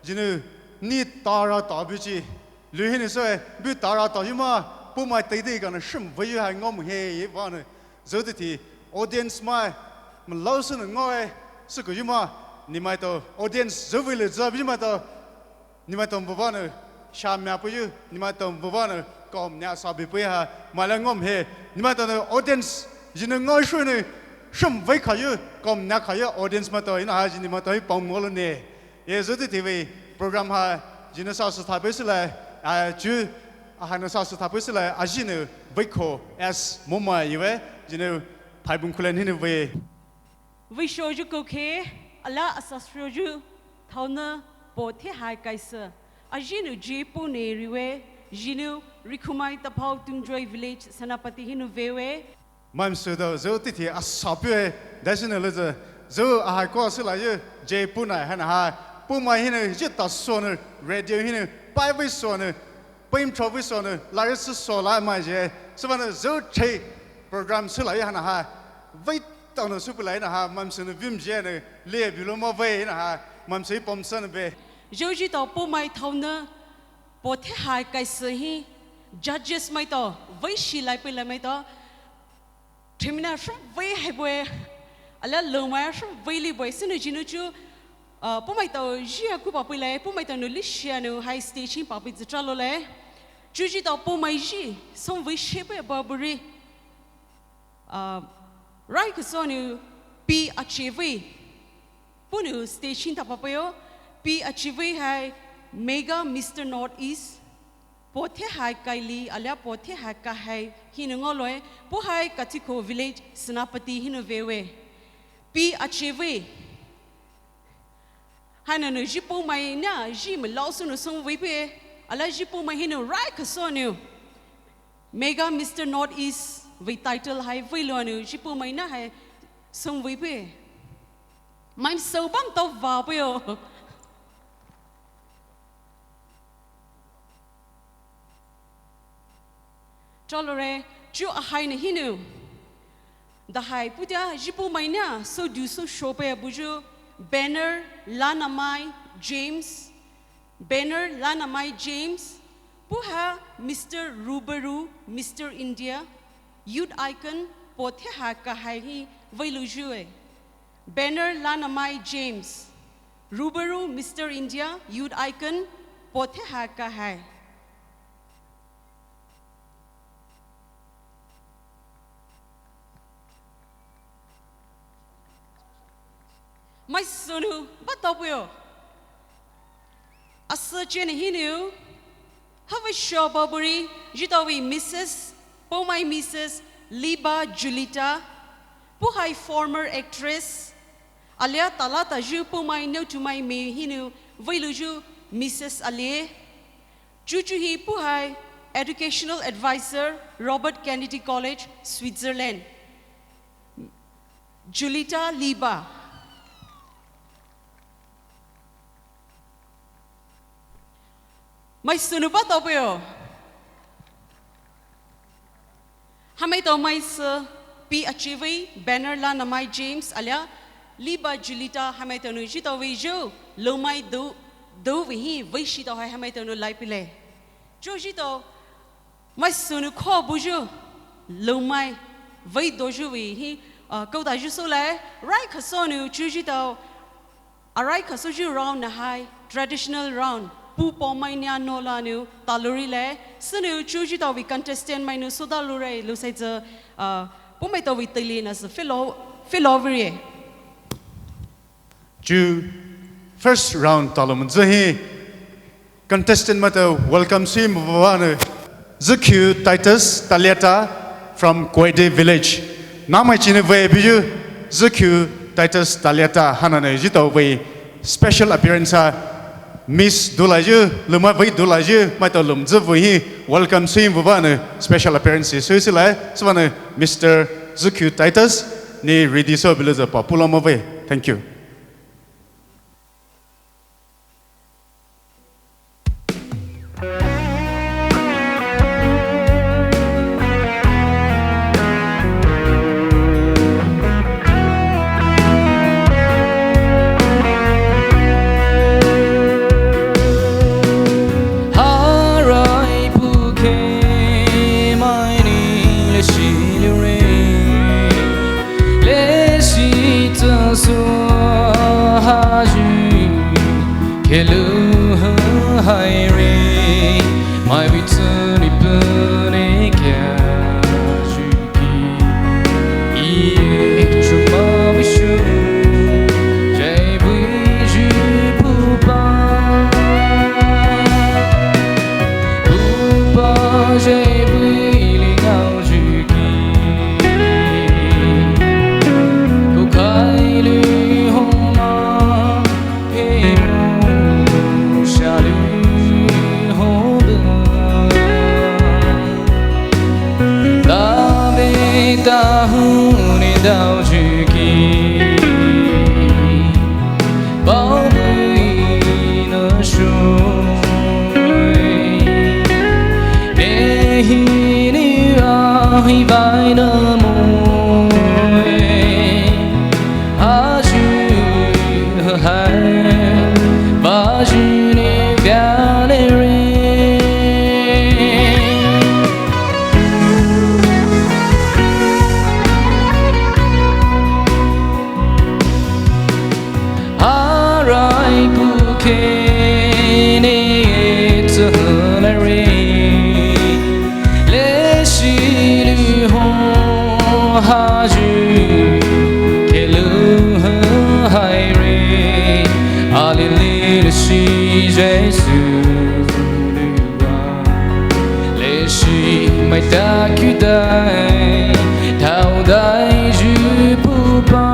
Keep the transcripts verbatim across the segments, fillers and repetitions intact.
Jinou ni tara ta buchi. Lu hinou soe, bu tara ta yuma, Poumai teidei kana shim vei yu hai ngom he ye vanou. Zouteitei audience mai, malau sunu ngoe, suku yuma, nimaitao audience zouveilou zaba yuma tao, nimaitao buvanou, shamya puyu, nimaitao buvanou, kom nya sabi puyu ha, maila ngom he, nimaitao nou audience, jinou ngoe shunou, shim vei khayu, kom nya khayu audience maitao, ina ha ji nimaitao hi pom ngolou ne. Ye zouteitei vei program ha jinou sa sü thaipei sülai, a chu, a hanou sa sü thaipei sülai, a jinou veikho as Momai iwe, jinou phaibung khulen hinou vei. Veishoyu koukhe, ala asashoyu, thaona, po the hai kaisü. A jinou ji pone riwe, jinou rikhumai taphao Tungjoy village Senapati hinou vewe. Maimai sü tao zouteitei asapue, daisünou lezü, zouahai ko sülaiyu, je Poumai haina hai, Poumai hinou, jita sonou, radio hinou, pai vei sonou, paim tro vei sonou, lari sü sola mai je, süvanou zouche program sülaiyu haina hai, vei taonou süpulai haina hai, maimai sünou vim je nou, le bilo mo vei haina hai, maimai sü pom sanu be. Zouji tao Poumai thaona, po the hai kaisü hi, judges maitao, veishi lai pei lai maitao, Themina shim vei hai bue, ala loumai shim vei li bue, sünou jinou chu, uh, Poumai tao ji aku pa pei lai, Poumai tao nou lishia nou hai stage hi pa pei zitra lo lai. Chuji tao Poumai ji, song vei shepe ba buri. Uh, rai kasonou P Achevei. Punou station tapa peio, P Achevei hai Mega Mister North East, po the hai kaili, alia po the hai kahai, hinou ngoloe, po hai Katikho village, Senapati hinou vewe. P Achevei. Haina nou ji Poumai na, ji malau sonou song vei pe, ala ji Poumai hinou rai kasonou. Mega Mister North East vei title hai vei lo nou, ji Poumai na hai song vei pe. Maimai sü bam tao va peio. Chalore, chu ahai na hinou. Dahai putia ji Poumai na, so du so shope buyu, Banner Lanamai James, Banner Lanamai James, puha Mister Rubaru, Mister India, Youth Icon, po the hai kahai hi vei lo jue. Banner Lanamai James, Rubaru Mister India, Youth Icon, po the hai kahai. Maisünou, ba tao puyo. Asa chene hinou, Hawaii show baburi, jitawi Missus, Poumai Missus Liba Julita, puhai former actress, alia talata ju Poumai no tumai me hinou, veiluju Missus Alie, juju hi puhai educational advisor, Robert Kennedy College, Switzerland. Julita Liba. Maisünou ba tao puyo. Hamai tao maisü P Achivei, Banner Lanamai James, alia Liba Julita, hamai tao nou jitawi ju, lomai do, do vihi, veishi tao hai hamai tao nou lai pile. Ju jitao, maisünou kho buju, lomai, vei doju vihi, uh, kouta ju so lai, rai khaso nou ju jitao, arai khaso ju round na hai, traditional round, pu Poumai nia no la nou, taluri le, sünou ju jitao vi contestant mai nou soda lure, lusai ze, uh, Poumai tao vi tili na se fellow, fellow viri. Ju first round talo mun zehi, contestant maitao welcome si mvane, Zikhu Titus Taliata from Koide village. Namai chine vei biju, Zikhu Titus Taliata hanane jitao vei special appearance ha, Miss dulaiju, luma vei dulaiju, maitao lum zivu hi, welcome si mvane, special appearance si si lai, sivane Mister Zikhu Titus, ni ready so bilu za pa pulama vei. Thank you. Hello, hi, re, mai vei tsü ni pü ne kia shuki. Ie, chuma vei shu, jai vei ju pupa. Pupa, jai vei li ngao juki. Kukai lu homa. Ahi vai na moe, ahi hai, vaji ni via le re. Arai puke ne tsü la re. Leshi lu ho haju, kelu ha hai re, alili leshi Jesu lua. Leshi mai ta kudai, taodai ju pupa.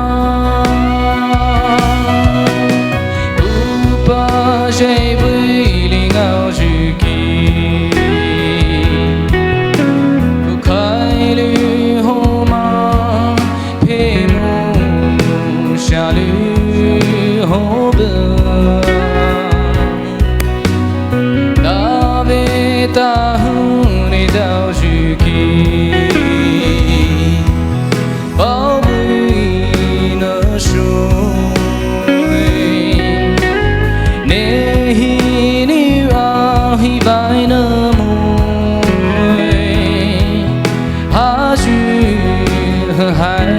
Pupa jai vei li ngao juki. Kukai lu homa, pemo sha lu ho bü. Dave ta hu ni dao juki. Bao bui na shoi. Nehi ni ahi vai na moe. Haju hai,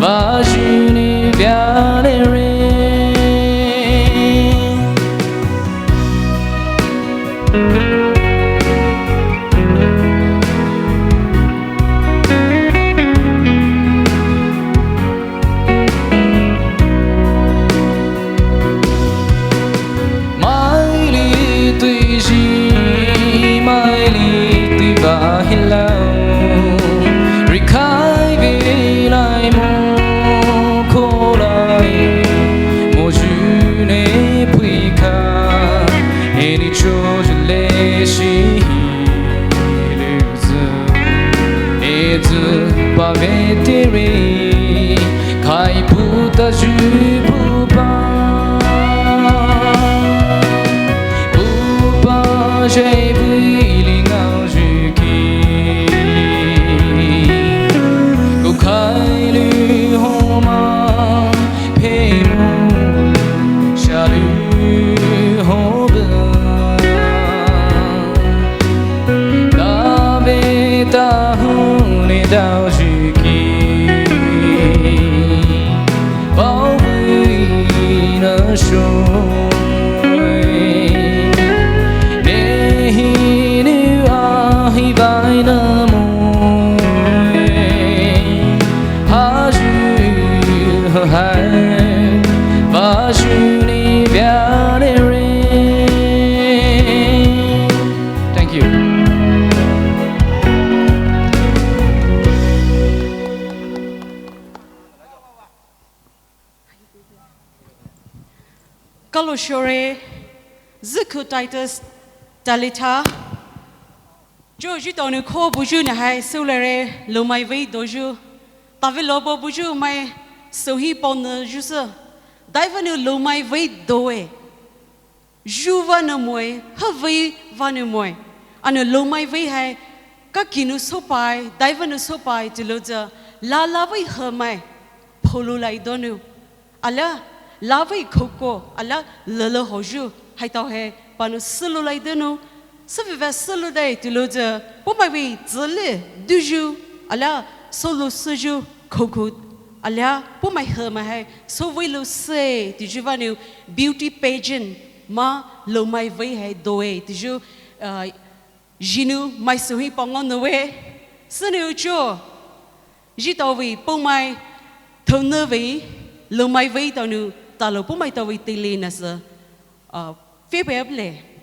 vaju ni via le re. Mai li tui ji, mai li tui va hi lau. Ri khai ve lai mo ko lai, mo ju ne pui ka, e ni cho ju le shi hi lu. Etsü pa ve te re, kai puta ju pupa. Pupa jai vei li ngao juki. Kukai lu homa, pemo sha lu ho bü. Dave ta hu ni dao juki. Bao bui na shoi. Nehi ni ahi vai na moe. Haju hai, vaju ni via le re. Thank you. Kalo shore, zikhu Titus Talitha. Cho ju tao nu kho buju na hai sou le re, lou mai vei do ju. Tave lo bo buju mai sou hi pao nu ju sü. Dai va nu lou mai vei do e. Ju va nu moe, ha vei va nu moe. Anu lou mai vei hai, ka ki nu so pai, dai va nu so pai, tu lo za, la la vei ha mai, polo lai do nu. Ala, la vei khoko, ala, la la ho ju, hai tao hai, pa nu sulu lai do nu. Sü vei va sulu dai, tu lo za, po mai vei, zele, du ju, ala, sulu su ju, khoko, ala, po mai ha mai hai, so vei lo se, tu ju va nu, beauty pageant, mai loumai vei hai doe teyu, uh, zhih nou maisü hi pa ngaonaowe. Sünou cho, zhitaovei poumai thounü vei, loumai vei taonou talou poumai taovei teile nasü, uh, pfüpeilai.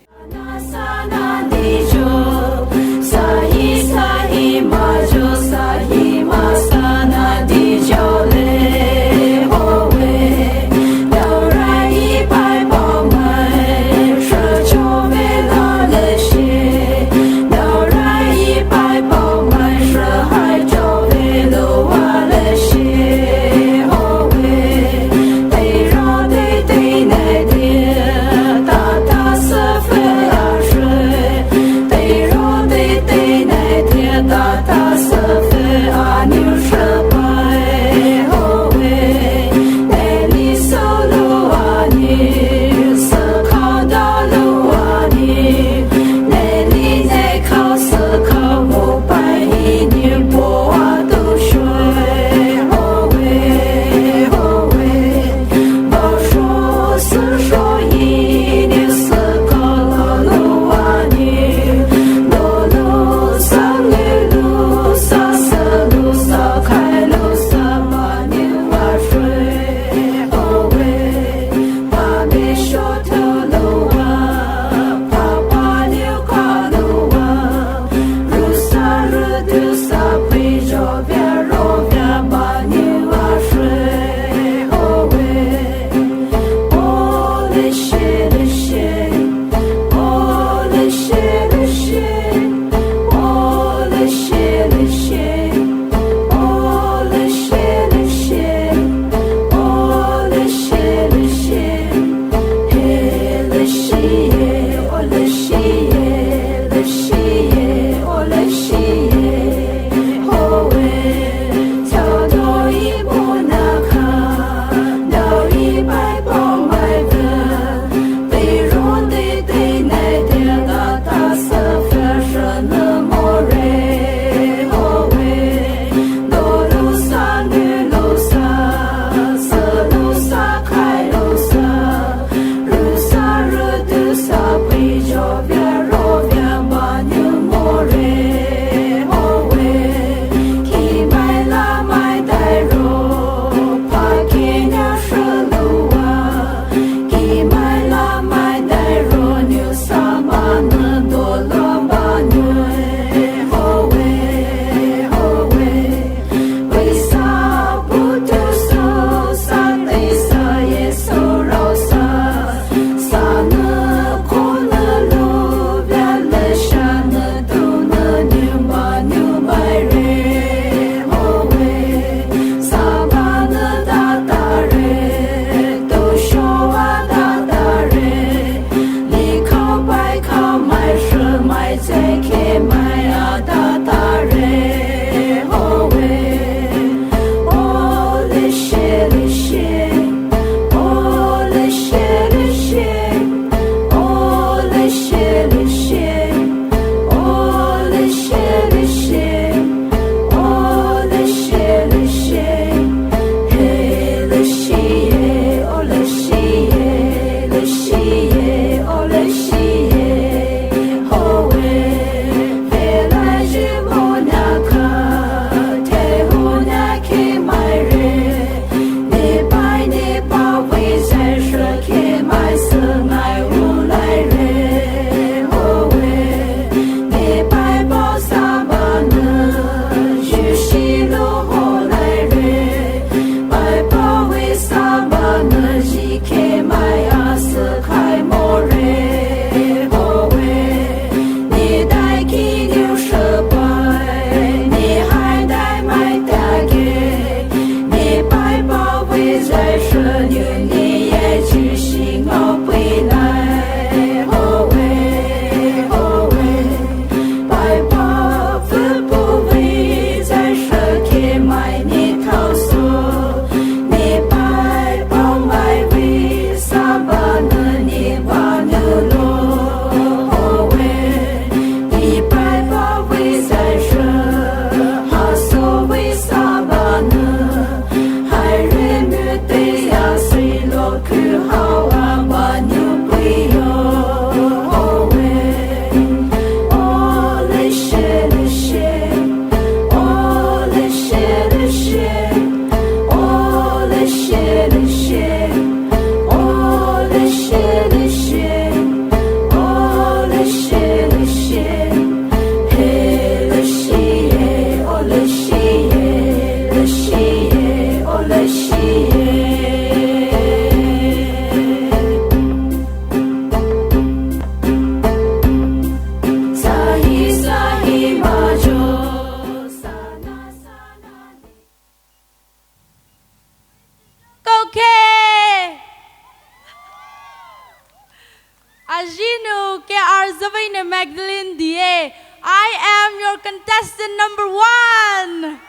Ajinu K R Zavaine Magdalene die. I am your contestant number one.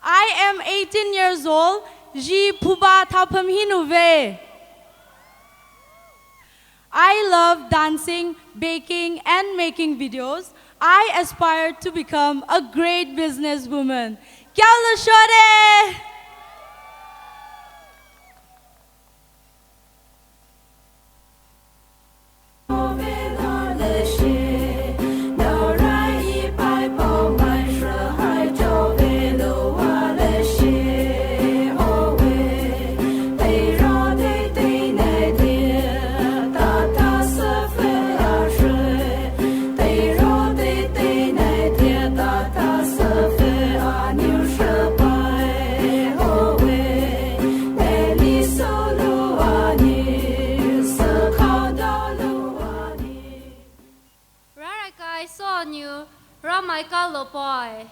I am eighteen years old. Ji phuba thapham hinou ve. I love dancing, baking, and making videos. I aspire to become a great businesswoman. Kyalo shore! Raraikai soa nou, Ramai kalo poi.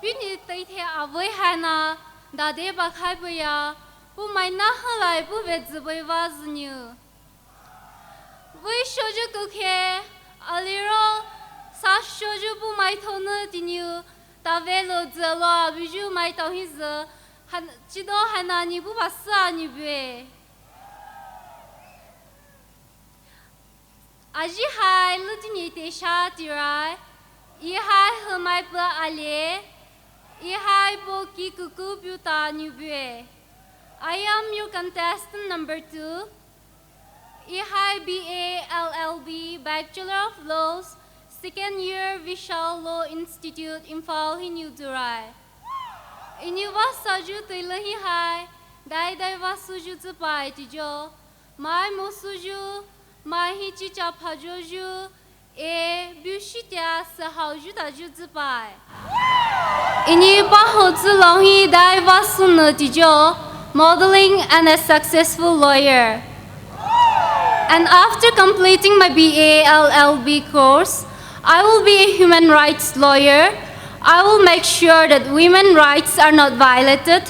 Pini teithe avei haina, dade bakhai buya, puh maina halai puh vezi buiva zeniu. Vei shoju kukhe, aliro, sa shoju puh mai thonu teniu, tavelo zelo abuju mai tauhi ze, han, chido haina ni puh basa ni bue. Aji hai lutini te sha tirai, I hai hamai pa ale, I hai bo ki kuku piuta ni bue. I am your contestant number two. I hai B A L L B, Bachelor of Laws, second year, Vishal Law Institute, Imphal hi niu durai. Iniu vasa ju teile hi hai, dai dai vasu ju zipai tijo, mai mosu ju, mai hi chicha phajo ju, e, biu shitia sahao ju ta ju zipai. Ini paho zilong hi dai vasu ne tijo, modeling and a successful lawyer. And after completing my B A L L B course, I will be a human rights lawyer. I will make sure that women rights are not violated,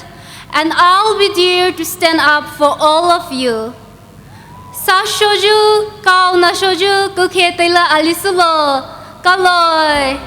and I'll be there to stand up for all of you. Sa shoju, kau na shoju, kukhe teila ali sulo, kaloi.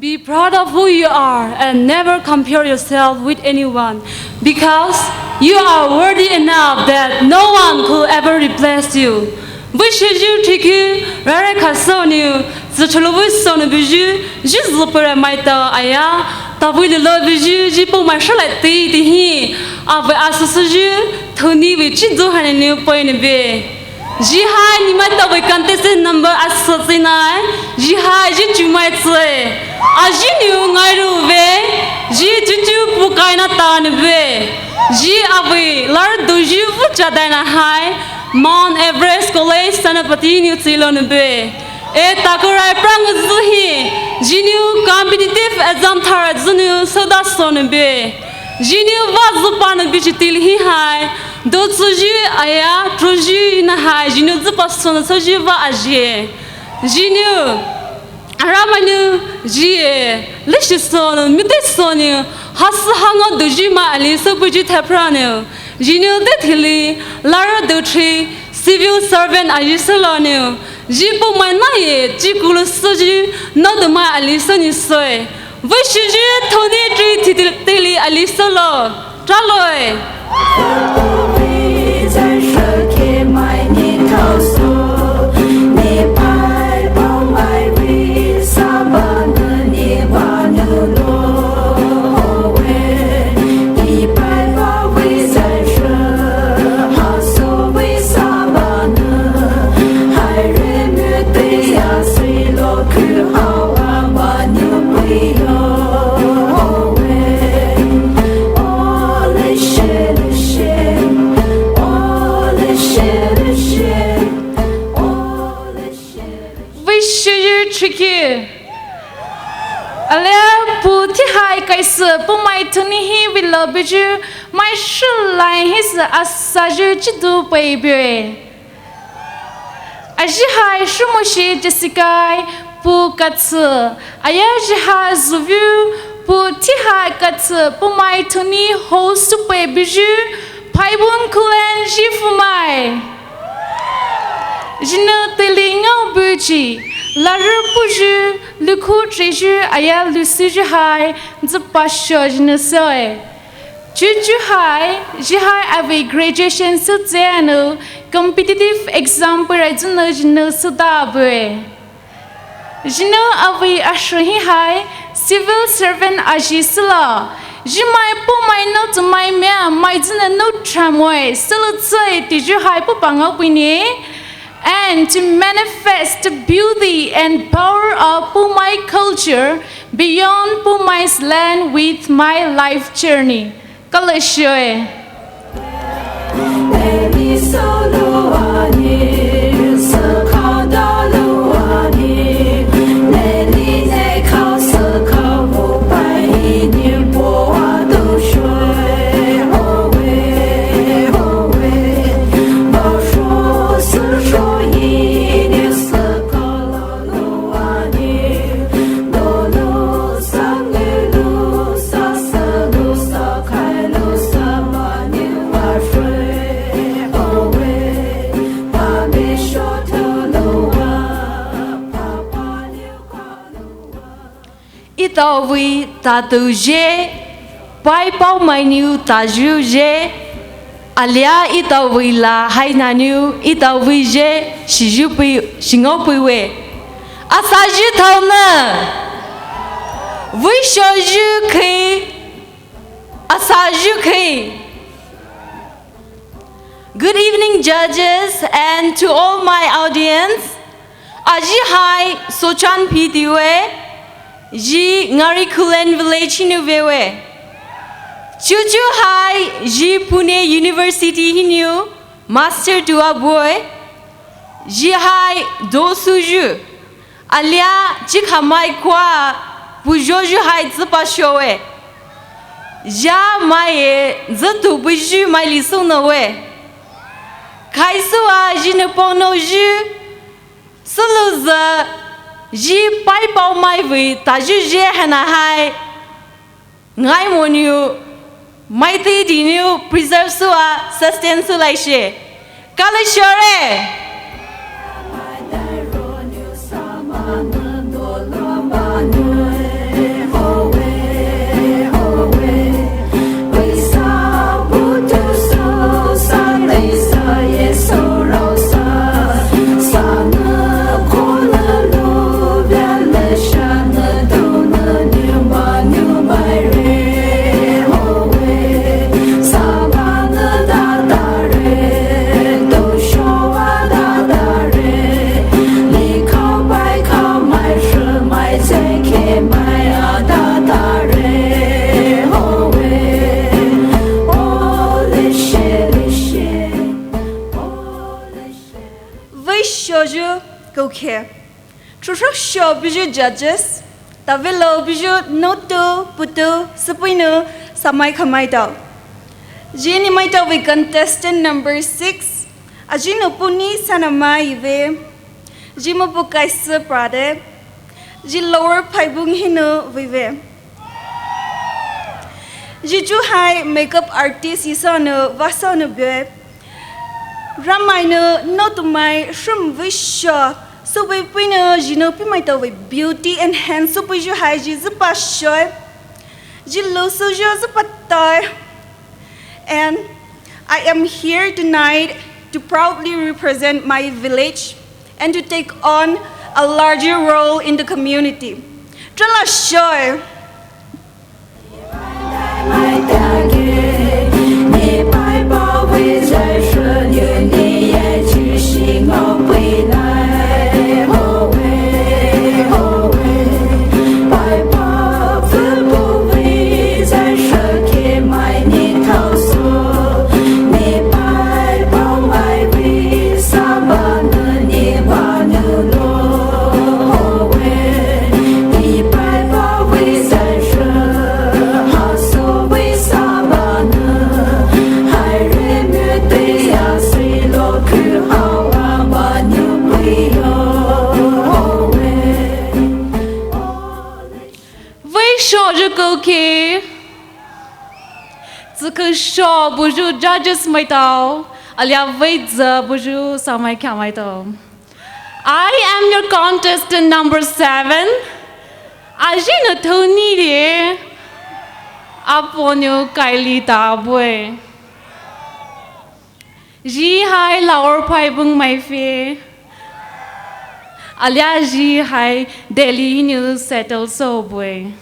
Be proud of who you are and never compare yourself with anyone, because you are worthy enough that no one could ever replace you. Vei shoju thikhu, rare khaso niu, zachalo vei sonu buju, ji zupere maita aya, tavui lilo buju, ji po mai shalai ti ti hi, ave asusu ju, thoni vei chi zo hani niu poi ni be. Ji hai ni mai tavei contestant number asu tsinai, ji hai ji chu mai tsue. Aji niu ngai ru ve, ji chu chu pukai na ta ni be. Ji avei lar do ji vu cha dai na hai, Mount Everest College Senapati niu tsilo ni be. E takurai prang zu hi, ji niu competitive exam thara zu niu soda so ni be. Ji niu va zu pa ni be ji til hi hai, do tsu ji aya, tru ji na hai, ji niu zu pa so ni so ji va aji. Ji niu, ara ma niu, ji e, le shi so ni, mi te so ni, ha su ha ngo do ji ma ali so bu ji thapra niu. Ji niu de thili, lara do tri, civil servant aji so lo niu. Ji po mai na ye, ji kulu so ji, no do mai ali so ni soi. Vei shoju thoni tri ti ti tili ali so lo. Traloi. Chiki. Alia puh thihai kaisü puh mai thuni hi vei lou buyu mai shulai hisü asayu chidu pei bue. Ajihai shumoshi Jessica-i puh katsü. Aya jihai zuviu puh thihai katsü puh mai thuni ho supei buyu Phaibung Khullen Jifumai. Jinu tili ngao buchi, laru puyu, lukhu treyu, aya lusuyu hai, züpasho jinu soe. Chuchu hai, jihai avei graduation sütse anu, competitive exam pura jinu jinu süda bue. Jinu avei ashrü hi hai, civil servant aji süla. Jimai puh mai nou tumai mia, mai jinu nou tramoi, sülu tsai tiju hai puh pangau puini. And to manifest the beauty and power of Poumai culture beyond Poumai's land with my life journey. Kalashioe. Itaovei tatouje, pai paomai nou tayu je, alia itaovei la haina nou itaovei je, shijupei, shingaopeiwe. Asayu thaona. Veishoyu khei. Asayu khei. Good evening, judges, and to all my audience. Aji hai Sochan P D O A, ji Ngari Khullen Village hinou vewe. Chuchu hai ji Pune University hinou master tua bue. Ji hai dosuyu. Alia chikhamai kua pujoyu hai züpashoe. Jia mai e zütu buyu mai lisu noe. Khaisua jinu pono ju. Sulu zü ji pai paomai vei tayu je hana hai. Ngai mo nou, maitei di nou preserve sua, sustain sulaishe. Kalashore. Veishoyu koukhe. Chushok sho buyu judges, tavelo buyu notu putu süpuinu samai khamai tao. Ji ni mai tao vei contestant number six, ajinu puni sanamai ive. Ji mo pukai süprade. Ji Lower Phaibung hinou veive. Ji chu hai makeup artist isanu vasanu bue. Ramai nou notumai shum veisho, süvei puinu jinu pimai tao vei beauty enhance süpei ju hai ji züpashoe. Ji lusu ju züpatoi. And I am here tonight to proudly represent my village and to take on a larger role in the community. Trala shoe. Koke. Tsüküsho buyu judges maitao. Alia vei tsü buyu samai kya maitao. I am your contestant number seven. Aji nou thoni de. Apo nou kaili ta bue. Ji hai Lower Phaibung mai phe. Alia ji hai Delhi nou settle sou bue.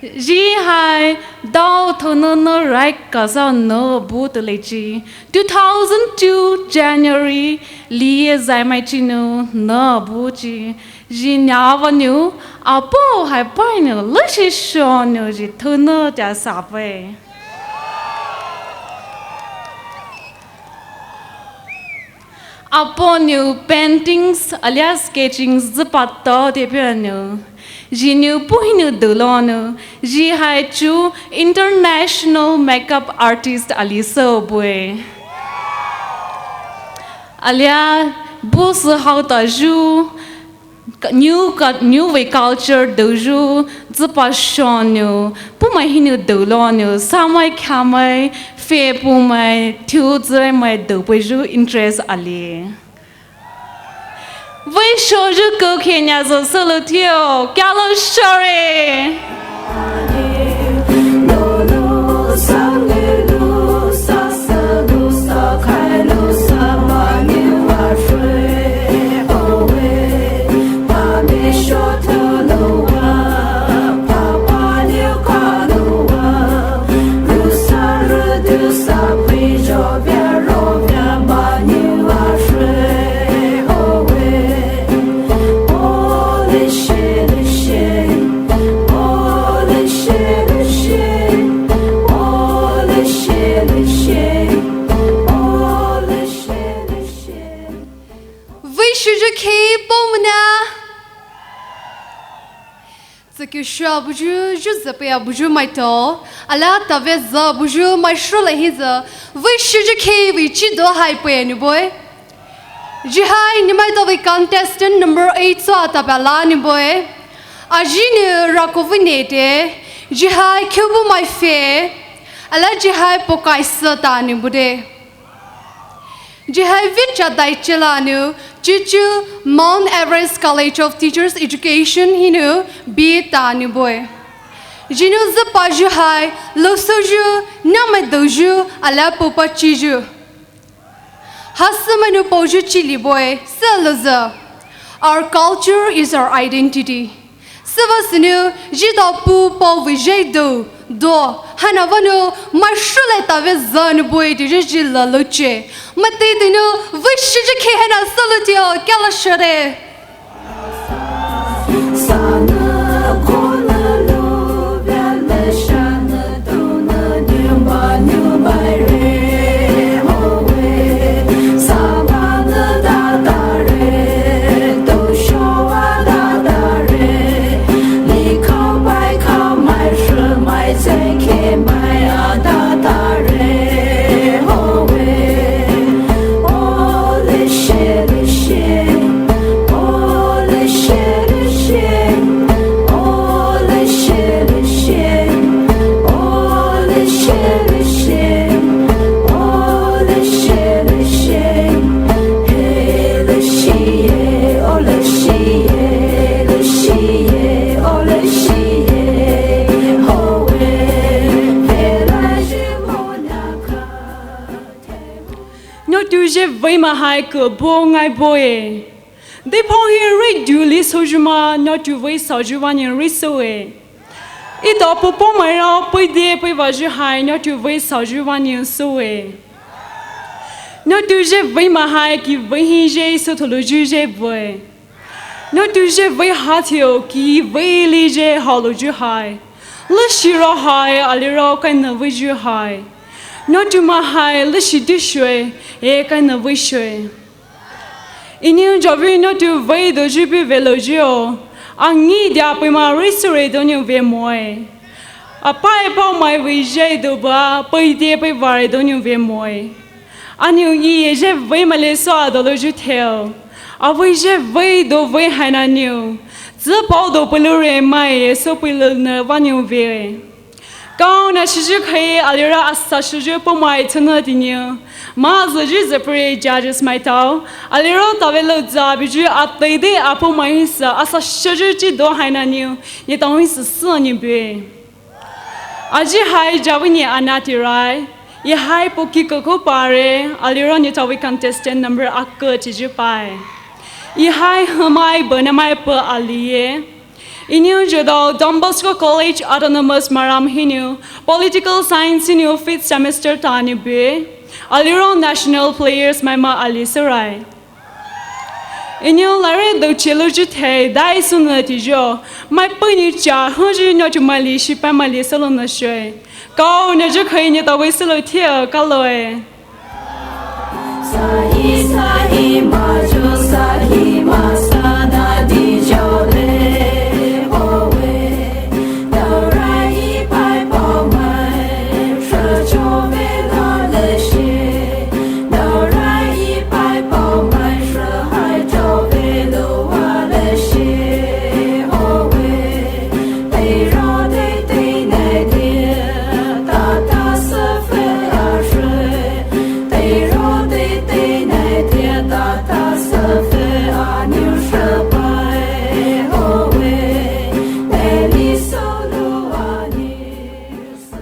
Ji hai dao thono no right kasa no bu tele ji. Two thousand two January li zai mai ji nou no bu ji. Ji nya va nou apo hai pai nou leshi sho nou ji thono ja sa phe. Apo nou paintings alia sketchings züpa to de phe nou. Ji nou puhi nou dulo nou. Ji hai chu international makeup artist ali sou bue. Alia bu sü hao ta ju Ka-, new ka-, new vei culture dou ju, züpa sho nou, pumai hi nou dou lo nou, samai khamai, fe pumai, thiu zai mai dou pei ju interest ali. Vei sho ju ko kenya zo solo thiu, kalo shore. Vei shuju khei pao mona. Tsükishua buju, ju züpea buju maito. Ala tave za buju mai shule hiza. Vei shuju khei vei chido hai pea ni boy. Jihai ni maito vei contestant number eight so atapela ni boy. Aji ni rako vei nete. Jihai khubu mai fe. Ala jihai pokai sa ta ni bude. Jihai vei chadai chela nou, chuchu Mount Everest College of Teachers Education hi nou, bi ta nou boy. Ji nou züpa ju hai, lo so ju, namai dou ju, ala popa chi ju. Hasa mai nou pao ju chili boy, sa lo za. Our culture is our identity. Süva sünou, ji da pu pao vei jai dou, do, hana va nou, mai shule tave za nou boy di ji ji la lo che. Mate di nou, vei shi ji khe hana sa lo tio, kala share. Nyotu je vei mahai ke bo ngai bo e. Deiphao hi ri du li soju ma, nyotu vei saoju vani ri so e. Ito popo mai ra, pei de pei vaju hai, nyotu vei saoju vani so e. Nyotu je vei mahai ki vei hi je so tholoju je bo e. Nyotu je vei ha theo ki vei li je haloju hai. Leshi ra hai, ali ra kaina vei ju hai. Nyotu mahai, leshi du shwe, e kaina vei shwe. Iniu javu nyotu vei doju bu velo ju o. Angi dia pei ma ri sure doniu ve moe. Apai pao mai vei je do ba, pei de pei vare doniu ve moe. Aniu i e je vei male so adolo ju theo. Avei je vei do vei haina niu. Tsü paodo pulure mai so pulune vanyu ve. Kaona shiju khai aliro asa shiju pomai tsuna dinyu. Ma zü ji zepre judges mai tao. Aliro tavelo za biju atede apo mai sa asa shiju chi do haina niu. Ni tao hi sa sa ni be. Aji hai jawi ni anati rai. I hai poki koko pare. Aliro ni tawi contestant number aku chiju pai. I hai hamai bana mai pa aliye. Iniu jodao Don Bosco College Autonomous Maram hiniu political science hiniu fifth semester tani be. Aliro national players mai ma ali sarai. Iniu lare do chelo ju the dai sunu tijo. Mai puni cha huju no ju mali shi pa mali solo no shoi. Kaona ju khai ni tawi solo thia kaloe. Sahi, sahi, majo, sahi, masada, dijole, owe. Daurai, pai, pau, mai, shachove, lale, she. Daurai, pai, pau, mai, shahai, chove, lo, wale, she, owe.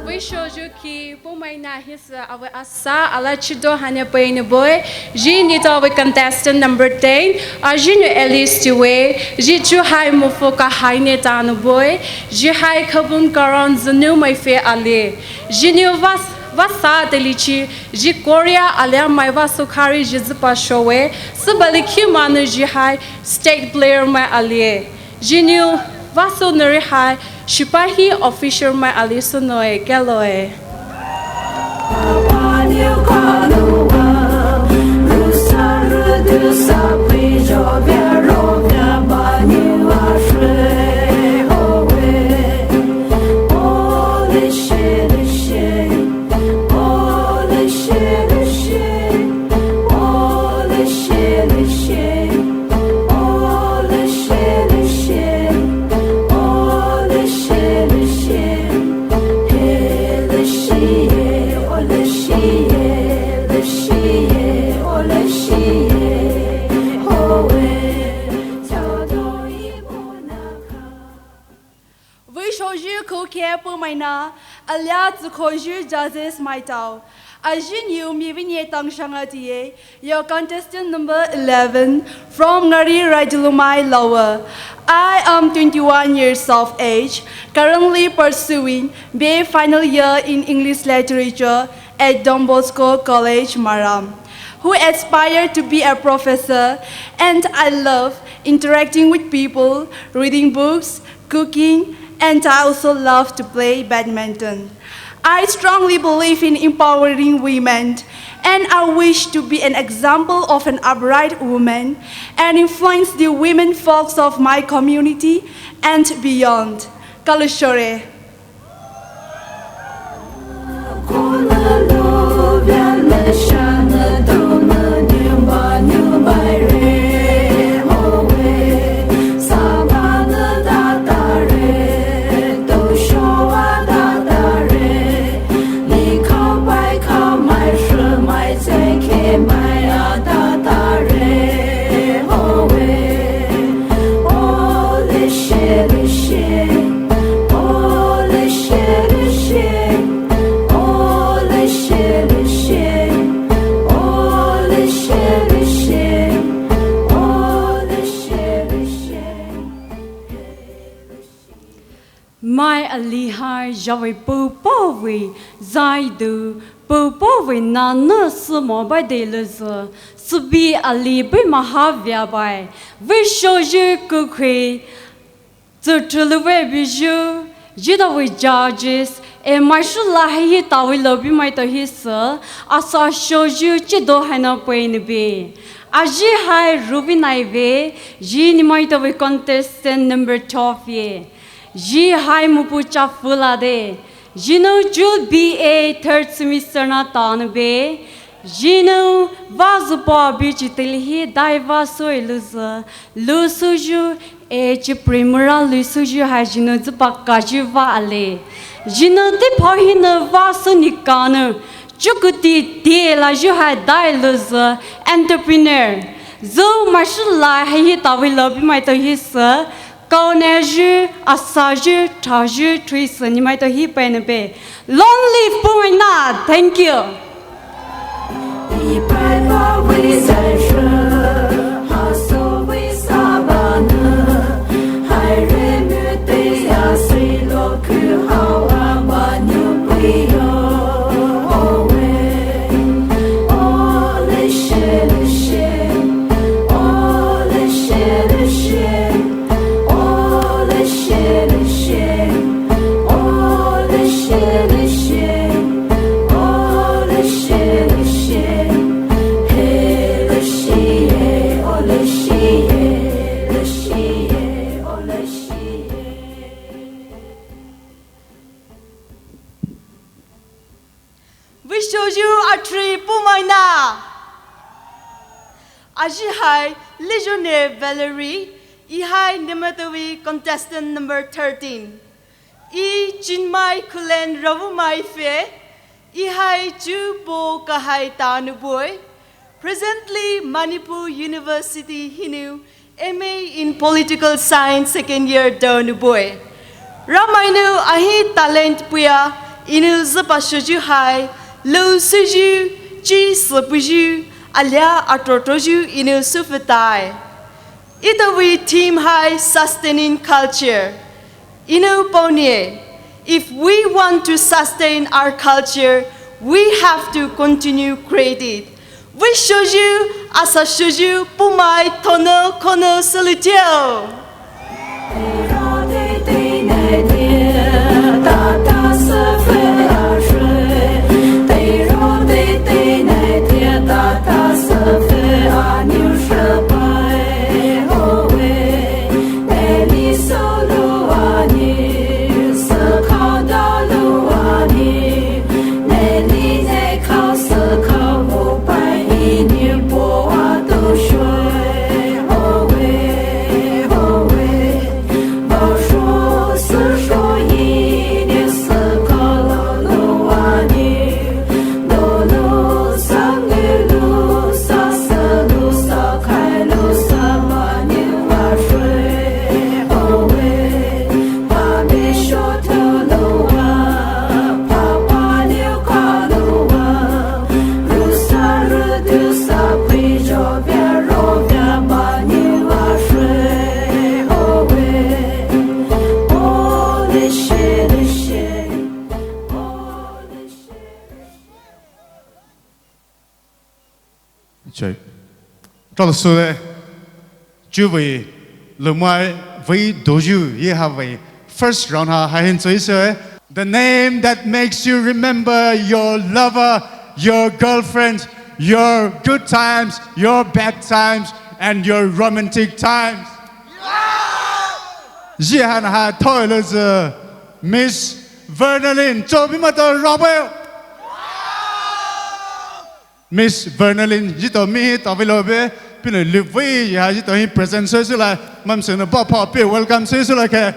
Vei shoyu ki pomai na hisa awe asa ala chido hanya pai ni boy. Ji ni to awe contestant number ten. Aji nu Alice Tiwe. Ji chu hai mufo ka hai ne ta nu boy. Ji hai khabun karan zunu mai fe ale. Ji nu vas vasa telichi. Ji Korea alia mai vaso khari ji zipa showe. Sibali ki manu ji hai state player mai ale. Ji nu vaso nuri hai shipahi officer mai ali sunoe keloe. Vei shoyu ko ke pomai na, alia tsukoyu judges mai tao. Aji nu mi vei ni tang shanga tiye, your contestant number eleven, from Ngari Raijulumai Lower. I am twenty-one years of age, currently pursuing B A final year in English Literature at Don Bosco College, Maram, who aspire to be a professor, and I love interacting with people, reading books, cooking, and I also love to play badminton. I strongly believe in empowering women, and I wish to be an example of an upright woman and influence the women folks of my community and beyond. Kalashore. Mai alihai jawe pu pawe zaidu pu pawe na na simo bai de le zü sibi ali bai maha via bai vei shoyu kukhui. Tsütrülüwe biju, jida we judges, e maishu la hi tawi lobi mai to hi sü, asa shoyu chido haina pwe ni be. Aji hai rubi nai be, ji ni mai to we contestant number twelve ye. Ji hai mupu cha fula de. Ji no jul B A third semester na ta ni be. Zhih nou vah züpa bichi teile hi dai vah soulou zü, lüsüyu, eh, chi primera lüsüyu hai zhih nou züpa kayu vah ale. Zhih nou teipao hinou vah süni kanou, chukuti tei layu hai dai lüzü, entrepreneur. Zü mashi lai hai hi tawi lo bimaitao hi sü, kaonayu, asayu, thayu, thui sü nimaitao hi panou be. Long live Pumaina. Thank you. Vei shoyu atri Pumaina. Aji hai Lijone Valerie, ih hai Nemetewi contestant number thirteen. Ih Chinmai Khullen Ravumai phe, ih hai chu po kahai tanou bue. Presently, Manipur University hinou M A in Political Science second year donou bue. Ramai nou ahi talent puya, inou züpa shoyu hai, lou süyu, chi süpuyu, alia atrotroyu inou süpfütai. Itawi theme hai sustaining culture. Inou paonie, if we want to sustain our culture, we have to continue create it. Vei shoyu, asa shoyu, Pumai, thonou, khonou, salute. Chai. Tala sule. Chuwei, lumai, vei doyu, ye ha vei. First round ha, ha hin tsui sule. The name that makes you remember your lover, your girlfriend, your good times, your bad times, and your romantic times. Ji han ha toilet, uh, Miss Vernalyn, chobi mata Robert. Miss Vernalyn, jito mi tawilo be, pino lubui ya jito hi present sui sula, mam sui no papa pe welcome sui sula ke.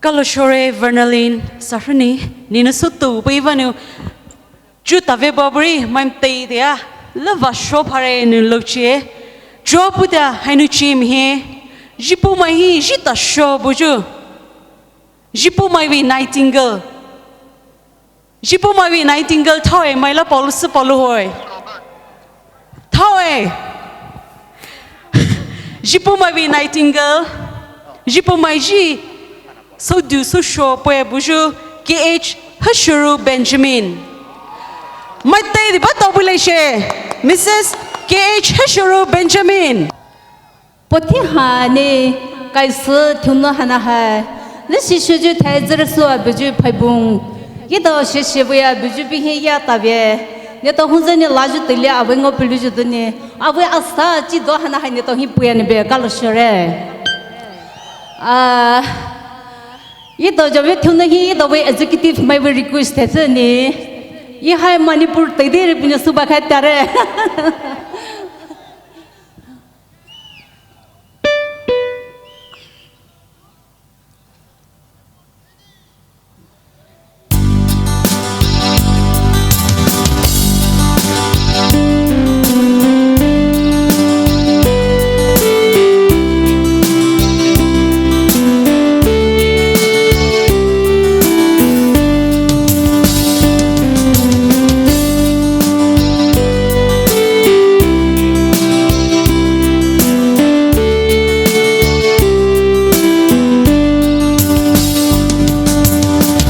Kalo shore Vernalin sahruni, nina sutu pui vanu. Ju tave babri, maim tei dea, leva sho phare nu lochie. Ju puta hainu chim he. Jipu mai hi, jita sho buju. Jipu mai vi Nightingale. Jipu mai vi Nightingale thaoe, mai la palu se palu hoe. Thaoe. Jipu mai vi Nightingale. Jipu mai ji. Sodu so sho pue buju K H Hashuru Benjamin. Mai tei di ba tau bule she. Missus K H Hashuru Benjamin. Pothi hani kaisü thumno hana hai. Ni shishuju thai zersu abuju phaibung. Ido shishibuya buju bihi ya tave. Neto hunzeni laju tili awe ngo piluju duni. Awe asa chi do hana hai neto hi puya ni be kalo shore. Ah, ido jawe thumno hi ido we executive mai we request these ni. I hai Manipur tei de re bine suba khai tare.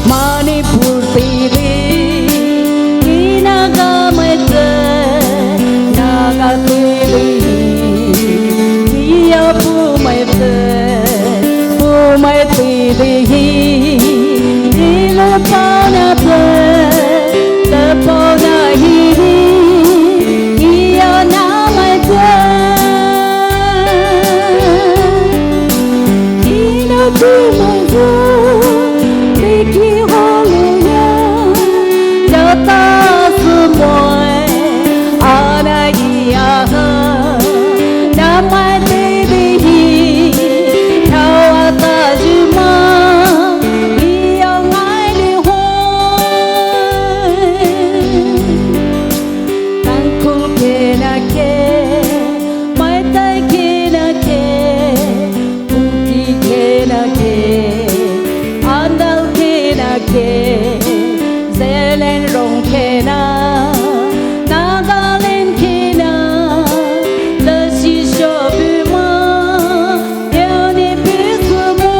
Manipur tili, i Naga mai te, Naga tili, i a pu mai te, pu mai tili, i le pa na te, le pa na hi, i a na mai te. Tangkhul kena ke, Meitei kena ke, Kuki kena ke, Andal kena ke, Zeliangrong kena, Nagaland kena, lesi shobu ma, yani bisu mo.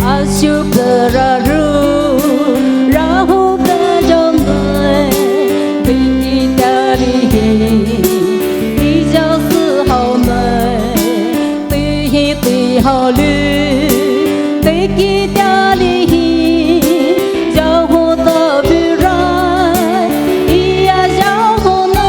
Ashu kararu, rahu kajonai, biki tarihi, ija suhaunai, tihi tihaulu, biki tarihi, jahu tabirai, iya jahunai.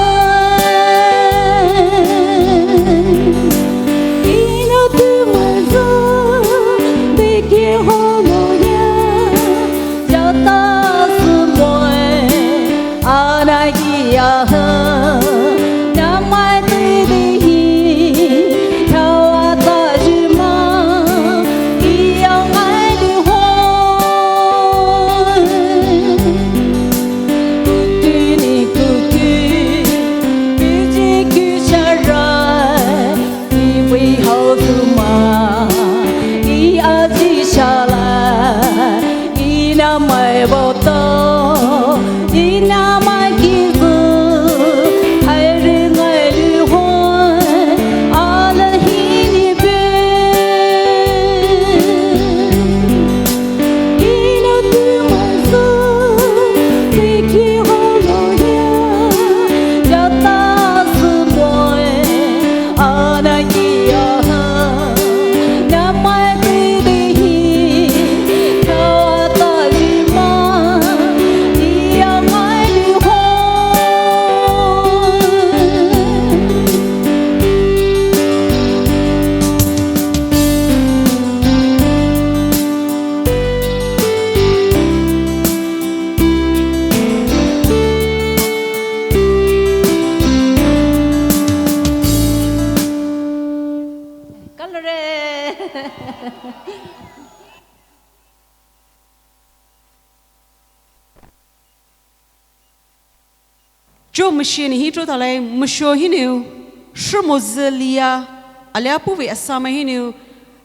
Cho mashi ni hi cho talai masho hinou, Shimozü Lia, alia puhvei assignment hinou,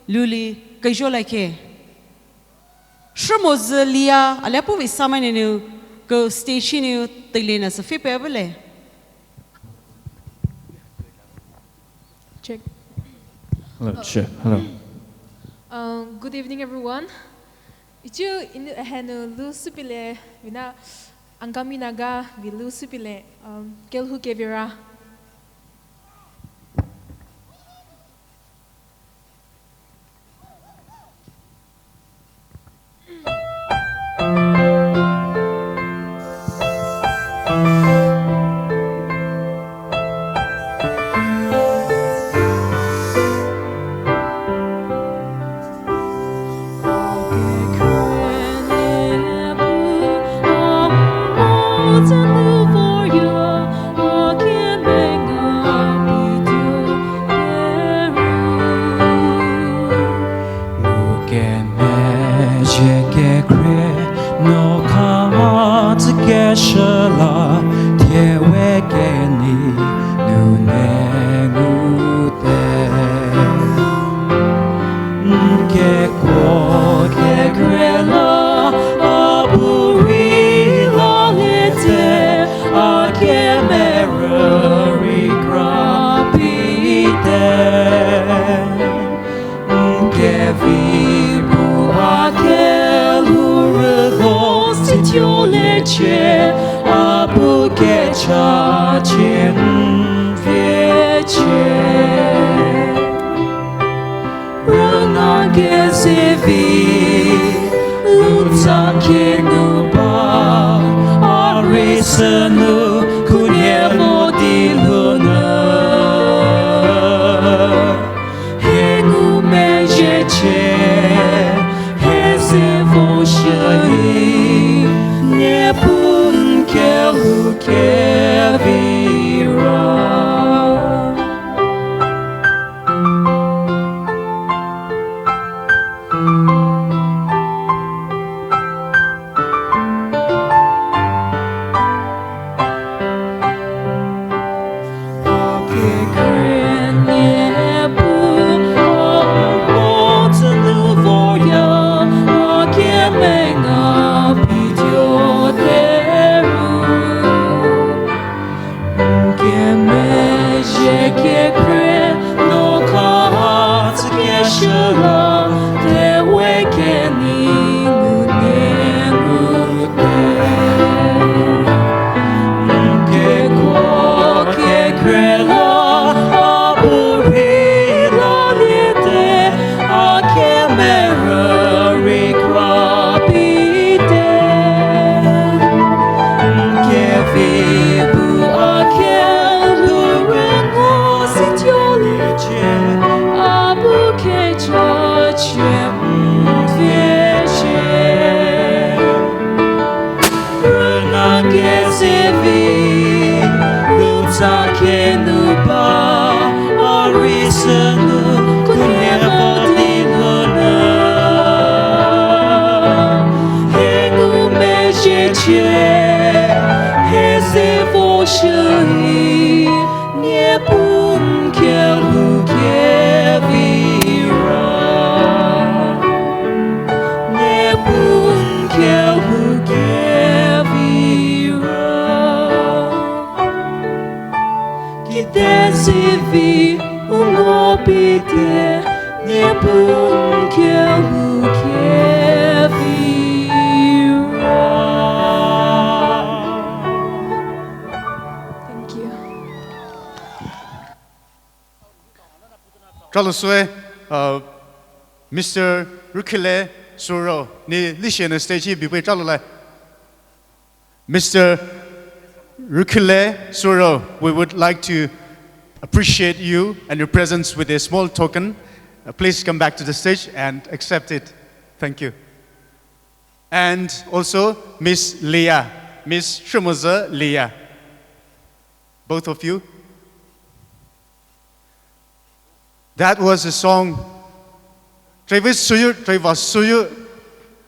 luli kaijo lai ke. Shimozü Lia, alia puhvei assignment hinou, ko stage hinou, teile na sa fipe bale. Check. Hello, check. Hello. Uh, good evening, everyone. Ichu inu ahanu lu supile, vina Angami Naga vi lu supile, um, kelhu kevira. Nkekwo kekrela aburi lalete, akemereri krapite. Nkevibu akelure gosityo leche, abu kechache mvieche. Rüna kesevi, lutsa kenuba, arisanu kunye modiluna. Hengu mejeche, heze voshai, nepun kehu kevira. Kemeje kekre no kahatsu keshala, tewe keni ngune ngute. Kekwa kekrela aburi lalete, akemereri krapite. Nkevibu akelure ngosityo leche, abu kechache mvieche. Rüna kesevi, lutsa kenuba, arisanu kunye modiluna. Hengu mejeche, heze voshai, nepun kehu kevira. Nepun kehu kevira. Kite sivi ungopite, nepun kehu kevira. Thank you. Tralo sue, uh, Mister Rukile Suro, ni lishe ne stage hi bipe tralo lai. Mister Rukile Suro, we would like to appreciate you and your presence with a small token. Uh, please come back to the stage and accept it. Thank you. And also Miss Leah, Miss Shimoza Leah. Both of you. That was a song. Trevor Suyu, Trevor Suyu.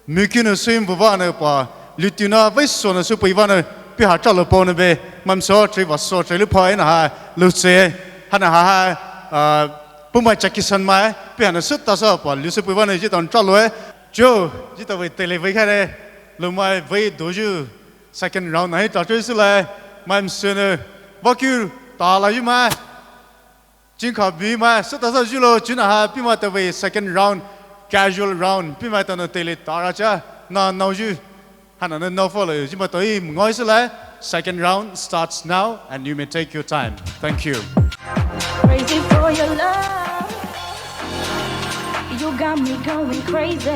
Mukino Suyu Buvana pa. Lutuna Vesona Supu Ivana. Piha Tralo Pona Be. Maimai sü, chei vaso, chei lu phai na ha, lu se, hana ha ha, uh, Poumai Jackie Chan mai, pi hana sütasa pa, lu se pui vane ji tan chalo e, jo, ji ta vei tele vei kha ne, lu mai vei doju, second round na hi ta chei sü lai, maimai sü ne, vaku, ta la ju mai. Jingkha bi mai, sütasa julo, juna ha, pi mai ta vei second round, casual round, pi mai ta no tele tara cha, na nao ju, hana no nao follow, ji mai ta i, ngoi sü lai, second round starts now, and you may take your time. Thank you. Crazy for your love. You got me going crazy.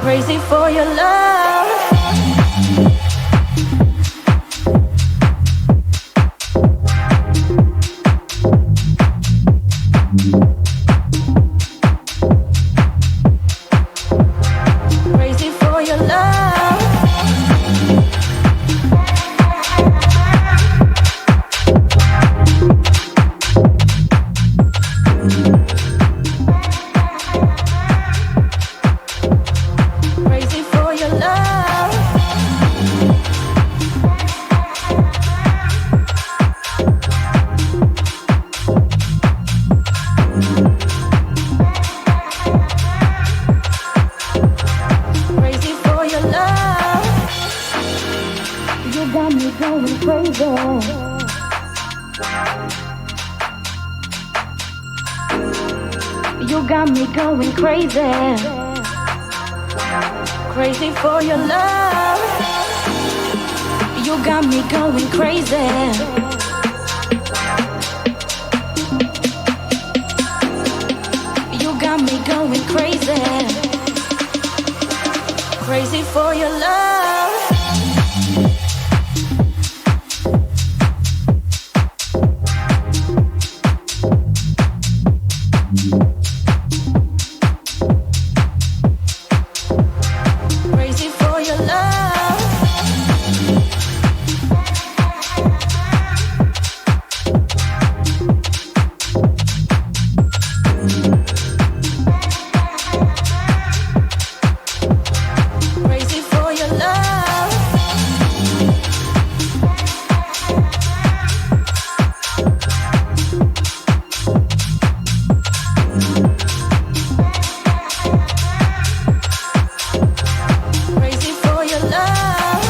Crazy for your love. Crazy for your love. Crazy for your love. Crazy for your love. You got me going crazy. You got me going crazy. Crazy for your love. You got me going crazy. You got me going crazy. Crazy for your love. Crazy for your love. Crazy for your love. Crazy for your love.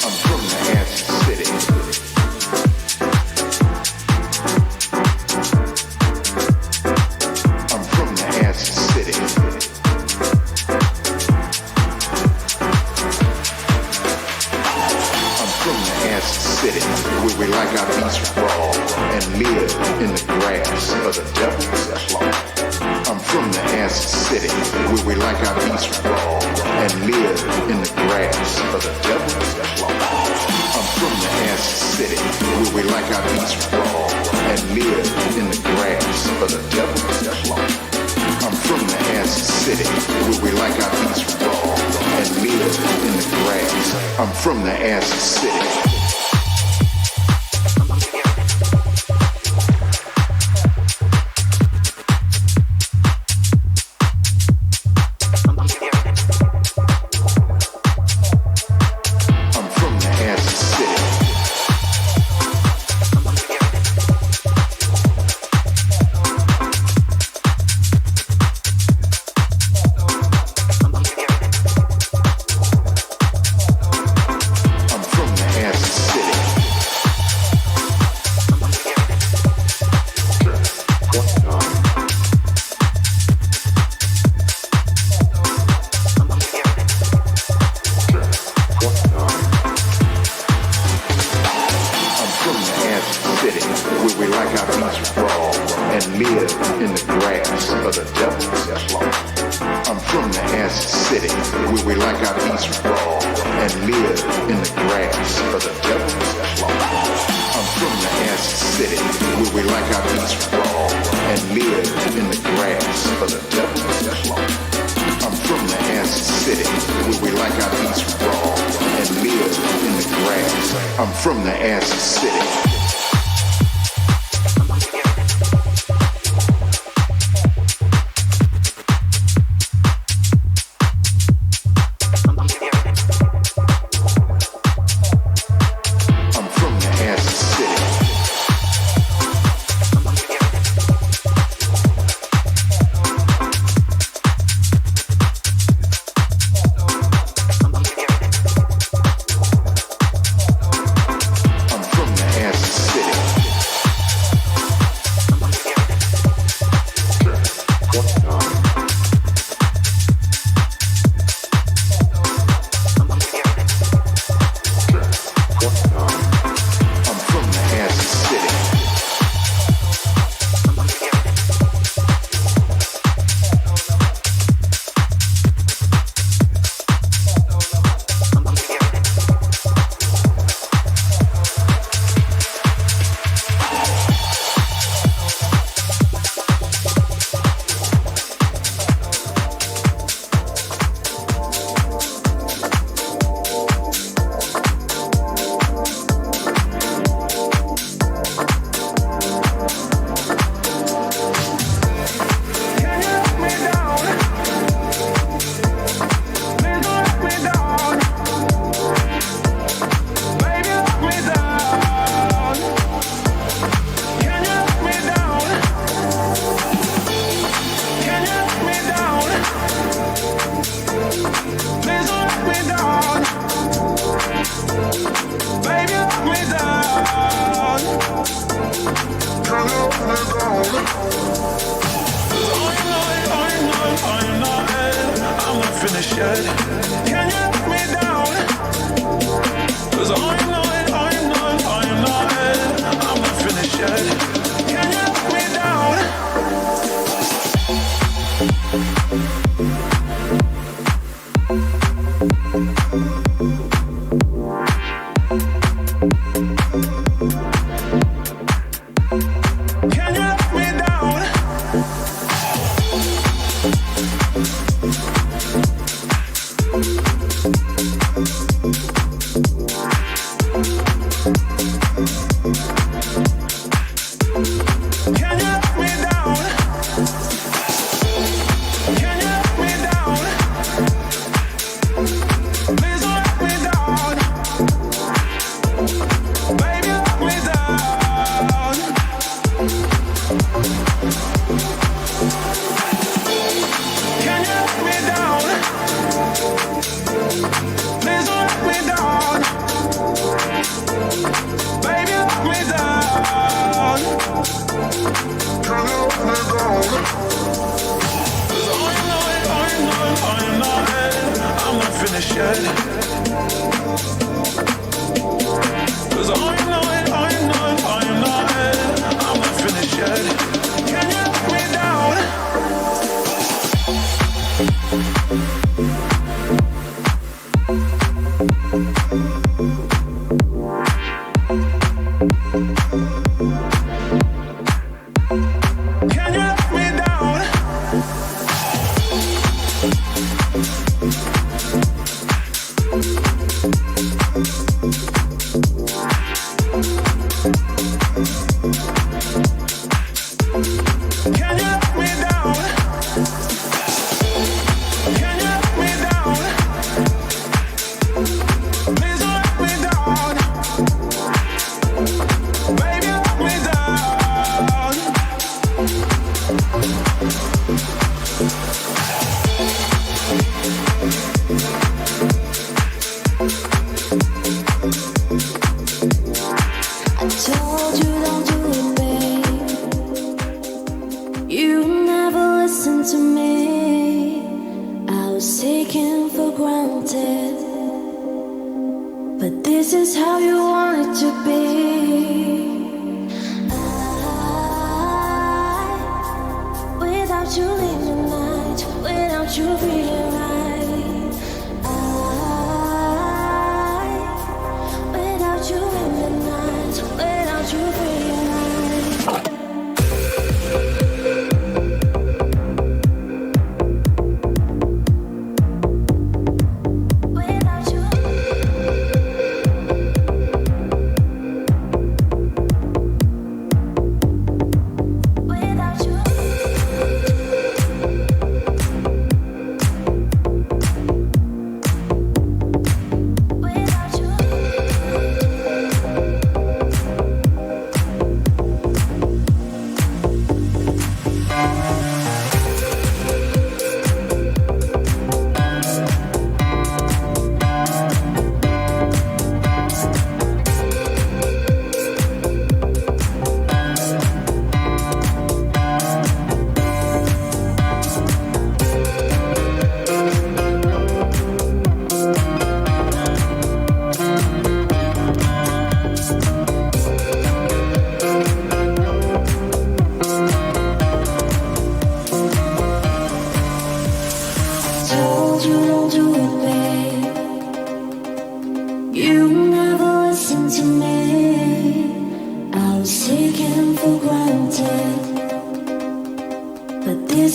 I'm from the Acid City. I'm from the Acid City. I'm from the Acid City, where we like our beats raw and live in the grass of the devil's claw. I'm from the Acid City, where we like our beats raw and live in the grass of the devil's claw. I'm from the Acid City, where we like our beats raw and live in the grass of the devil's claw. I'm from the Acid City, where we like our beats raw and live in the grass. I'm from the Acid City. I'm from the Acid City. I'm from the Acid City, where we like our beats raw and live in the grass of the devil's lawn. I'm from the acid city, where we like our beats raw and live in the grass of the devil's lawn. I'm from the acid city, where we like our beats raw and live in the grass of the devil's lawn. I'm from the acid city, where we like our beats raw and live in the grass. I'm from the acid city. I'm from the acid city. I'm from the acid city. I'm from the acid city. I told you don't do it, babe. You never listened to me. I was taken for granted. But this is how you want it to be.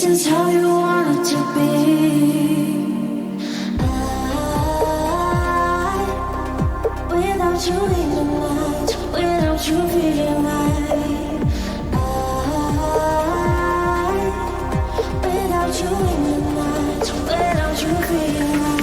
It's how you want it to be. I, without you in my mind, without you feeling right. I, without you in my mind, without you feeling right.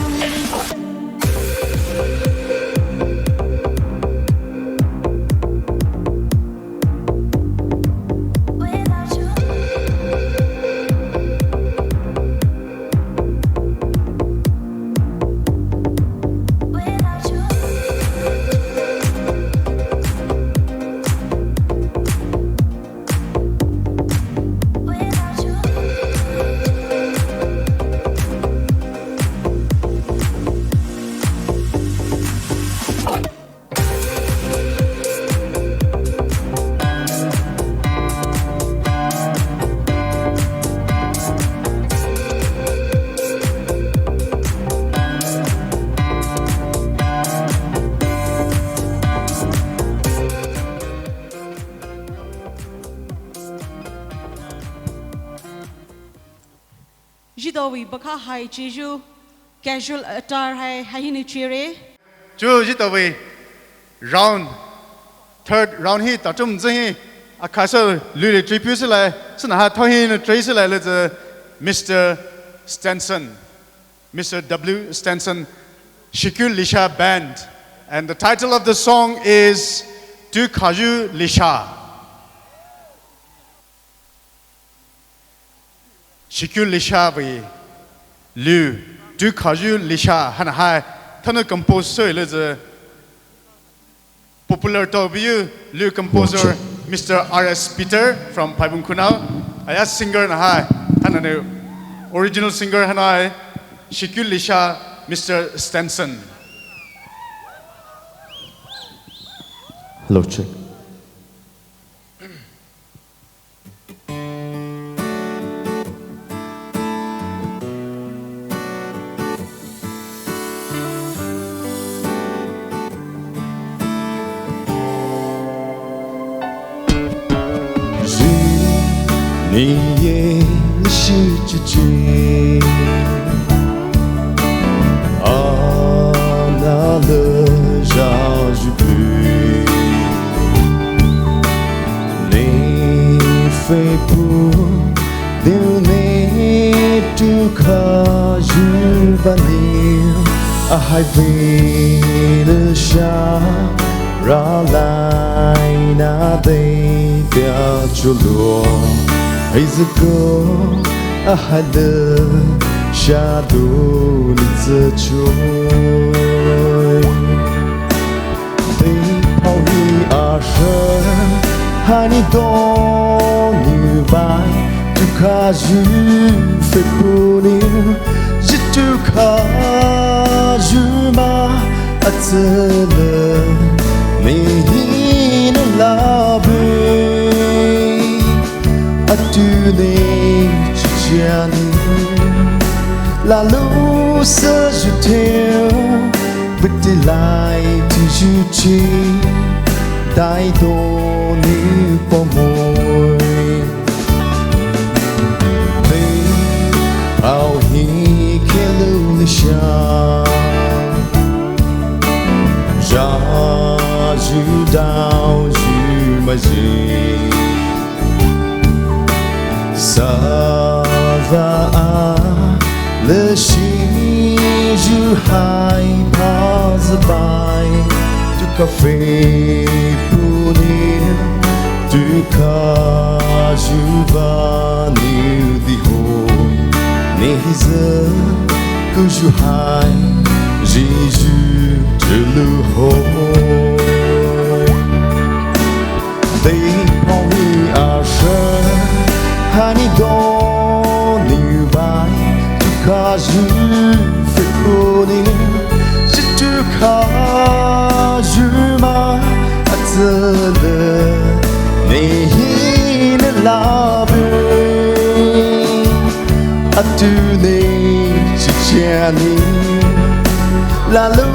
Zhitaovei bakha hai chiyu casual attire hai, hai hinou chire. Chu zhitaovei round, third round hi tatumzü hi, akhaso lule tripu sülai, süna ha thohi nou three sülai lezü Mister Stenson, Mister W Stenson, Shikyu Lisha Band. And the title of the song is Tu Khayu Lisha. Shikyu Lisha vei lu, Tu Khayu Lisha haina hai, thanou compose soulezü popular taobuyu lu composer Mister R S Peter from Phaibung Khunao. Aya singer na hai, haina nou original singer haina hai, Shikyu Lisha, Mister Stenson. Hello, check. Zhi ni ye shi chi chi. Ana le zha zhu bu. Ni fei pu, diu ni tu khayu ba ni, a hai vei le sha, ra lai na dei tia chu luo, hai zü ko, a hai le sha du ni zü chu. Dei pao hi a she, hani dou niu bai, tu khayu fei pu niu, zhi tu khayu ma, a tsü le, mi hi ne la bu. Atu ne chichiani, la lu se zhu teo, beti lai ti zhu chi, dai do ni po moi. Pei, pao hi ke lu ni sha, zha zhu dao zhu ma zhi. Sa va a le shi zhu hai pa zü bai, tu kha fei pu niu, tu khayu ba niu di ho, ni hi zü ku zhu hai, zhi zhu tu lu ho. Dei pao hi a she, hani dou niu bai, tu khayu fei pu niu, zhi tu khayu ma, a tsü le, ni hi ne la bu. Atu ne chichiani, la lu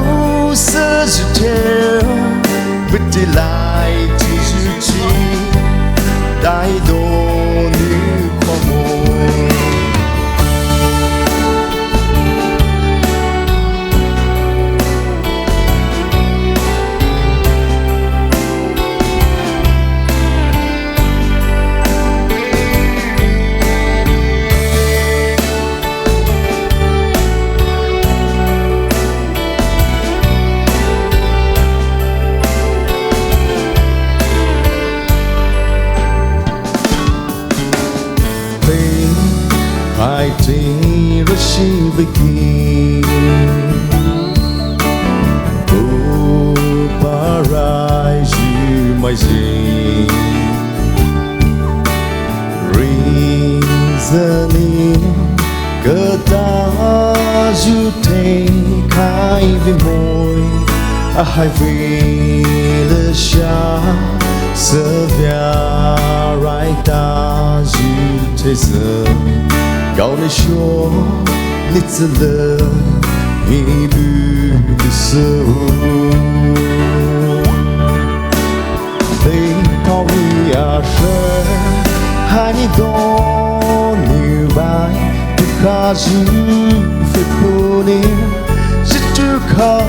se zhu teo, beti lai ti zhu chi, dai do ni po moi. Tingro shi viki. Uparai zhumaizi. Reasoning kata zhute kai vimoi. Ahai vile sha sevia rai ta zhute se. Gaone sho ni tsele ibu ni se. They call me a friend, honey, don't you buy the car you fit put in. She took her,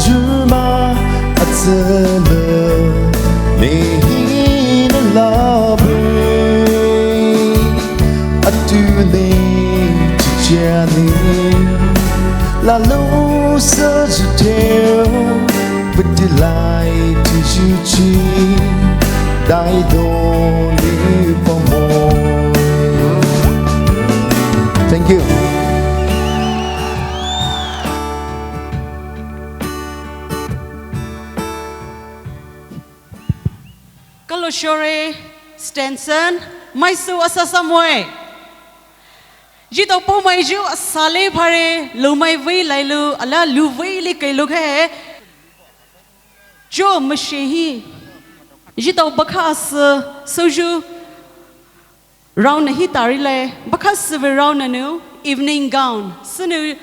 you my, a tsele, me in a love. Atune chichani la lo sa juteo, but delight to you chi dai don di pamo. Thank you. Kalo shore, Stenson, maisu asa samoi. Jitao pumai ju asale phare, lumai vei lailu, ala lu vei li kailu khe. Jo mashe hi. Jitao bakha asa, soju, round hi tari le, bakha sivei round nu, evening gown. Sunu,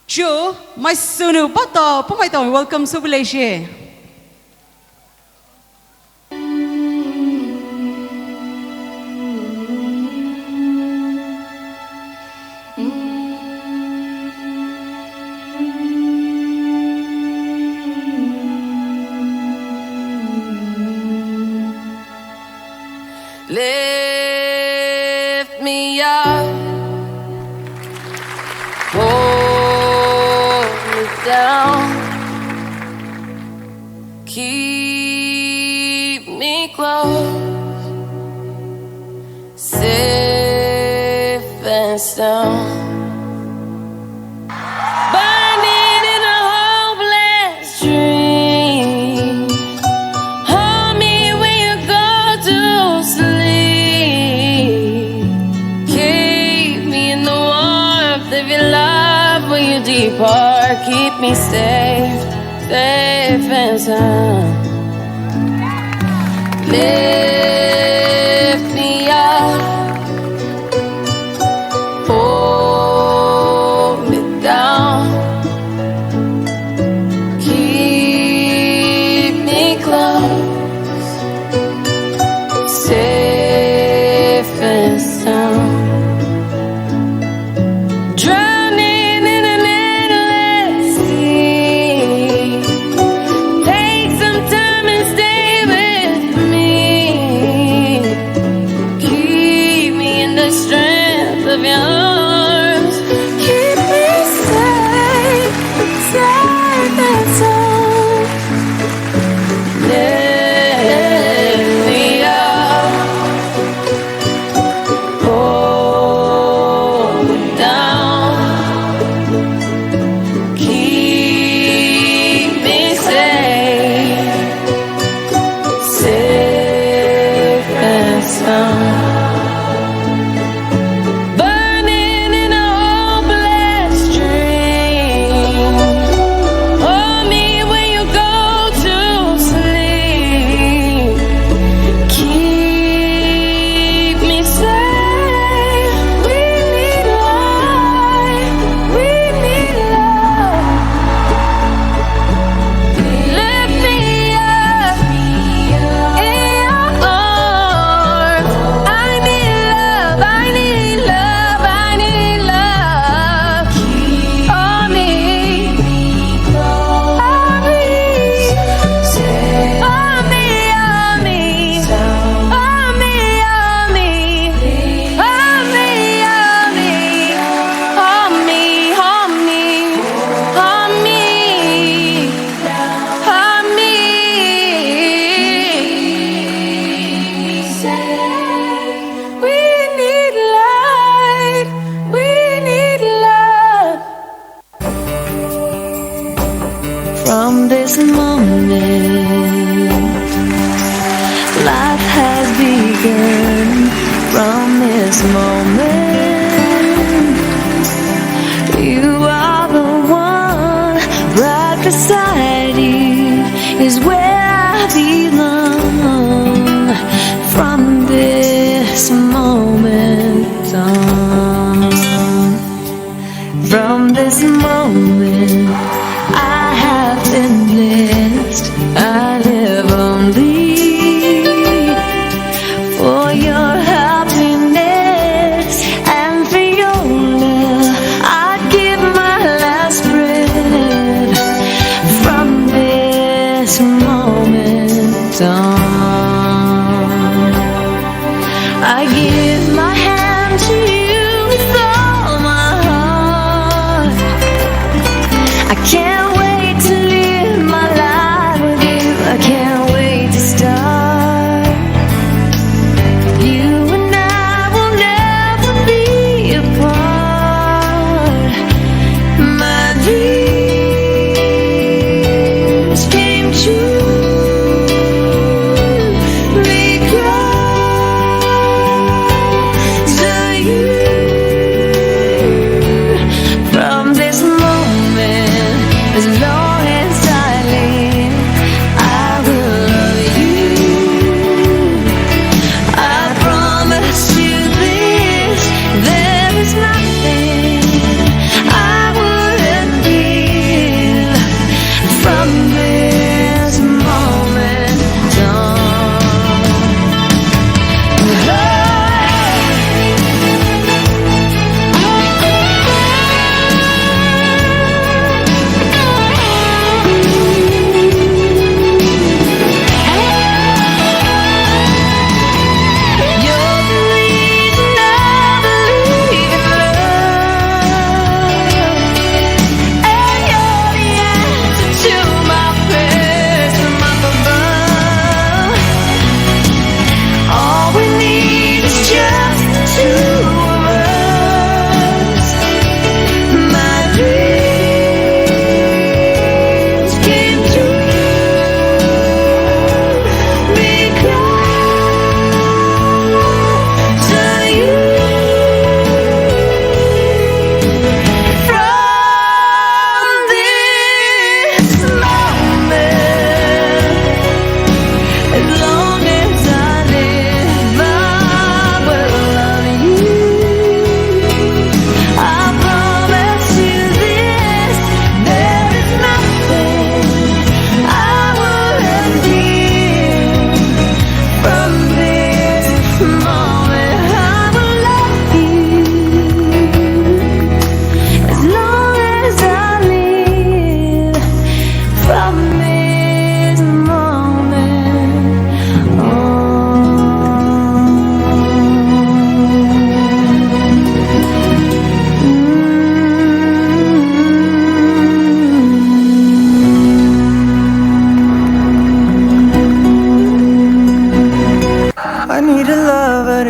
jo, maisunu, pato, pumai to, welcome, subuleshe. Lift me up, hold me down, keep me close, safe and sound. Burning in a hopeless dream. Hold me when you go to sleep. Keep me in the warmth of your love when you depart. Keep me safe, safe and sound. Lift me up, hold me down, keep me close, safe and sound. Drowning in an endless sea. Take some time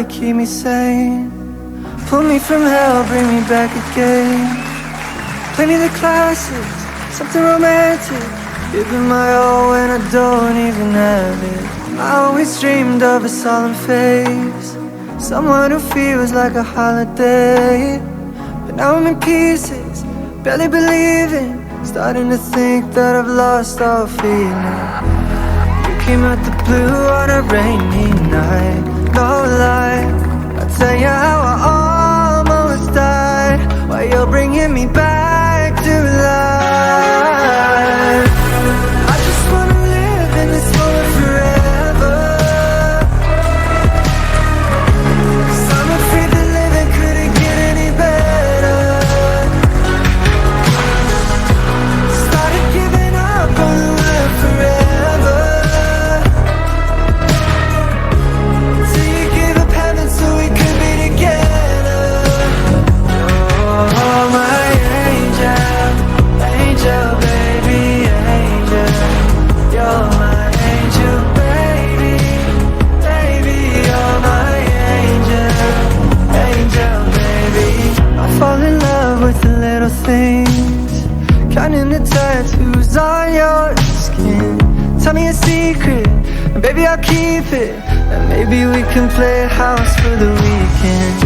Keep me sane. Pull me from hell, bring me back again. Play me the classics, something romantic. Giving my all when I don't even have it. I always dreamed of a solemn face. Someone who feels like a holiday. But now I'm in pieces, barely believing. Starting to think that I've lost all feeling. You came out the blue on a rainy night. No lie, I'll tell you how I almost died. Why you're bringing me back to life. I just wanna live in this moment forever. 'Cause I'm afraid that living couldn't get any better. Started giving up on the world forever. Till you gave up heaven so we could be together. You're my angel, angel, baby, angel. You're my angel, baby, baby. You're my angel, angel, baby. I fall in love with the little things. Counting the tattoos on your skin. Tell me a secret, and baby, I'll keep it. And maybe we can play house for the weekend.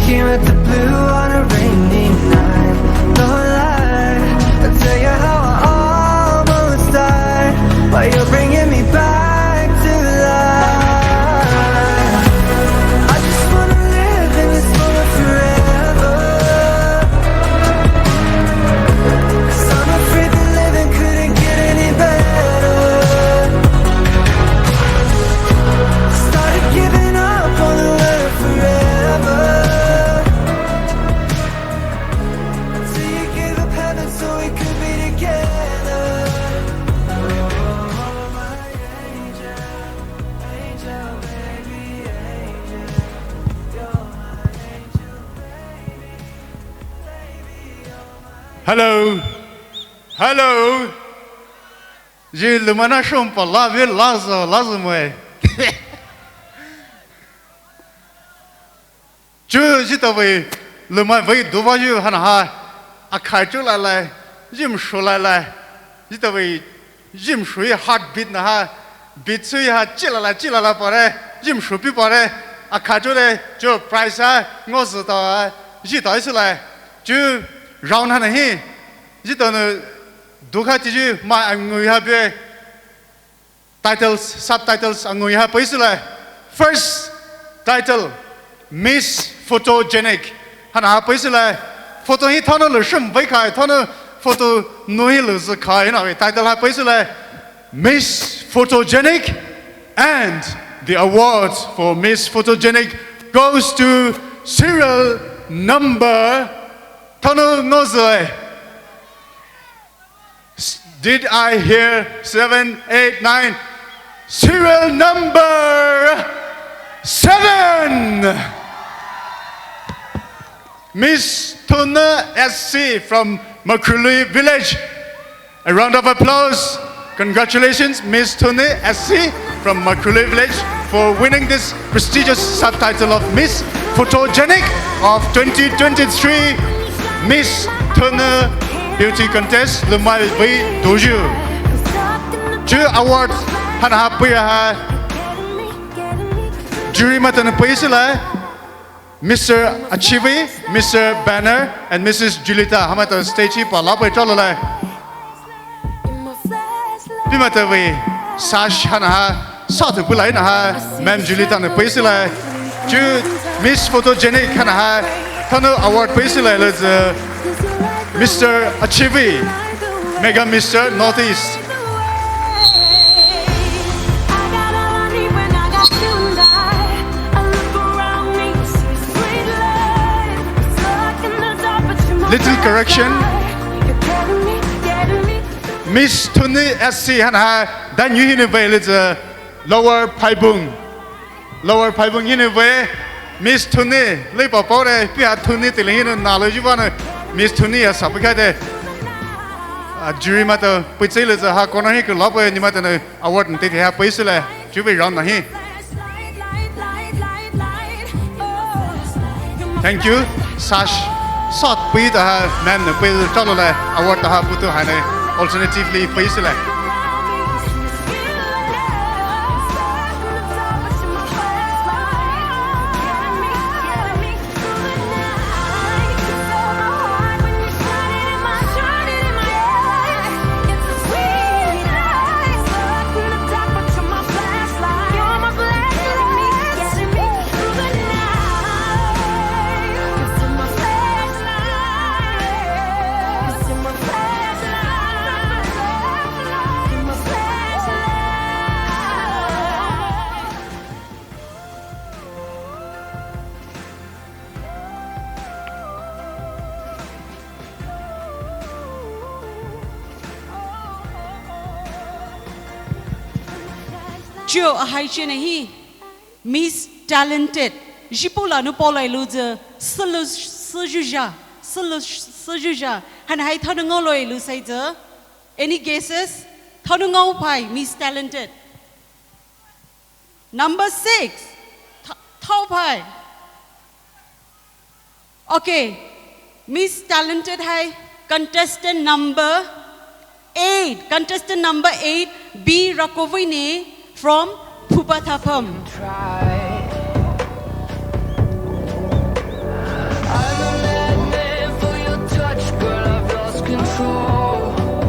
Here at the blue on a rainy night. No lie, I'll tell you how I almost died. Why you're bringing me back to life. I just wanna live in this moment forever. 'Cause I'm afraid that living couldn't get any better. Started giving up on the world forever. Till you gave up heaven so we could be together. Oh, my angel, angel, baby, angel. You're my angel, baby, baby, you're my Hello. Hello. Ji lumana shompa la ve laza laza moe. Chu jitavei lumai vei duva ju hana ha. Akhai chu lai lai. Jim shu lai lai. Jitavei jim shui heartbeat na ha. Beat shui ha chila lai chila lai pare. Jim shu pi pare. Akhai chu le chu price ha. Ngo zi ta ha. Ji ta isi lai. Chu round hana hi. Jitanu dukha tiju mai angui ha be. Titles, subtitles angui ha paisule. First title, Miss Photogenic. Hana ha paisule. Photo hi thano le shim vai khai, thano photo nui le zi khai, hina title ha paisule. Miss Photogenic, and the award for Miss Photogenic goes to serial number thano ngo zi. S-, did I hear seven, eight, nine? Serial number seven. Miss Thunna S C from Makruli village. A round of applause. Congratulations, Miss Thunna S C from Makruli village, for winning this prestigious subtitle of Miss Photogenic of twenty twenty-three Miss Thunna Beauty Contest, lumai vei doju. Chu award hana ha pui ha jury matan paisule. Mister Achivi, Mister Banner, and Missus Julita. Hamata stage hi pa la pai cholo lai. Pimata vei sash hana ha, sa tu pulai na ha, Ma'am Julita ne paisule. Ju Miss Photogenic hana ha, thano award paisule le zi Mister Achivi, Mega Mister Northeast. Little correction. Miss Thunna S C hana ha, dan yu hini vei le zi Lower Phaibung. Lower Phaibung hini vei Miss Thunna, le pa pore, pi ha Thunna tili hini na le jiva ne Miss Thunna ya sa pi khai de. A jury mata pui tse le zi ha corner hi ke la pa ni mata ne award ne te ha paisule. Ju vei round na hi. Thank you. Sash sot pui ta ha ma'am ne pui ta lo le award ta ha putu ha ne alternatively pui sile. Chuo ahai chena hi Miss Talented. Jipu la nu paolai lu zü, sulu sujuja, sulu sujuja. Haina hai thonu ngaoloi lu sai zü. Any guesses? Thonu ngaopai Miss Talented. Number six. Th-, thaopai. Okay. Miss Talented hai contestant number eight. Contestant number eight, B Rakovine from Phuba Thapham.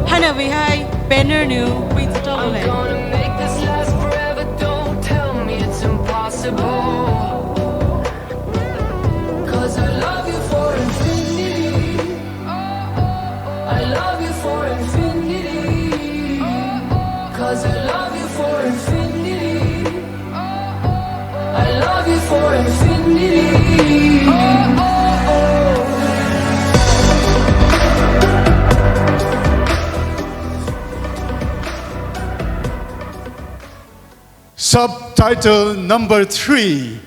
Haina vei hai banner nu pui zütao le. Subtitle number three.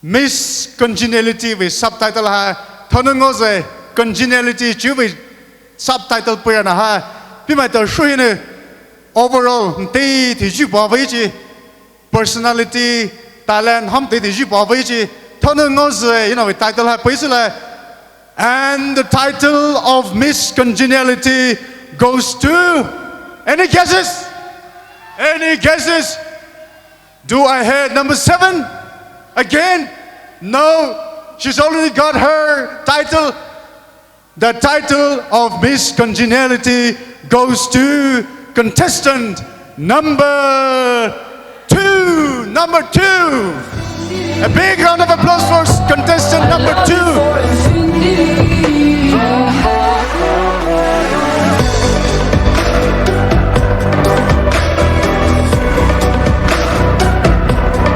Miss Congeniality vei subtitle ha thonu ngaoze congeniality chu vei subtitle puira na ha pimai ta shuhine overall nte ti ju pa vei chi personality, talent ham te ti ju pa vei chi thonu ngaoze you know vei title ha pui sile. And the title of Miss Congeniality goes to, any guesses? Any guesses? Do I hear number seven? Again? No, she's already got her title. The title of Miss Congeniality goes to contestant number two. Number two. A big round of applause for contestant number two.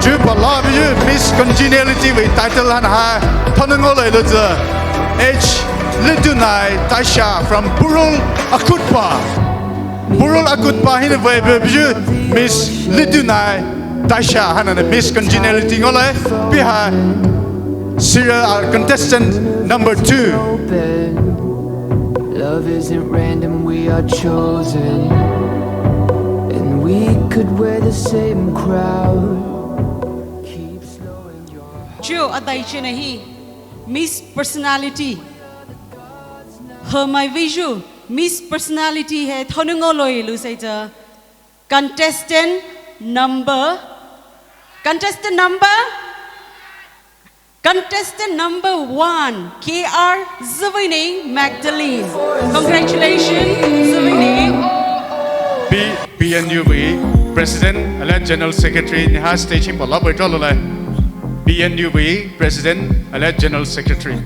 Chuo pa la vei Miss Congeniality vei title haina ha thonu ngaoloi lu zü H Lidunai Tasha from Burul Akutpa. Burul Akutpa hinou vei vei Miss Lidunai Tasha haina Miss Congeniality ngaoloi. Pi ha serial, uh, contestant number two. Love isn't random, we are chosen. And we could wear the same crown. Keep slowing your Chuo adai chena hi Miss Personality. Hemai vei ju Miss Personality hai thonu ngaoloi lu sai zü contestant number, contestant number, contestant number one, K R Zuvine Magdalene. Congratulations, Zuvine. B-, B N U vei President and General Secretary ni ha stage hi pa la vei talo le. B N U vei President and General Secretary.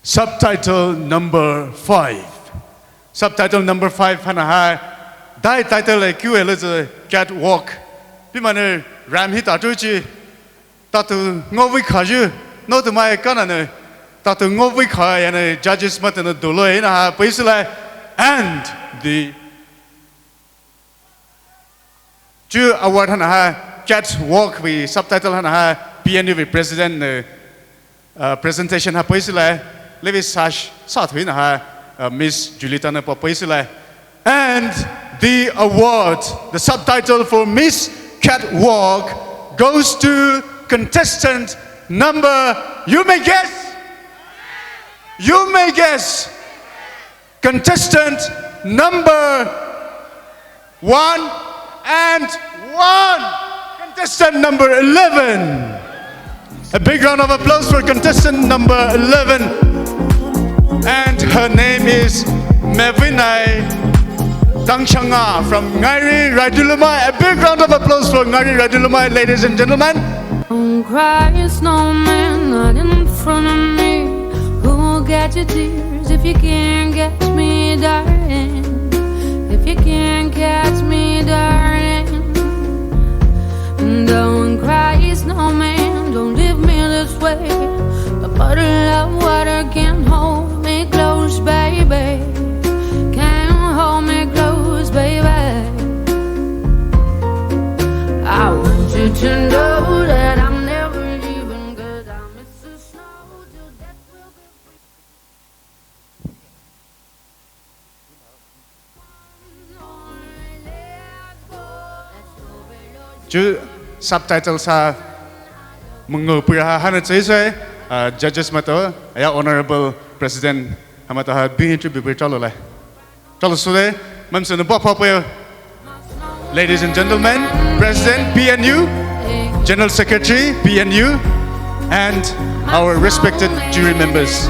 Subtitle number five. Subtitle number five haina ha Dai title e kiu e le zü catwalk. Pimai nou ramp hi tatu chi. Tatu ngovi khayu. No tu mai kana nou. Tatu ngovi kha ya nou judges maitao nou dolo e na ha paisü lai. And the chu award haina ha catwalk vei subtitle haina ha P N U vei president nou uh, presentation ha paisü lai, levi sash sa thui na ha, uh, Miss Julita nou pa paisü lai. And the award, the subtitle for Miss Catwalk goes to contestant number, you may guess. You may guess. Contestant number one and one. Contestant number eleven. A big round of applause for contestant number eleven. And her name is Mevinai Dangchanga from Ngairi Raidulumai. A big round of applause for Ngairi Raidulumai, ladies and gentlemen. Don't cry, snowman, not in front of me. Who'll get your tears if you can't catch me, darling? If you can't catch me, darling. Don't cry, snowman, don't leave me this way. A bottle of water can't hold me close, baby. Can't hold me close, baby. I want you to know that I'm never leaving, 'cause I miss the snow till death will be free. Chu subtitle sa mungo pura ha hana chai sai, uh, judges maitao, ya honorable president ha maitao ha bihin chu bibir chalo lai. Chalo sule, maimai sü nou ba pha pha. Ladies and gentlemen, President P N U, General Secretary P N U, and our respected jury members.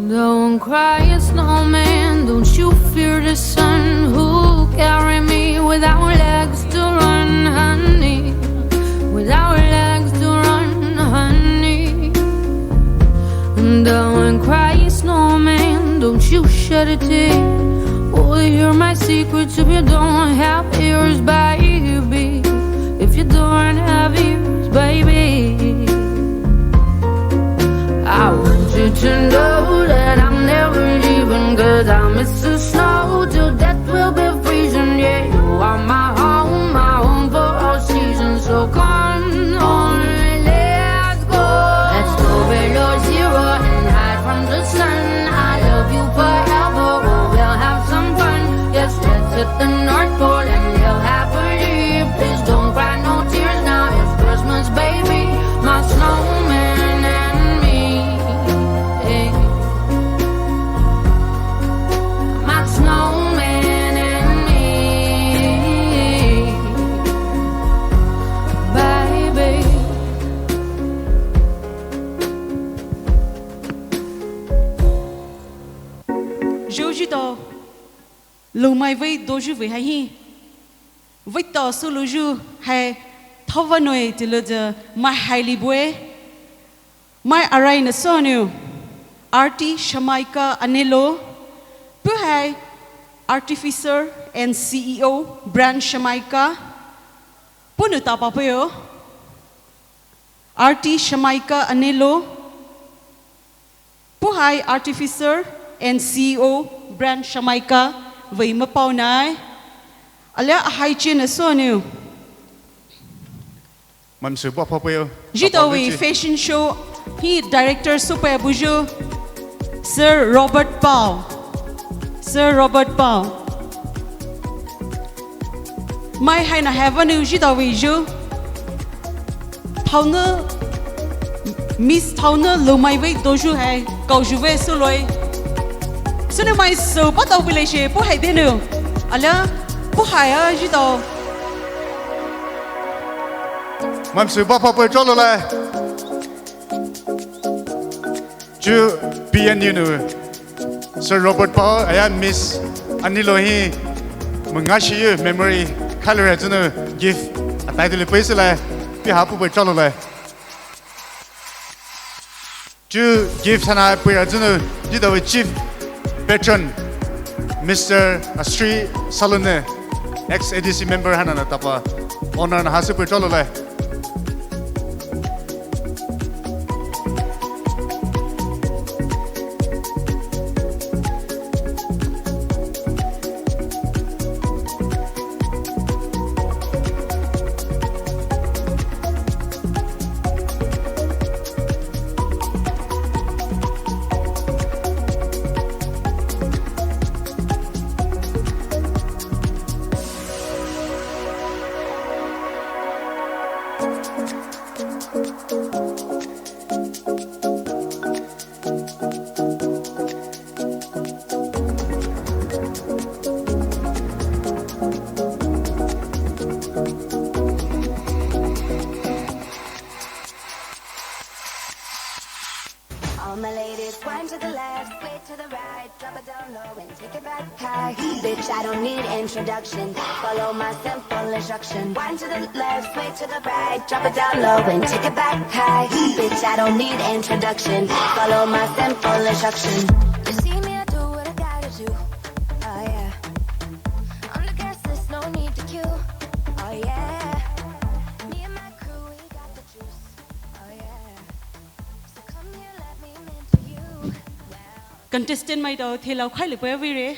Don't cry, snowman, don't you fear the sun. Who'll carry me without legs to run, honey? Without legs to run, honey. Don't cry, snowman, don't you shed a tear. Who'll hear my secrets if you don't have ears, baby? If you don't have ears, baby. I want you to know that I'm never leaving, 'cause I miss the snow till death will be freezing. Yeah, you are my home, my home for all seasons. So come on, let's go. Let's go below zero and hide from the sun. I love you forever, oh, we'll have some fun. Yes, let's hit the North Pole and live happily. Please don't cry no tears now. It's Christmas, baby. My snowman and me. Eh. My snowman and me. Baby. Zhou zhitao, loumai vei doyu vei hai hi. Vei tao sü louyu hai thova noi tilo de mai hai li bue. Mai arai na sonou. Arti Shamaika Anelo. Pu hai Artificer and C E O Brand Shamaika. Pu nou tapa peo. Arti Shamaika Anelo. Pu hai Artificer and C E O Brand Shamaika vei mapao nai. Alia ahai chi na sonou. Maimai sü ba pha peo. Zhitao vei fashion show hi director süpei buyu. Sir Robert Pao. Sir Robert Pao. Mai hai na hai vanou zhitao vei yu. Thaonou, Miss Thaonou loumai vei doyu hai, kaoyu vei süloi. Sünou mai sü patao vei le she, pu hai denou. Alia, pu hai a zhitao. Maimai sü ba pha peo chalo lai. Chu P N U nou Sir Robert Pao aya Miss Anilo hi manga shiyu memory khailou re zünou gift atai tuli paisü lai. Pi ha puhpei chalo le. Chu gift haina puhra zünou, etao vei chief patron, Mister Asri Salune, ex A D C member haina na tapa, honor na ha süpei chalo le. All my ladies, wind to the left, sway to the right, drop it down low and take it back high. Bitch, I don't need introduction. Follow my simple instruction. Wind to the left, sway to the right, drop it down low and take it back high. Bitch, I don't need introduction. Follow my simple instruction. You see me, I do what I gotta do. Oh yeah. On the guest list, no need to queue. Oh yeah. Me and my crew, we got the juice. Oh yeah. Contestant maitao theilou khailai pui vei re.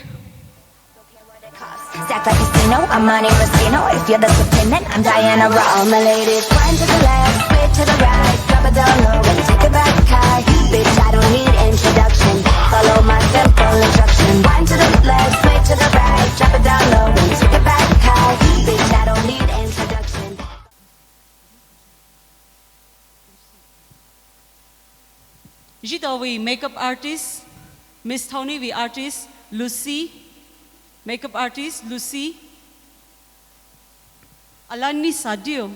Stack like casino, I'm Monte Moschino. If you're the supreme, then I'm Diana Ross. All my ladies, wind to the left, sway to the right, drop it down low and take it back high. Bitch, I don't need introduction. Follow my simple instruction. Wind to the left, sway to the right, drop it down low and take it back high. Bitch, I don't need introduction. Etao vei makeup artist, Miss Thauney vei artist, Lucy, makeup artist, Lucy, Alani Sadio.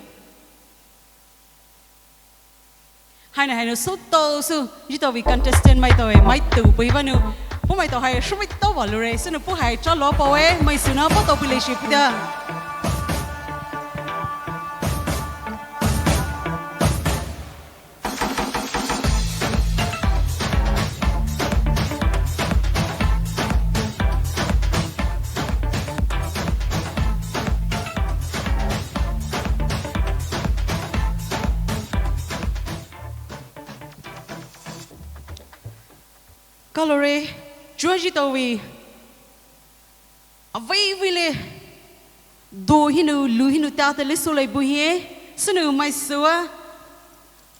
Haina haina sü tao sü, etao vei contestant maitao e, mai tu pui vanou. Puh maitao hai shumai tao valoure, sünou puh hai chalo paoe, mai suna pa tao pui le shi puh da. Kaloure, chuo etao vei. Avei vei le. Do hinou, lu hinou ta ta le sülai bu hie. Sünou mai sua.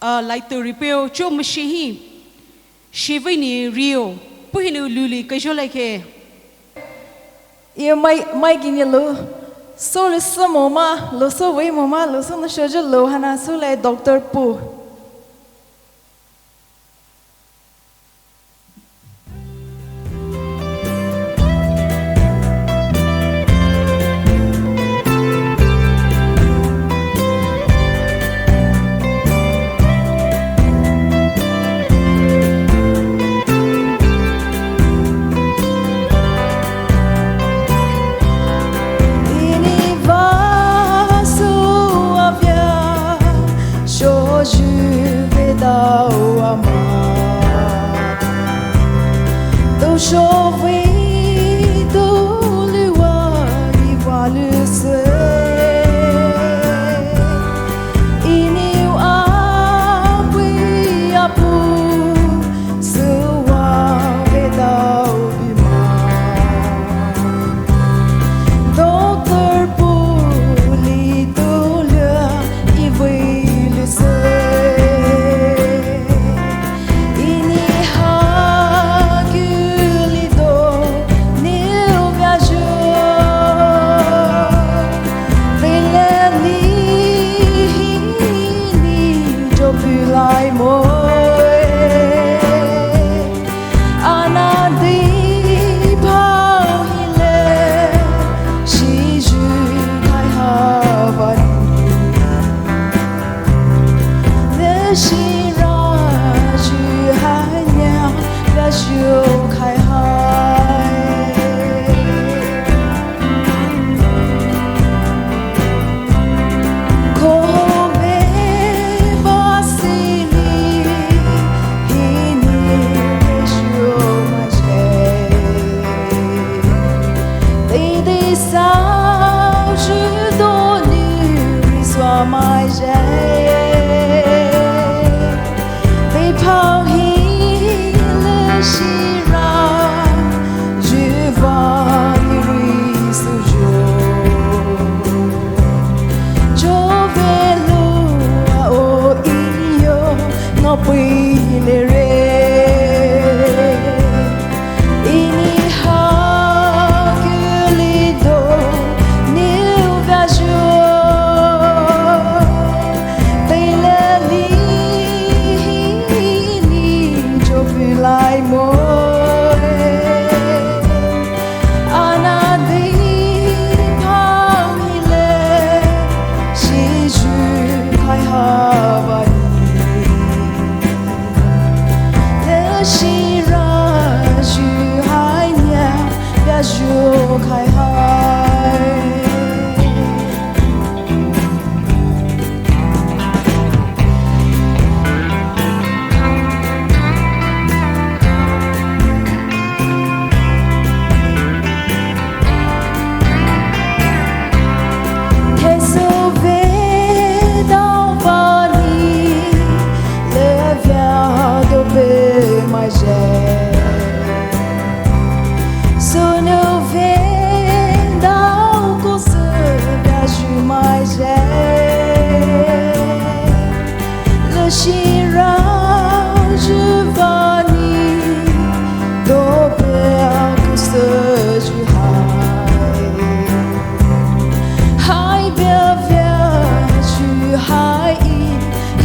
Ah, lai tu ripeo, chuo mashi hi. Shivei ni rio. Puh hinou lu li kajo lai ke. Ih mai, mai gini lu. Sü le sü mo ma, lu sü vei mo ma, lu sü na shojo lu haina sü le doctor pu. Ini vasu avia shoju Isaiah, lashira juvani dobe akuse juhai. Hai bia bia juhai i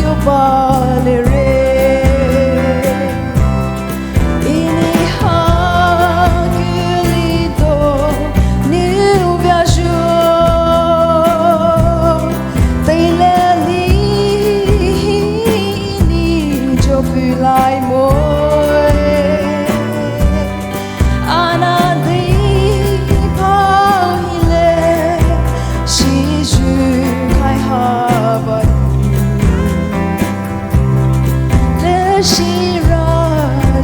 yo balere. Ini hakili do niu bia ju. Teile li ini joku lai moe. Ana di pau hile shi ju kai haba. Lashira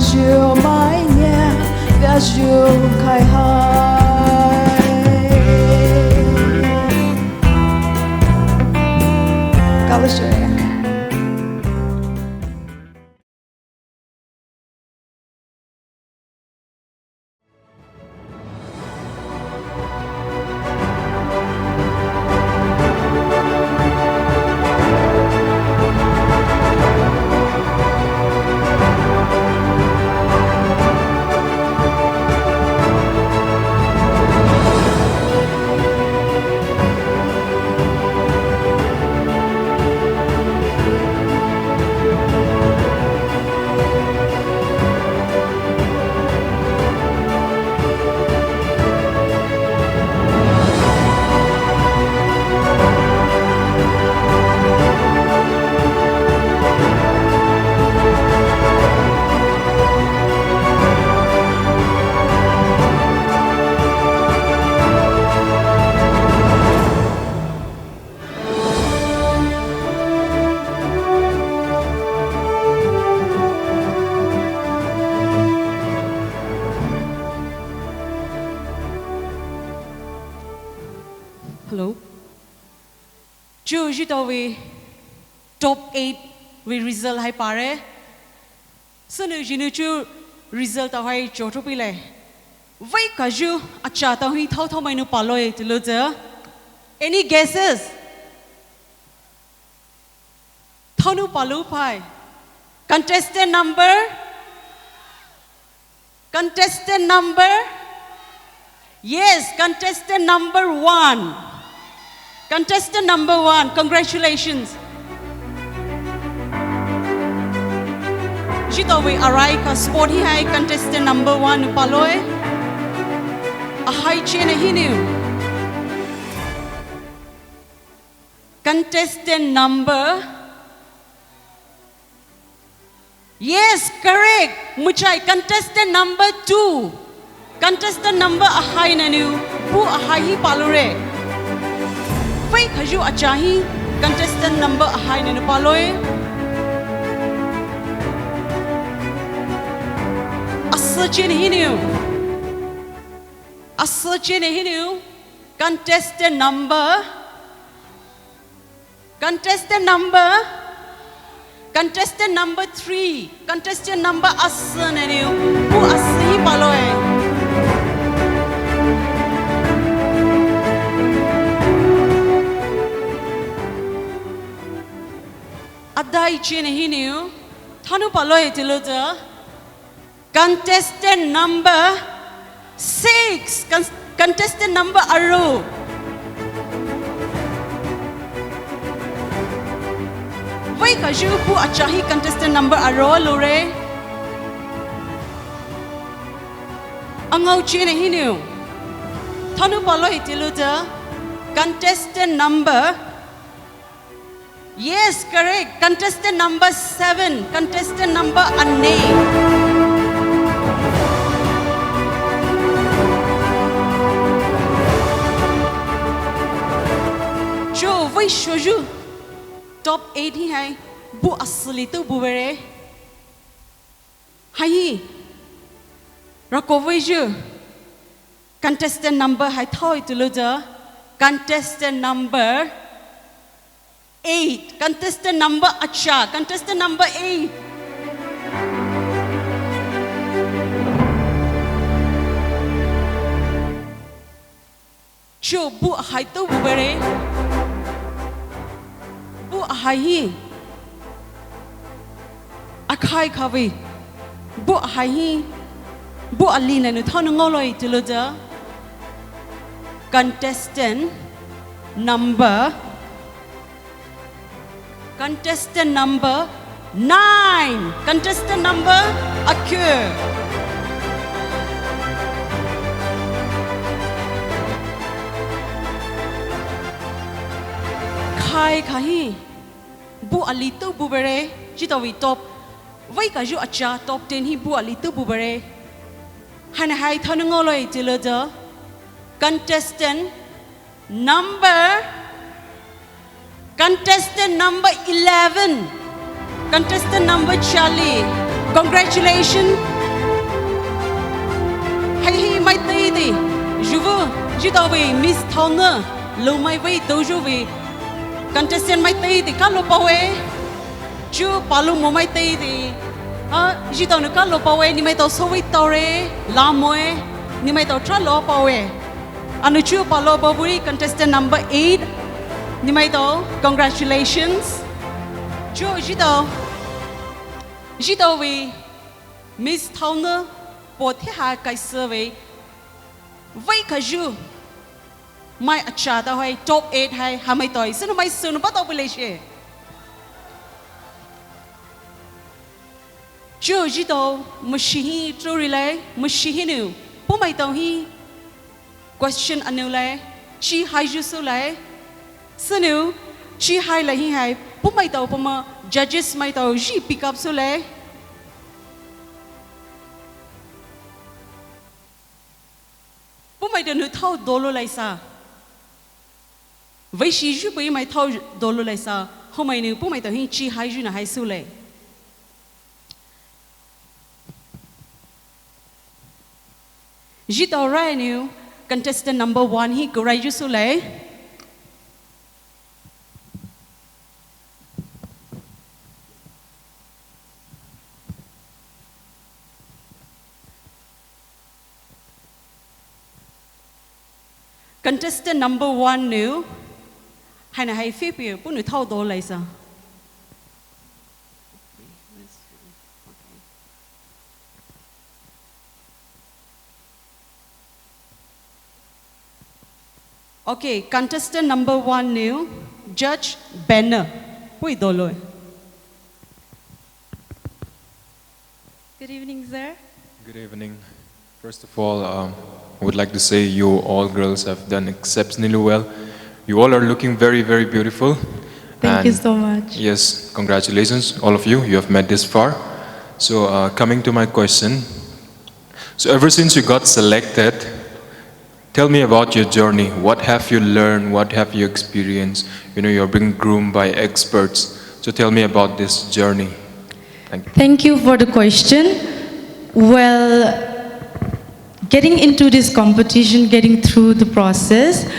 ju mai nia bia ju kai hai. Kalashe. Hello. Chu jitawe top eight we result hai pare. Sünu jinu chu result tao hai chotopi le. Vei kaju acha tao hi thao thao mainu paloe tilo te. Any guesses? Thaonu palu pai. Contestant number? Contestant number? Yes, contestant number one. Contestant number one, congratulations. Jitawe arai ka spot hi hai contestant number one paloe. Ahai chena hinu. Contestant number. Yes, correct. Muchai, contestant number two. Contestant number ahai nanu. Bu ahai hi palure. Vei kaju acha hi. Contestant number ahai nanu paloe. Asa chena hinu. Asa chena hinu. Contestant number. Contestant number, contestant number three, contestant number asa nanu, bu asa hi paloe. Adai chena hinu, thaonu paloe tilo te. Contestant number six. Con-, contestant number aro. Vei kaju bu acha hi contestant number aro lure. Angau chena hinu. Thaonu paloe tilo te. Contestant number Yes, correct. Contestant number seven. Contestant number ane. Cho vei shoju. Top eight hi hai. Bu asli tu bu vere. Hai. Rako vei ju. Contestant number hai thoi tulu ja. Contestant number eight. Contestant number acha. Contestant number eight. Cho bu hai to bu bere. Ahai hi, akhai khavei, bu ahai hi, bu ali nai nou thaonou ngaoloue toulouzü, contestant number, contestant number nine, contestant number akhu. Khai khahi, bu ali tou bu bure, chitaowe top, vei khayu acha top ten hi bu ali tou bu bure. Haina hai thaonou ngaoloue toulouzü, contestant number, contestant number eleven, contestant number Charlie. Congratulations. Hai hi maitei de, juvu, jitaowe Miss Thaonou, lou mai vei dou juve, contestant maitei de kalo paowe. Chu palo mo maitei de. Ah, jitaonou kalo paowe, nemaitao sovei taore, lamoe, nemaitao thralo paowe. Ana chu palo paburi contestant number eight. Nemaitao, congratulations. Chu jitao, jitaowe Miss Thaonou po thehai kaisüwe, vei khayu mai acha ta hai top eight hai hamaitao, sünou mai sünou patao buleishe. Chu jitao, mashi hi truri lai, mashi hinou, pumaitao hi question anou lai, chi hai ju sü lai, sünou, chi hai lai hi hai, pumaitao puma judges maitao ji pick up sü lai. Pumaitao nou thao dolo laisa. Veishi ju pui mai thao dolo laisa. Homai nou pumaitao hi chi hai ju na hai sü lai. Jitao rai nou contestant number one hi kurai ju sü lai. Contestant number one nou, haina hai fifi puhnou thao dolo laisa. Okay, contestant number one nou, Judge Banner. Pui dolo. Good evening, sir. Good evening. First of all, um, I would like to say you all girls have done exceptionally well. You all are looking very, very beautiful. Thank you so much. Yes, congratulations, all of you. You have made this far. So, uh, coming to my question. So, ever since you got selected, tell me about your journey. What have you learned? What have you experienced? You know, you're being groomed by experts. So, tell me about this journey. Thank you. Thank you for the question. Well, getting into this competition, getting through the process,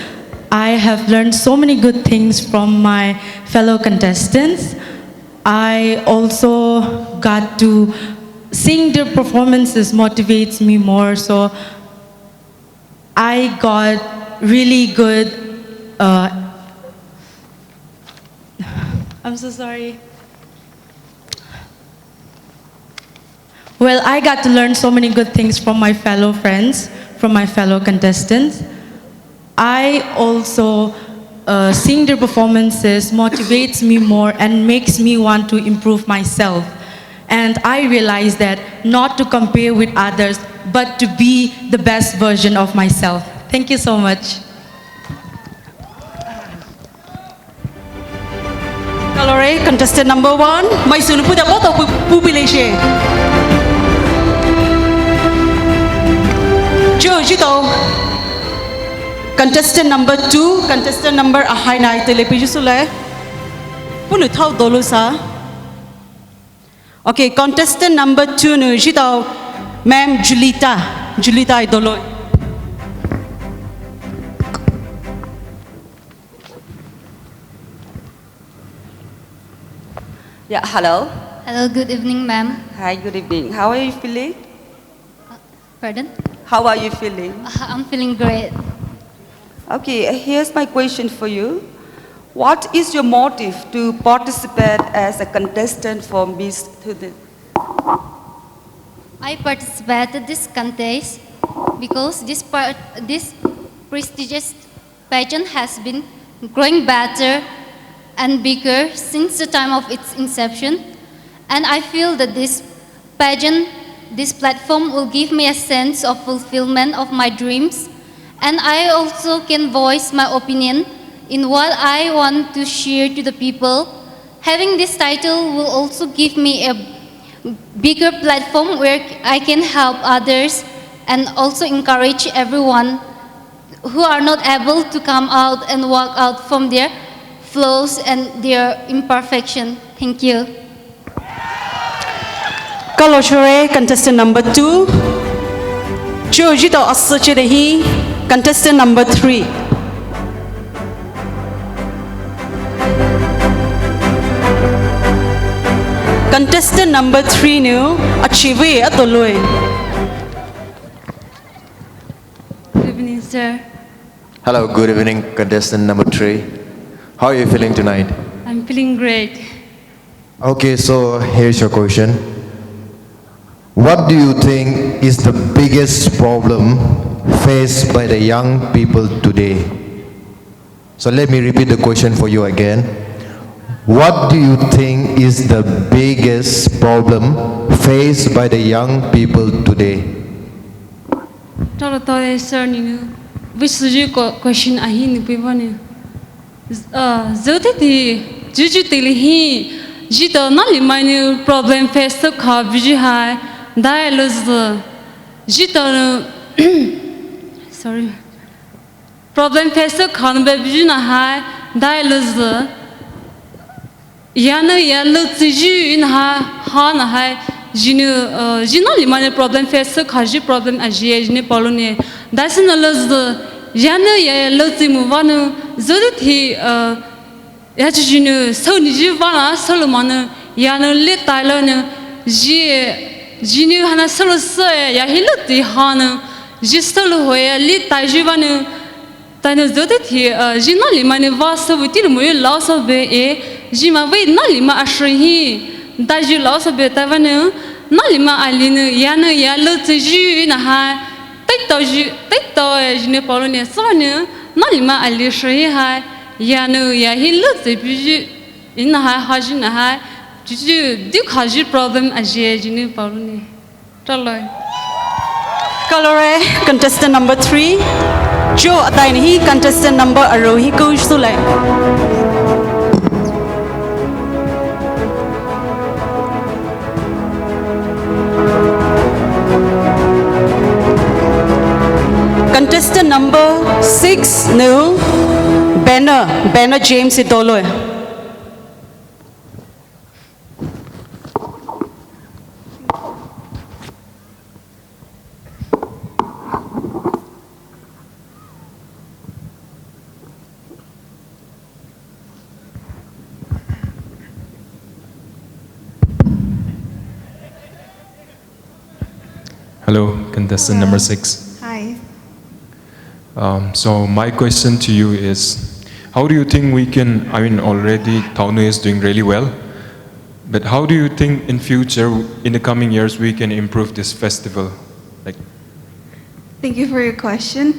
I have learned so many good things from my fellow contestants. I also got to, seeing their performances motivates me more. So I got really good, uh, I'm so sorry. Well, I got to learn so many good things from my fellow friends, from my fellow contestants. I also, uh, seeing their performances motivates me more and makes me want to improve myself. And I realized that not to compare with others, but to be the best version of myself. Thank you so much. Kalore, contestant number one, mai sunu puda boto pu-, pupulation. Jo, jito. Contestant number two, contestant number ahai nai tele piju sule. Puhnou thao dolo sa. Okay, contestant number two nou jito, Ma'am Julita. Julita idolo. Yeah, hello. Hello, good evening, ma'am. Hi, good evening. How are you feeling? Uh, pardon? How are you feeling? Uh, I'm feeling great. Okay, uh, here's my question for you. What is your motive to participate as a contestant for Miss Thudin? I participated this contest because this part, this prestigious pageant has been growing better and bigger since the time of its inception, and I feel that this pageant, this platform will give me a sense of fulfillment of my dreams, and I also can voice my opinion in what I want to share to the people. Having this title will also give me a bigger platform where I can help others and also encourage everyone who are not able to come out and walk out from their flaws and their imperfection. Thank you. Kalo shore, contestant number two. Cho jito asü chede hi, contestant number three. Contestant number three nou achieve atoloi. Good evening, sir. Hello, good evening, contestant number three. How are you feeling tonight? I'm feeling great. Okay, so here's your question. What do you think is the biggest problem faced by the young people today? So let me repeat the question for you again. What do you think is the biggest problem faced by the young people today? Talo talo, sir, nou vei süyu ko question ahi nou pei vane. Uh, züteti, juju tili hi, jito nali mai nou problem face to kha biji hai, dai lo zü. Jito, sorry. Problem face to kha nou be biji na hai, dai lo zü. Yanu ya lo tsi ji in ha, ha na hai, jinu, uh, jinu lima ne problem face to kha ji problem a ji, jinu palo ne. Dai sina lo zü, yanu ya lo tsi mu vanu, züteti, uh, ya chi jinu, so ni ji vana, so lo manu, yanu le tai lo nu, ji, jinu hana so lo so ya, ya hi lo ti ha nu, ji so lo ho ya, le tai ji vanu, Tainu züteti, uh, jinu lima ne va sabu ti mo lao sabe e, jima vei nu lima ashri hi, da ji lao sabe tai vanu, nu lima ali nu, yanu ya lo tsi ji na hai, tai to ji, tai to e jinu palo ne sa nu, nu lima ali shri hai, yanu ya hi lo tsi bi ji, in hai, ha ji na hai, ji ji, di kha ji problem a ji jinu palo ne. Talo. Kalore, contestant number three. Jo atai ni hi contestant number aro hi ko sulai. Contestant number six nu Banner, Banner James itoloi. Hello, contestant number six. Hi. Um, so my question to you is, how do you think we can, I mean, already Thaonu is doing really well, but how do you think in future, in the coming years, we can improve this festival? Like, Thank you for your question.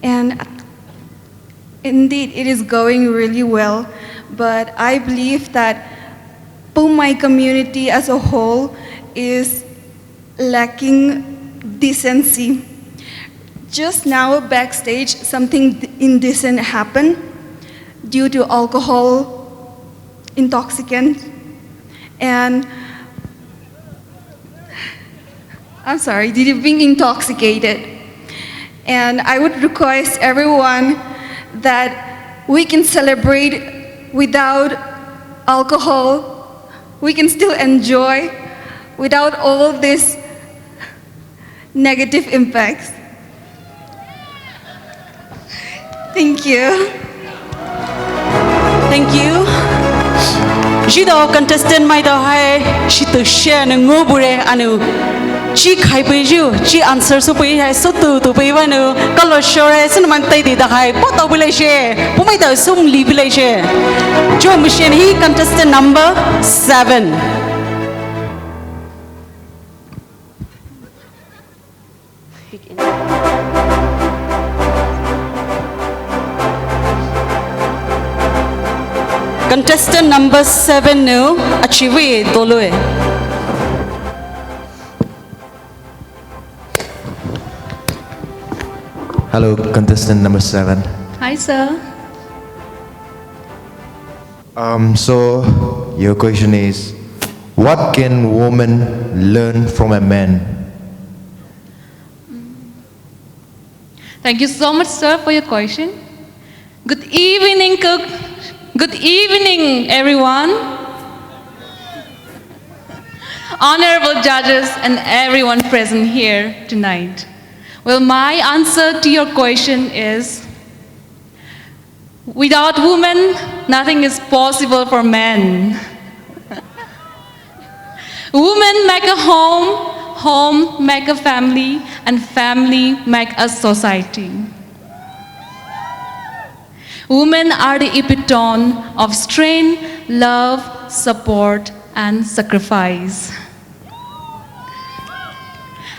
And indeed, it is going really well, but I believe that Poumai community as a whole is lacking decency. Just now, backstage, something d-, indecent happened due to alcohol intoxicant, and I'm sorry, due to being intoxicated. And I would request everyone that we can celebrate without alcohol. We can still enjoy without all this negative impacts. Thank you. Thank you. Jito contestant maitao hai shitu share ne ngobure anu. Chi khai peiyu, chi answer sü pei hai sü tu tu pei vanu, kalo shore sü naman tai di da hai, po tau pei lai she, po mai tau sum li pei lai she. Chuo machine hi contestant number seven. Contestant number seven nu achieve doloe. Hello, contestant number seven. Hi, sir. Um, so, your question is, what can women learn from a man? Thank you so much, sir, for your question. Good evening, Cook. Good evening, everyone. Honorable judges and everyone present here tonight. Well, my answer to your question is, without women, nothing is possible for men. Women make a home, home make a family, and family make a society. Women are the epitome of strength, love, support, and sacrifice.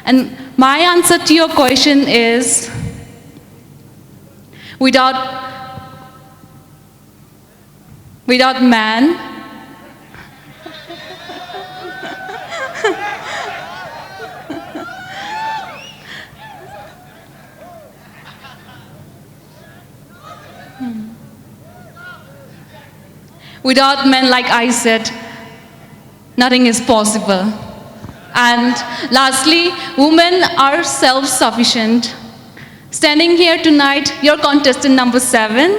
And my answer to your question is, without, without man, without men, like I said, nothing is possible. And lastly, women are self-sufficient. Standing here tonight, your contestant number seven,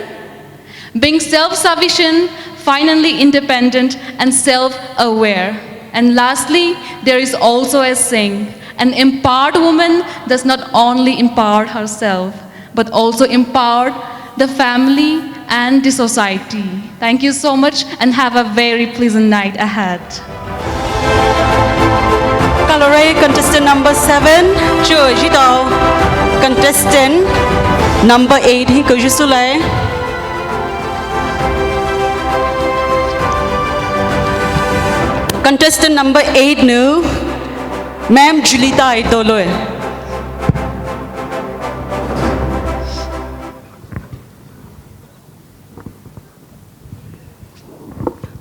being self-sufficient, finally independent, and self-aware. And lastly, there is also a saying, an empowered woman does not only empower herself, but also empower the family and the society. Thank you so much and have a very pleasant night ahead. Kalore contestant number seven, chuo jitao contestant number eight hi ko jisulai. Contestant number eight nu, Ma'am Julita Idoloi.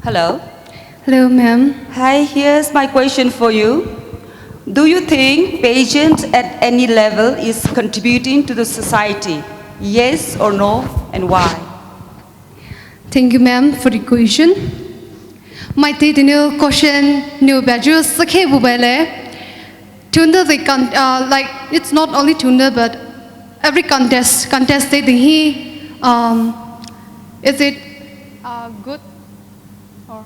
Hello. Hello, ma'am. Hi, here's my question for you. Do you think pageant at any level is contributing to the society? Yes or no, and why? Thank you, ma'am, for the question. Mai te tinu question nu baju sakhe bu bele. Tunda the con-, uh, like, it's not only Tunda, but every contest, contest they think he, um, is it, uh, good? Or,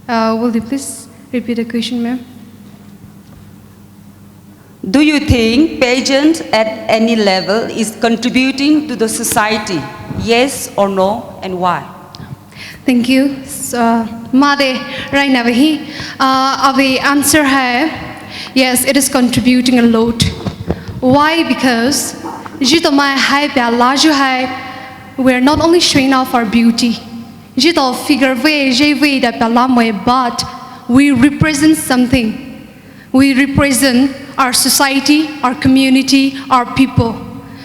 uh, will you please repeat the question, ma'am? Do you think pageant at any level is contributing to the society? Yes or no, and why? Thank you. So, made right now he, uh, avi answer hai, yes, it is contributing a lot. Why? Because jito mai hai pia laju hai, we are not only showing off our beauty. Jito figure ve, je ve da pia la moi, but we represent something. We represent our society, our community, our people.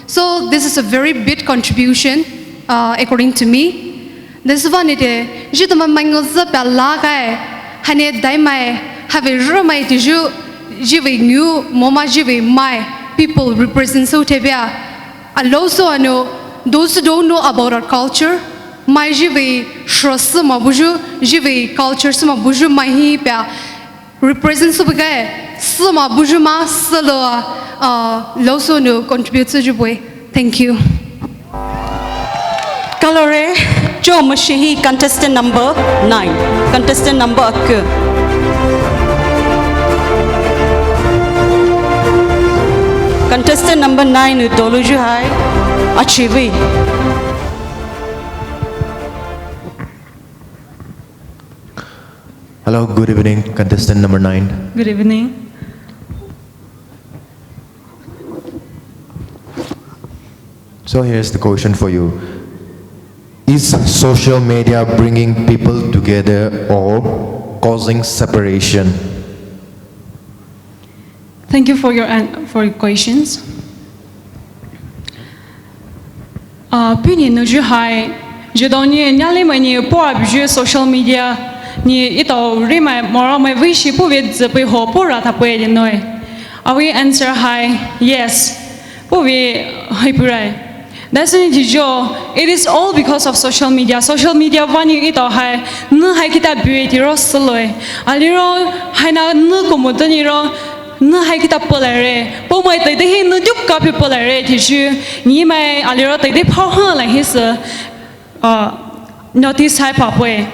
So this is a very big contribution, uh, according to me. This one it is, jitama mango zapa la kai, hane dai mai, have a room mai tiju, jive new, moma jive mai, people represent so tebia. Alo so ano, those who don't know about our culture, mai jive shro sima buju, jive culture sima buju mai hi pia. Represent sü bagae, sü ma buju ma, sü lo, uh, lo sü nu contribute sü ju bue. Thank you. Kalore, chuo machine hi contestant number nine. Contestant number aku. Contestant number nine nu dolu ju hai. Achieve. Hello, good evening, contestant number nine. Good evening. So here's the question for you. Is social media bringing people together or causing separation? Thank you for your an-, for your questions. Uh, puhnou nou zhu hai, zhu dou nou nyale mai nou po a buyu social media nou etao rimai mora mai vei shi puhvei züpei ho po ra tha pei de noi. I will answer hai, yes. Puhvei hai purai. That's why it is all because of social media. Social media vanou etao hai, nou hai kita bue tiro süloi. Aliro hai na nou komo taniro, nou hai kita palaire. Pomai tai de hi nou duka pe palaire tishu. Ni mai aliro tai de pao ha la hi sü. Uh, notice hai pa pei.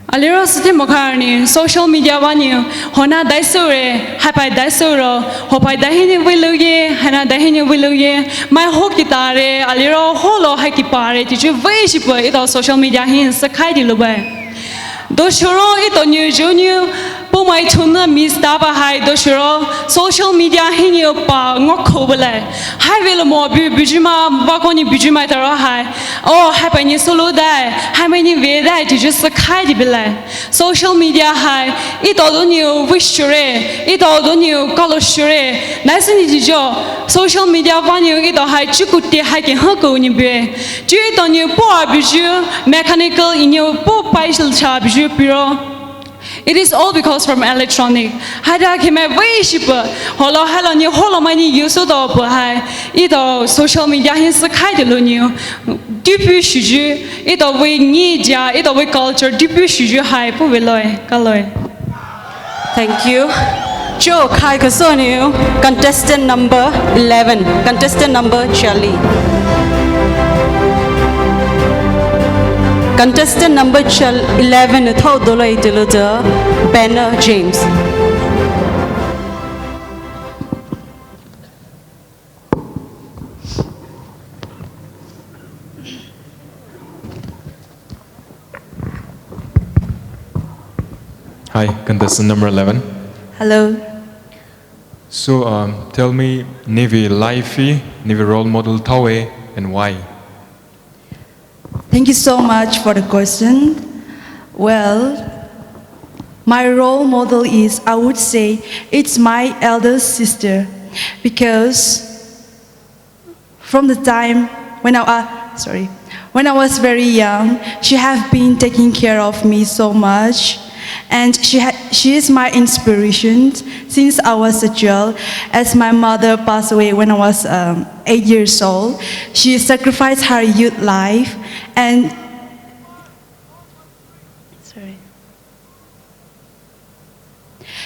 Aliro süte mokha ni social media vanou, hona dai sure, hai pai dai suro, ho pai dai hinou vei luye, hai na dai hinou vei luye, mai ho kita re, aliro ho lo hai ki pa re, tishu vei shi pei, etao social media hin sü khai di lu bai. Doshuro etao nou zhu nou, pomai chuna miss ta pa hai, doshuro, social media hinou pa ngo ko bale. Hai vei lo mo bu, buyu ma, va ko nou buyu mai taro hai. Oh, hai pai nou solo dai, hai mai nou vei dai, tishu sü khai di bale. Social media hai, etao dou nou vei shure, etao dou nou kalo shure, nai sü ni tishu, social media vanou etao hai chuku te hai ke ha ko nou bue. Chu etao nou po a buyu, mechanical inou po pai shil cha buyu piro. It is all because from electronic. Hai da ke mai vei shi pei, ho lo hai lo nou, ho lo mai nou use to pei hai. Etao social media hin sü khai de lo nou. Dupu shuju, etao vei ni ja, etao vei culture, dupu shuju hai puhvei loi, ka loi. Thank you. Cho khai kaso nou, contestant number eleven, contestant number Charlie. Contestant number Char-, eleven, thao doloi tilu to Banner James. Hi, contestant number eleven. Hello. So, um, tell me, nevei life hi, nevei role model thao e, and why? Thank you so much for the question. Well, my role model is, I would say, it's my elder sister, because from the time when I, uh, sorry, when I was very young, she have been taking care of me so much, and she ha-, she is my inspiration since I was a child. As my mother passed away when I was, um, eight years old, she sacrificed her youth life, and, sorry.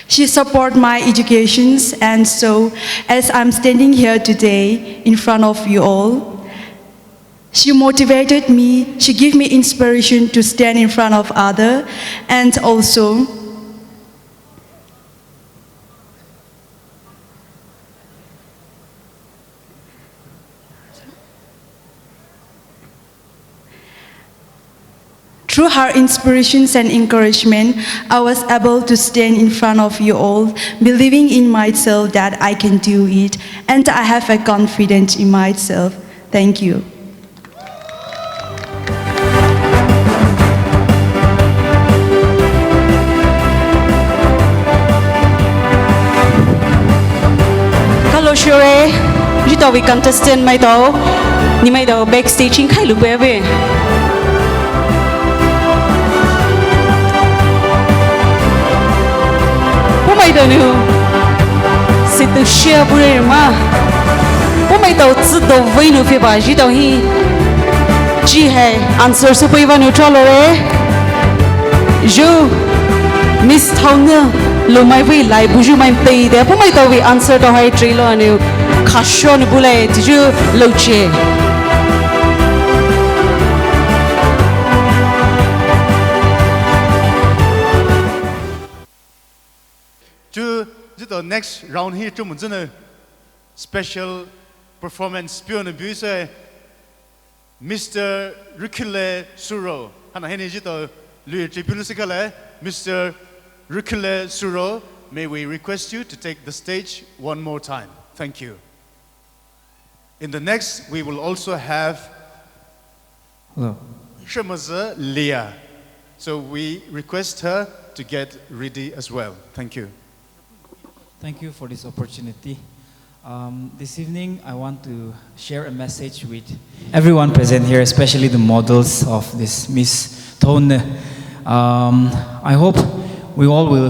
She support my educations, and so as I'm standing here today in front of you all, she motivated me, she give me inspiration to stand in front of other, and also Through her inspirations and encouragement, I was able to stand in front of you all, believing in myself that I can do it, and I have a confidence in myself. Thank you. Kalo shure, zhitaowe contestant maitao, ne maitao backstage in khailu bebe. Pomaitao nou situ shia bure ma. Pomaitao tsüdo vei nou pheba zhitao hi. Chi hai answer sü peiva nou thalore. Zhu Miss Thaona lumai vei lai buyu mai pei de. Pomaitaowe answer tao hai trilo nou. Khasho nou bulai tiju louche. Chu, zhitao next round hi chu munzune special performance pione buse Mister Rukile Suro. Hana hini zhitao lui tribune sikale, Mister Rukile Suro, may we request you to take the stage one more time. Thank you. In the next, we will also have Hello. Shemaza Leah. So we request her to get ready as well. Thank you. Thank you for this opportunity. Um, this evening, I want to share a message with everyone present here, especially the models of this Miss Tone. Um, I hope we all will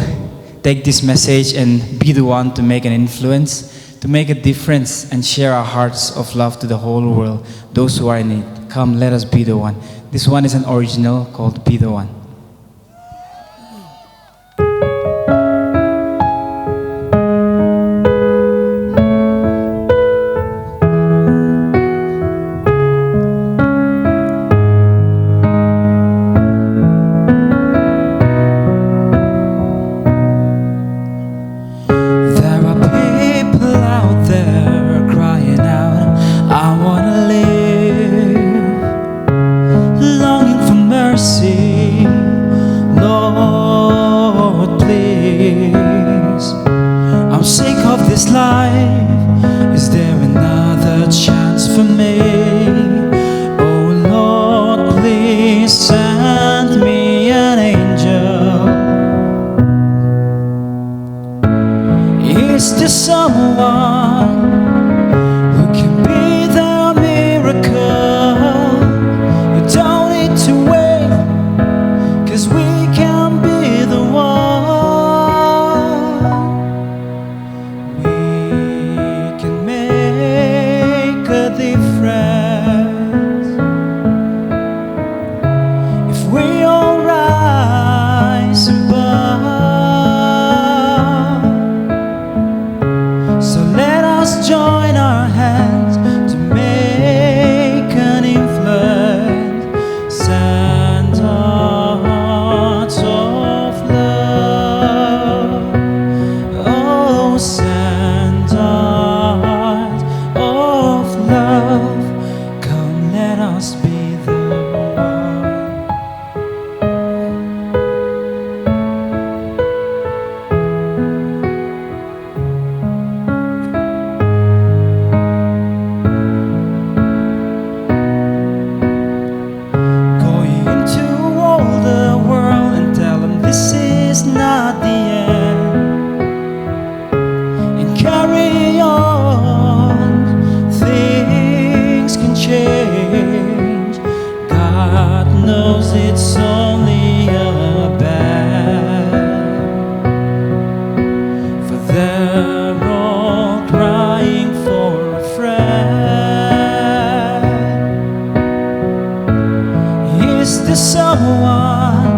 take this message and be the one to make an influence, to make a difference, and share our hearts of love to the whole world, those who are in need. Come, let us be the one. This one is an original called Be the One. There are people out there crying out, "I wanna live," longing for mercy. Lord, please, I'm sick of this life. Is there another chance for me? Oh Lord, please send me an angel. Is there someone who can be the miracle? You don't need to wait, 'cause we can be the one. We can make a difference if we all rise above. So let us join our hands to make an influence. Send hearts of love. Oh, send hearts of love. Come, let us be the one. Going into all the world and tell them this is not the end. And carry on, things can change. God knows it's only a bad, for they're all crying for a friend. Is there someone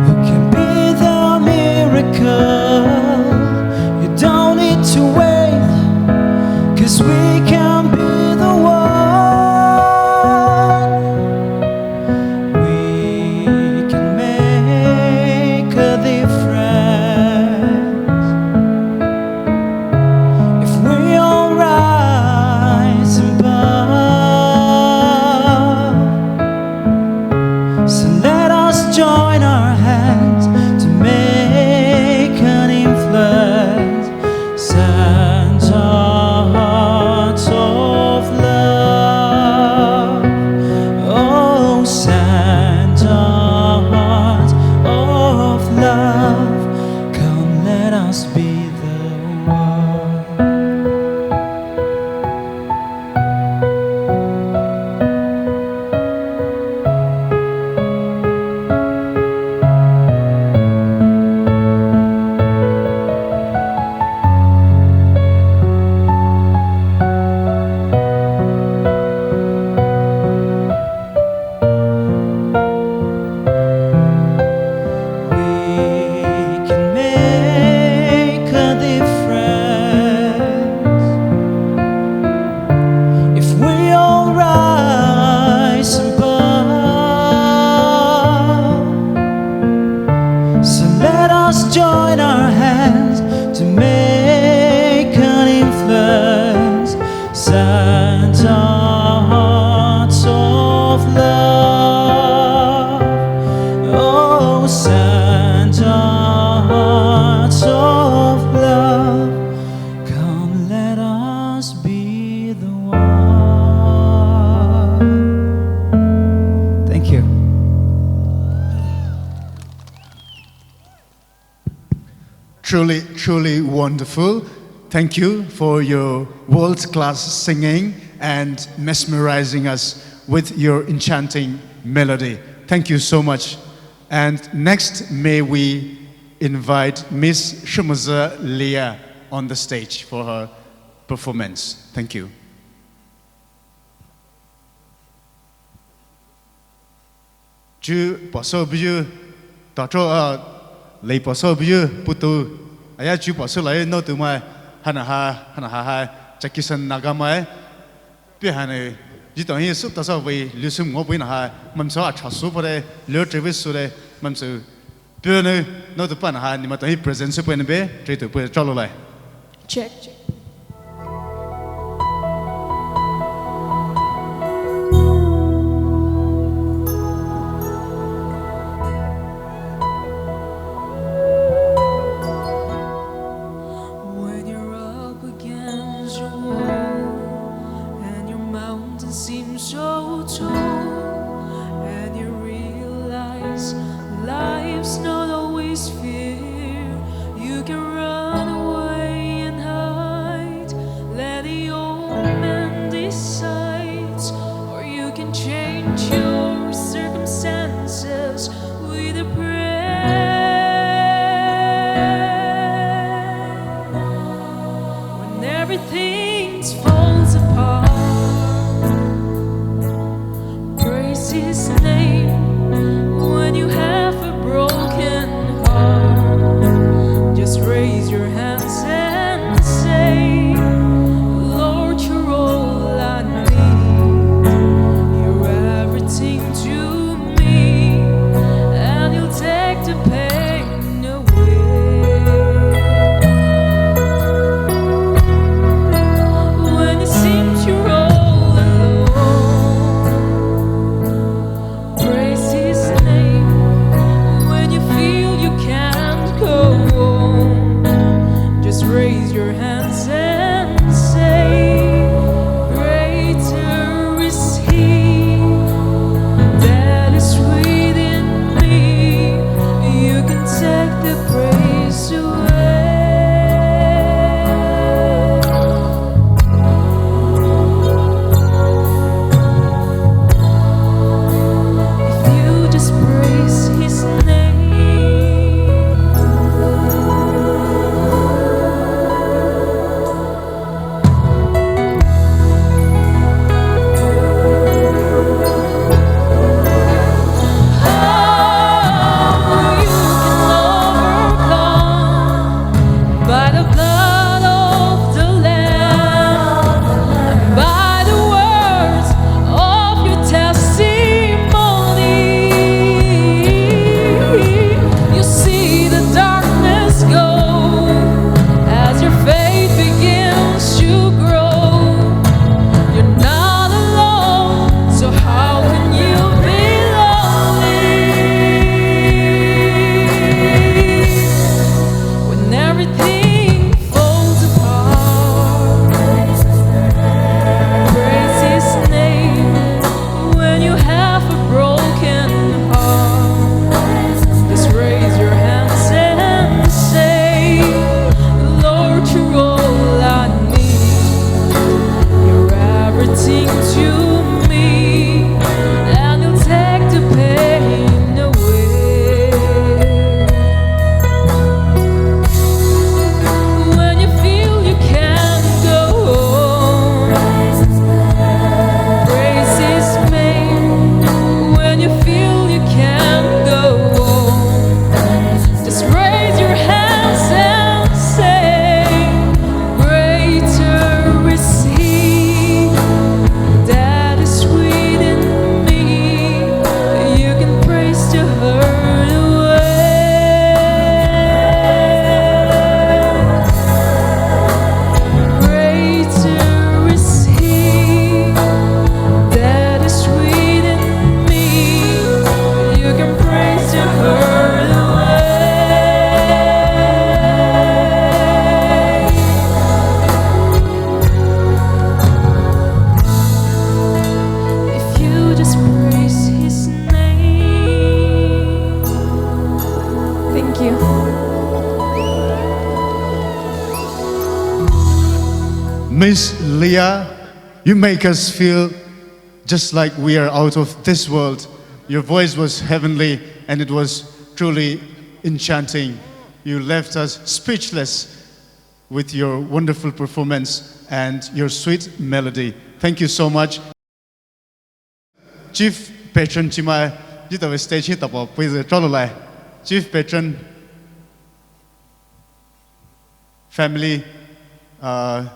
who can be the miracle? You don't need to wait, 'cause we can be the one. We can make a difference if we all rise above. So let us join our hands to make an influence. Send hearts of love. Oh, send hearts of love. Come, let us be the one. We can make a difference if we all rise above. So let us join our hands to make an influence. Send hearts of love. Oh, send hearts of love. Come, let us be the one. Truly, truly wonderful. Thank you for your world-class singing and mesmerizing us with your enchanting melody. Thank you so much. And next, may we invite Miss Shumaza Leah on the stage for her performance. Thank you. Chu pastor buyu, tatro a, lei pastor buyu, putu, aya chu pastor lai no tu mai, hana ha, hana ha ha, chakisan naga mai, pi hana, jitong hi suk tasa vei, lusum ngo pui na ha, mamso a chasu pare, lo trevis sure, mamso, pi ne, no tu pan ha, ni ma to hi present su pui ne be, tre tu pui chalo lai. Check, check. When you're up against your wall and your mountain seems so tall, and you realize life's not always fair, you can run away and hide. Let the old man decide, or you can change your circumstances with a prayer. When everything falls apart, praise His name. When you have Miss Leah, you make us feel just like we are out of this world. Your voice was heavenly and it was truly enchanting. You left us speechless with your wonderful performance and your sweet melody. Thank you so much. Chief patron chimai, jitao stage hi tapa puize tralo lai. Chief patron, family, uh,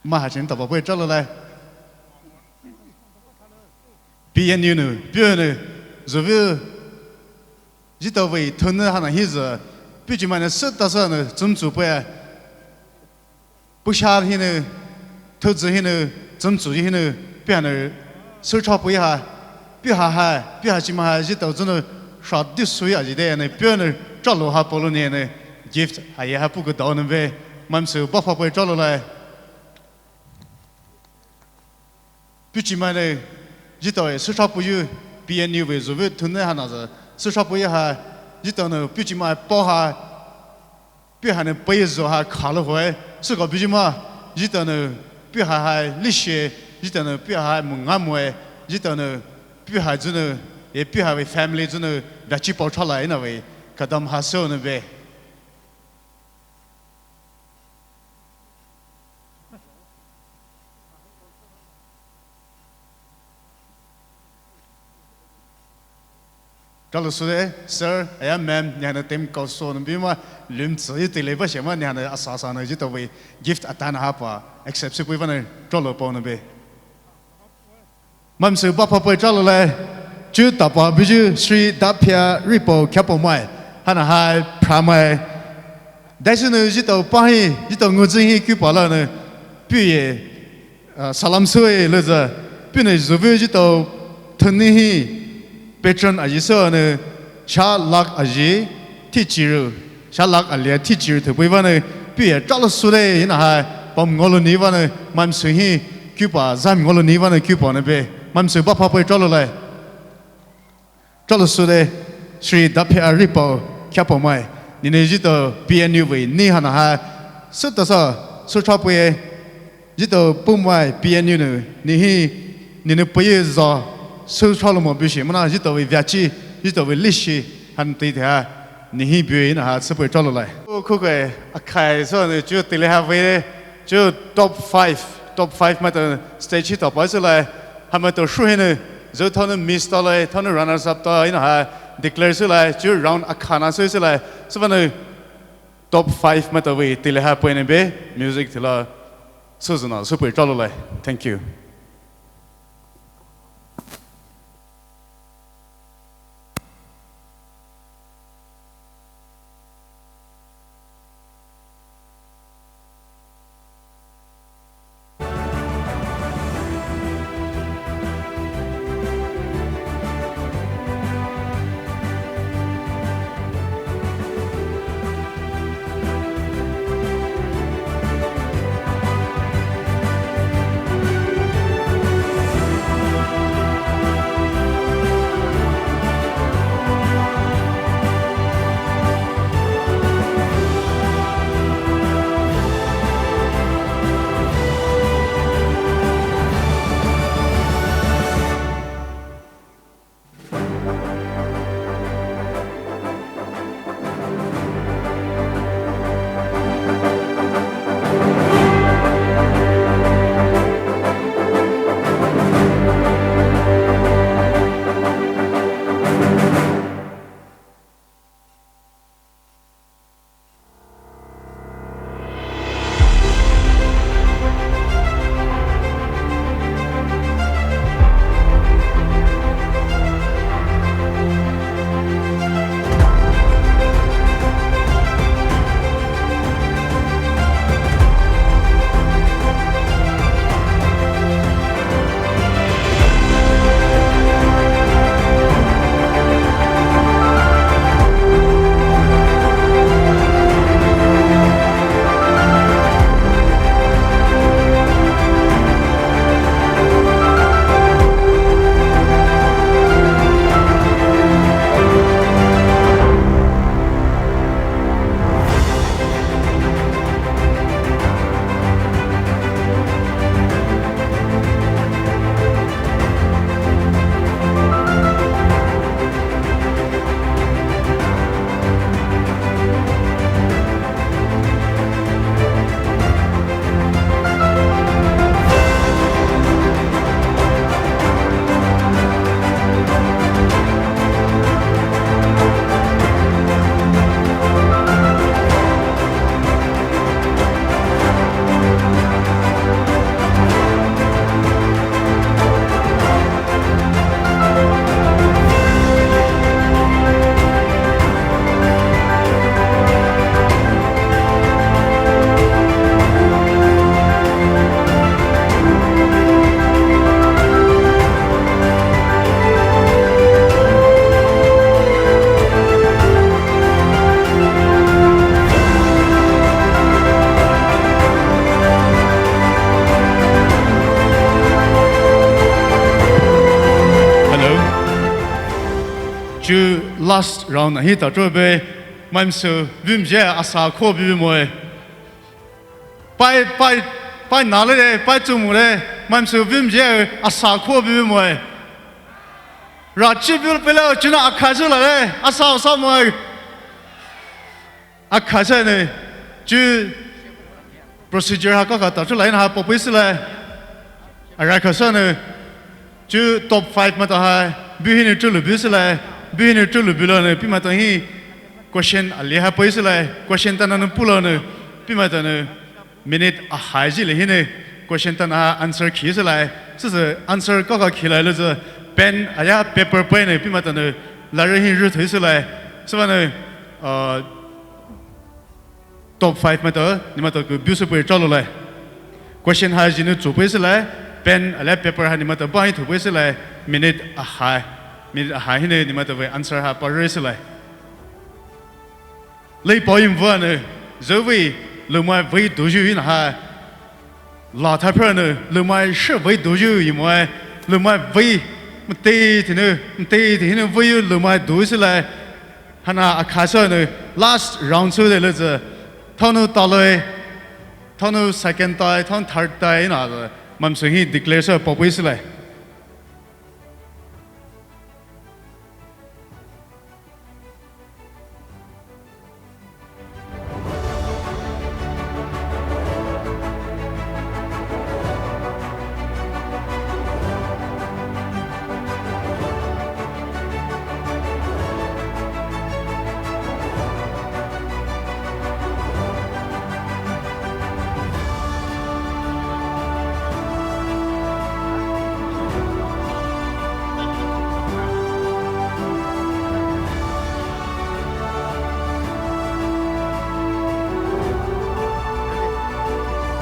maha chin tapa pui tralo lai. P N U nou, piu nou, zuvu, jitao vei thunu hana hize, piu chimai nou sütasa nou, tsumtsu pui. Pusha hinou, thudzu hinou, tsumtsu hinou, piu nou, sücha pui ha, piu ha ha, piu ha chimai ha, jitao zunou, sha disu ya jide nou, piu nou, tralo ha polo ne nou, gift, ha ye ha puku dao nou be, mamsu, bapa pui tralo lai. Piu chimai nou, jitao e, süsha puyu, P N U vei zuvu thunu hana ze, süsha puyu ha, jitao nou, piu chimai pao ha, piu ha nou pei zo ha khalo hoe, süko piu chimai, jitao nou, piu ha ha, lishe, jitao nou, piu ha, munga mue, jitao nou, piu ha zunou, e piu ha vei family zunou, dachi pao chala ina vei, kadam ha so nou be. Tralo sude, sir, aya ma'am, nyana tem kau so nou bima, lum tsi yu tile ba shema, nyana asasa nou jitao vei, gift atana hapa, accept si pui vana, tralo pao nou be. Mamsu bapa pui tralo lai, chu tapa biju Sri Dapia Ripo Kyapo mai, hana hai pramai. Daisunu jitao pahi, jitao nguzin hi kupa la nou, piu ye, uh, salam sui leza, piu nou zuvu jitao thuni hi, patron aji so nou, sha lak aji, thi chiru. Sha lak alia thi chiru thupui vana, piu ye tralo sude ina hai, pam ngolo ni vana, mamsu hi, kupa, zam ngolo ni vana, kupa nou be, mamsu bapa pui tralo lai. Tralo sude, Sri Dapia Ripo, Kyapo mai, nini jitao P N U vei, ni hana hai, sütasa, sücha pui ye, jitao pumai P N U nou, ni hi, ni nou pui ye za, sücha lo mo bishi, mana jitao vei viachi, jitao vei lishi, han tei te ha, Nihi bui na ha tsüpui tralo lai. O kukwe akhai so ne chu tile ha vei chu top five, top five maitao stage hi top five so lai. Ha maitao shu hi ne zo thon ne miss to lai, thon ne runners up to ina ha declare so lai. Chu round akha na so so lai. So va ne top five maitao vei tile ha pui ne be music tila so zuna tsüpui tralo lai. Thank you. Chuo last round ahi tachobe, maisou vemai zhih asa kho bumoe. Pai, pai, pai nale de, pai tsumole, maisou vemai zhih asa kho bumoe. Rachi bul pela, chuo na akha sü lale, asa asa moe. Akha sü ne, chuo procedure ha kaka tacho lai na ha paopei sülai. Ara kha sü ne, chuo top five maitao ha, buhi ne chuo lu bu sülai, buhi ne chuo lu bu lo ne, pei maitao hi question ali ha pei sülai, question tana ne pulo ne, pei maitao ne, minute ahai zhih le hi ne, question tana ha answer khi sülai, süsü answer kaka khi lai le zü, pen aya paper pei ne, pei maitao ne, lare hi ru thei sülai, sübüa ne, uh, top five maitao, ne maitao ku bu sü pei chalo lai. Question ha zhih ne chu pei sülai, pen ale paper ha ne maitao ba hi thu pei sülai, minute ahai. Minute ahai hi ne ne maitao vei answer ha pa re sülai. Lei pa im vua ne, zü vei, lumai vei doyu in ha. La tha phra ne, lumai shi vei doyu imoe, lumai vei, mtei ti ne, mtei ti hi ne vei lumai do sülai. Hana akha sü ne, last round sü de le zü, thao ne taloi, thao ne second tai, thao ne third tai, na zü, maisou hi declare sü paopei sülai.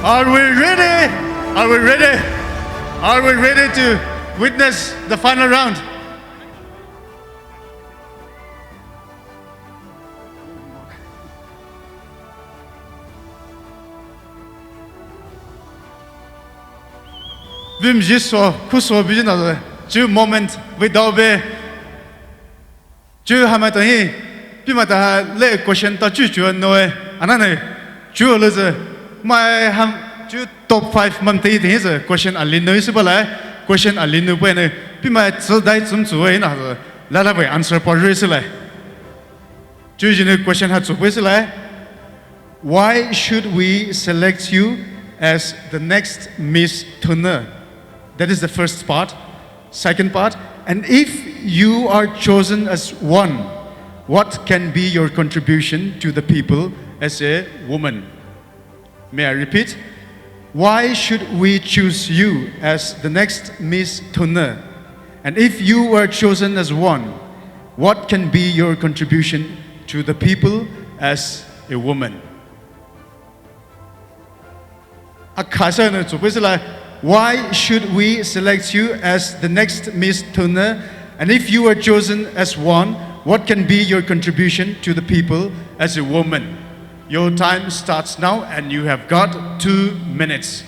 Are we ready? Are we ready? Are we ready to witness the final round? Vemai zhih so, khuso buyu na zü, chuo moment without be. Chuo ha maitao hi, pei maitao ha le question ta chuo chuo noe, ana ne, chuo le zü, mai ham, chuo top five maitao te hi zü, question ali noi sübüa lai, question ali noi pei ne, pei mai tsü dai tsum tsue na zü, lala vei answer pa re sülai. Chuo zhih ne question ha chu pei sülai. Why should we select you as the next Miss Tonne? That is the first part. Second part, and if you are chosen as one, what can be your contribution to the people as a woman? May I repeat? Why should we choose you as the next Miss Tonne? And if you were chosen as one, what can be your contribution to the people as a woman? Akha sü ne chu pei sülai, why should we select you as the next Miss Tonne? And if you were chosen as one, what can be your contribution to the people as a woman? Your time starts now and you have got two minutes.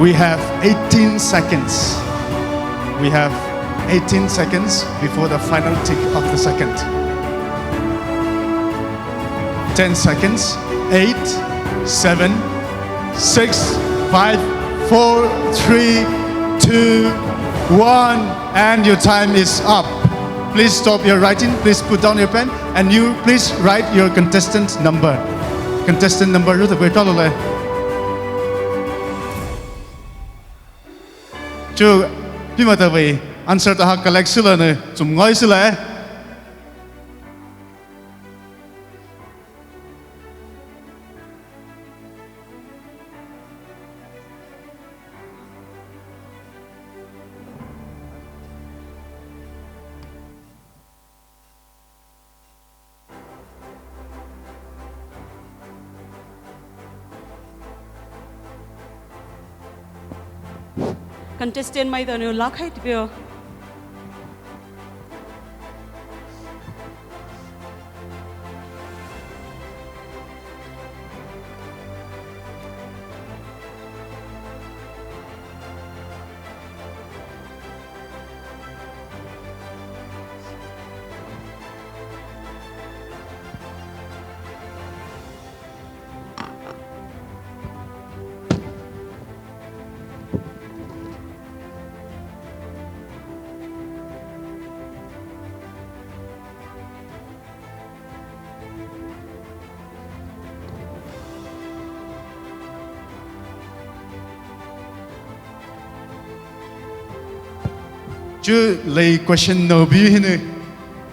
We have eighteen seconds. We have eighteen seconds before the final tick of the second. Ten seconds. Eight, seven, six, five, four, three, two, one. And your time is up. Please stop your writing. Please put down your pen. And you please write your contestant number. Contestant number, ruta pei talo le. Chu, pima ta vei answer ta ha collect sila ne, chum ngoi sila. Contestant mai donu lakhai tibio. Chu lei question nou bi hinu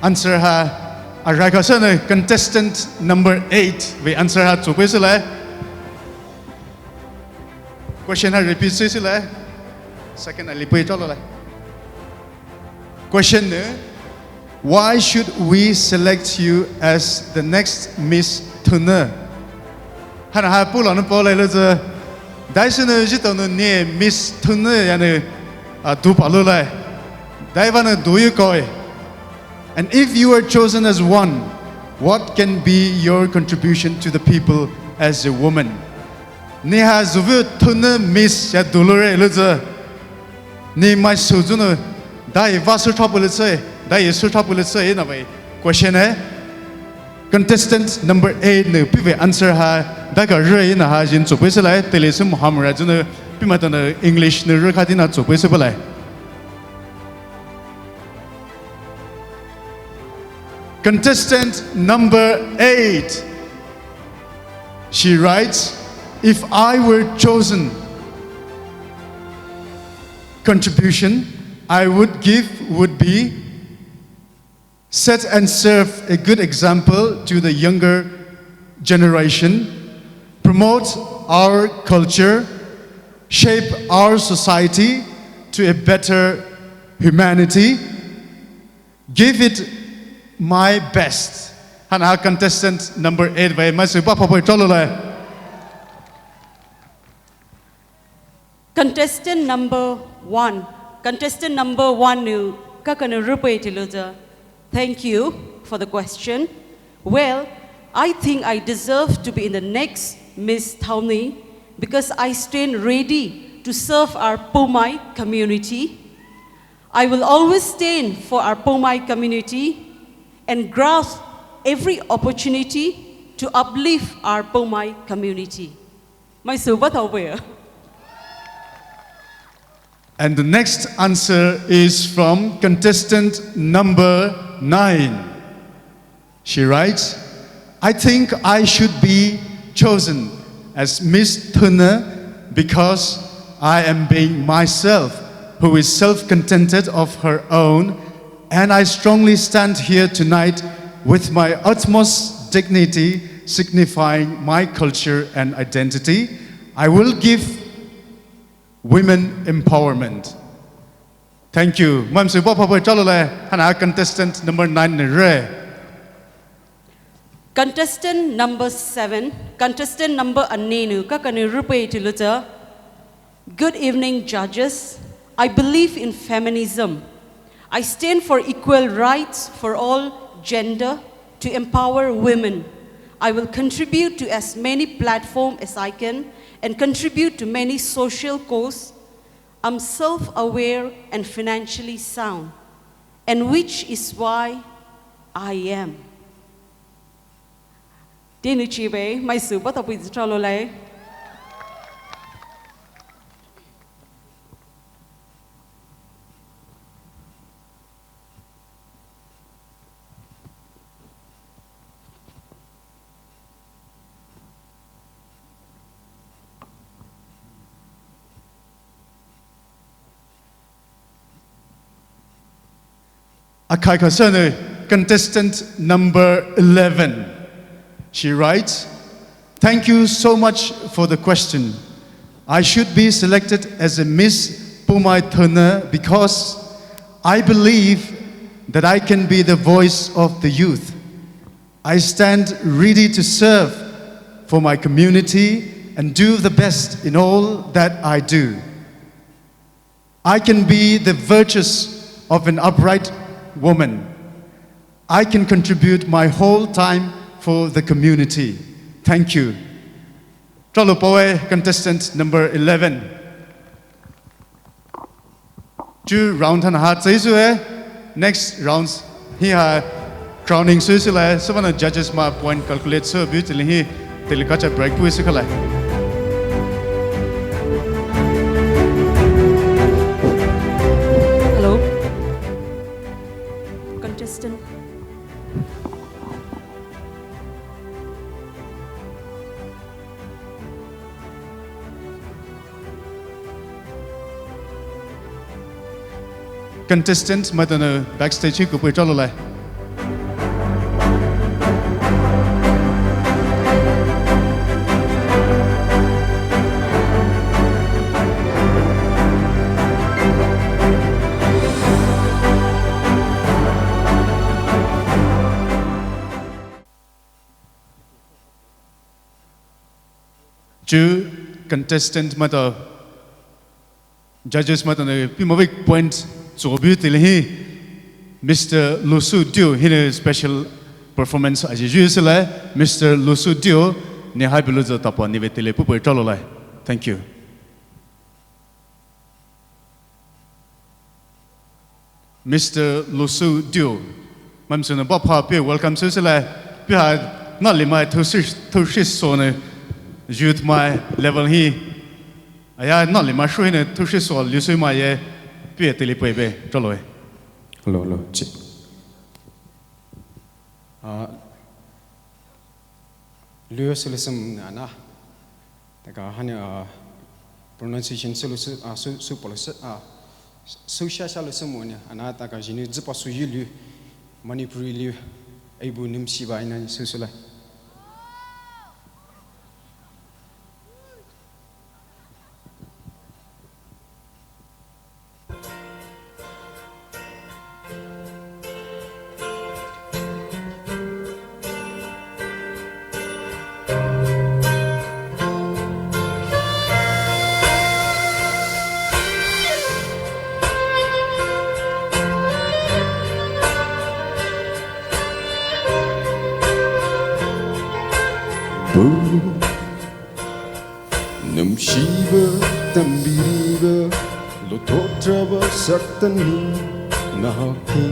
answer ha arai kasane contestant number eight vei answer ha chukwe sile. Question ha repeat sui sile. Second ha lipui talo le. Question ne, why should we select you as the next Miss Thunna? Hana ha pulo ne pole le ze. Dai sene jito ne ne Miss Thunna ya ne, a, du palu le. Dai va ne du yu koi. And if you are chosen as one, what can be your contribution to the people as a woman? Ni ha zuvu Thunna Miss ya dulure le ze. Ni mai su zunu dai va su thapu le tsei, dai su thapu le tsei na vai. Question e. Contestant number eight ne pive answer ha dai ka re na ha jin chukwe se lai, tele se Muhammad zunu pima ta ne English ne re kha di na chukwe se lai. Contestant number eight. She writes, if I were chosen, contribution I would give would be set and serve a good example to the younger generation, promote our culture, shape our society to a better humanity, give it my best. Hana contestant number eight vai mai su pa pa poi tolo lai. Contestant number one. Contestant number one nu kakanu rupe tiluja. Thank you for the question. Well, I think I deserve to be in the next Miss Thauni because I stand ready to serve our Poumai community. I will always stand for our Poumai community and grasp every opportunity to uplift our Poumai community. Mai su ba thau pei. And the next answer is from contestant number nine. She writes, I think I should be chosen as Miss Thunna because I am being myself, who is self-contented of her own, and I strongly stand here tonight with my utmost dignity, signifying my culture and identity. I will give women empowerment. Thank you. Mai su ba pa poi tolo lai, hana contestant number nine ne re. Contestant number seven, contestant number aninu kakanu rupe tiluja. Good evening, judges. I believe in feminism. I stand for equal rights for all gender to empower women. I will contribute to as many platforms as I can and contribute to many social causes. I'm self-aware and financially sound, and which is why I am. Tinu chibe, mai su bata pui zitra lo lai. Akhai khasane, contestant number eleven. She writes, "Thank you so much for the question. I should be selected as a Miss Poumai Thona because I believe that I can be the voice of the youth. I stand ready to serve for my community and do the best in all that I do. I can be the virtues of an upright woman. I can contribute my whole time for the community. Thank you." Tralo pawe contestant number eleven. Chu round than ha tsei sue, next rounds hi ha crowning sui sile, suvana judges ma point calculate su bu tili hi, tili kacha break pui sikale. Hello. Contestant. Contestant maitao nou backstage hi kupui tralo lai. Chu contestant maitao, judges maitao nou pima vei point tsobu tili hi, Mister Lusu Dio hinou special performance aji ju sile, Mister Lusu Dio, ne hai bilu zo tapa nive tili pupui tralo lai. Thank you. Mister Lusu Dio, maimsuna bapha pie welcome su sile, pie ha na limai thushi, thushi sone youth mai level hi, aya na limai shu hine thushi so lisu mai ye, pie tili pui be, tralo e. Hello, hello, check. Ah, Luo solution ana. Taka hani, ah, pronunciation solution, ah, su, su policy, ah, su sha solution mo ni ana taka jini zipa su yu lu Manipuri lu aibu nimsi ba ina su sula. Boo. Numshiba tambiriba, lototraba saktani nahaki.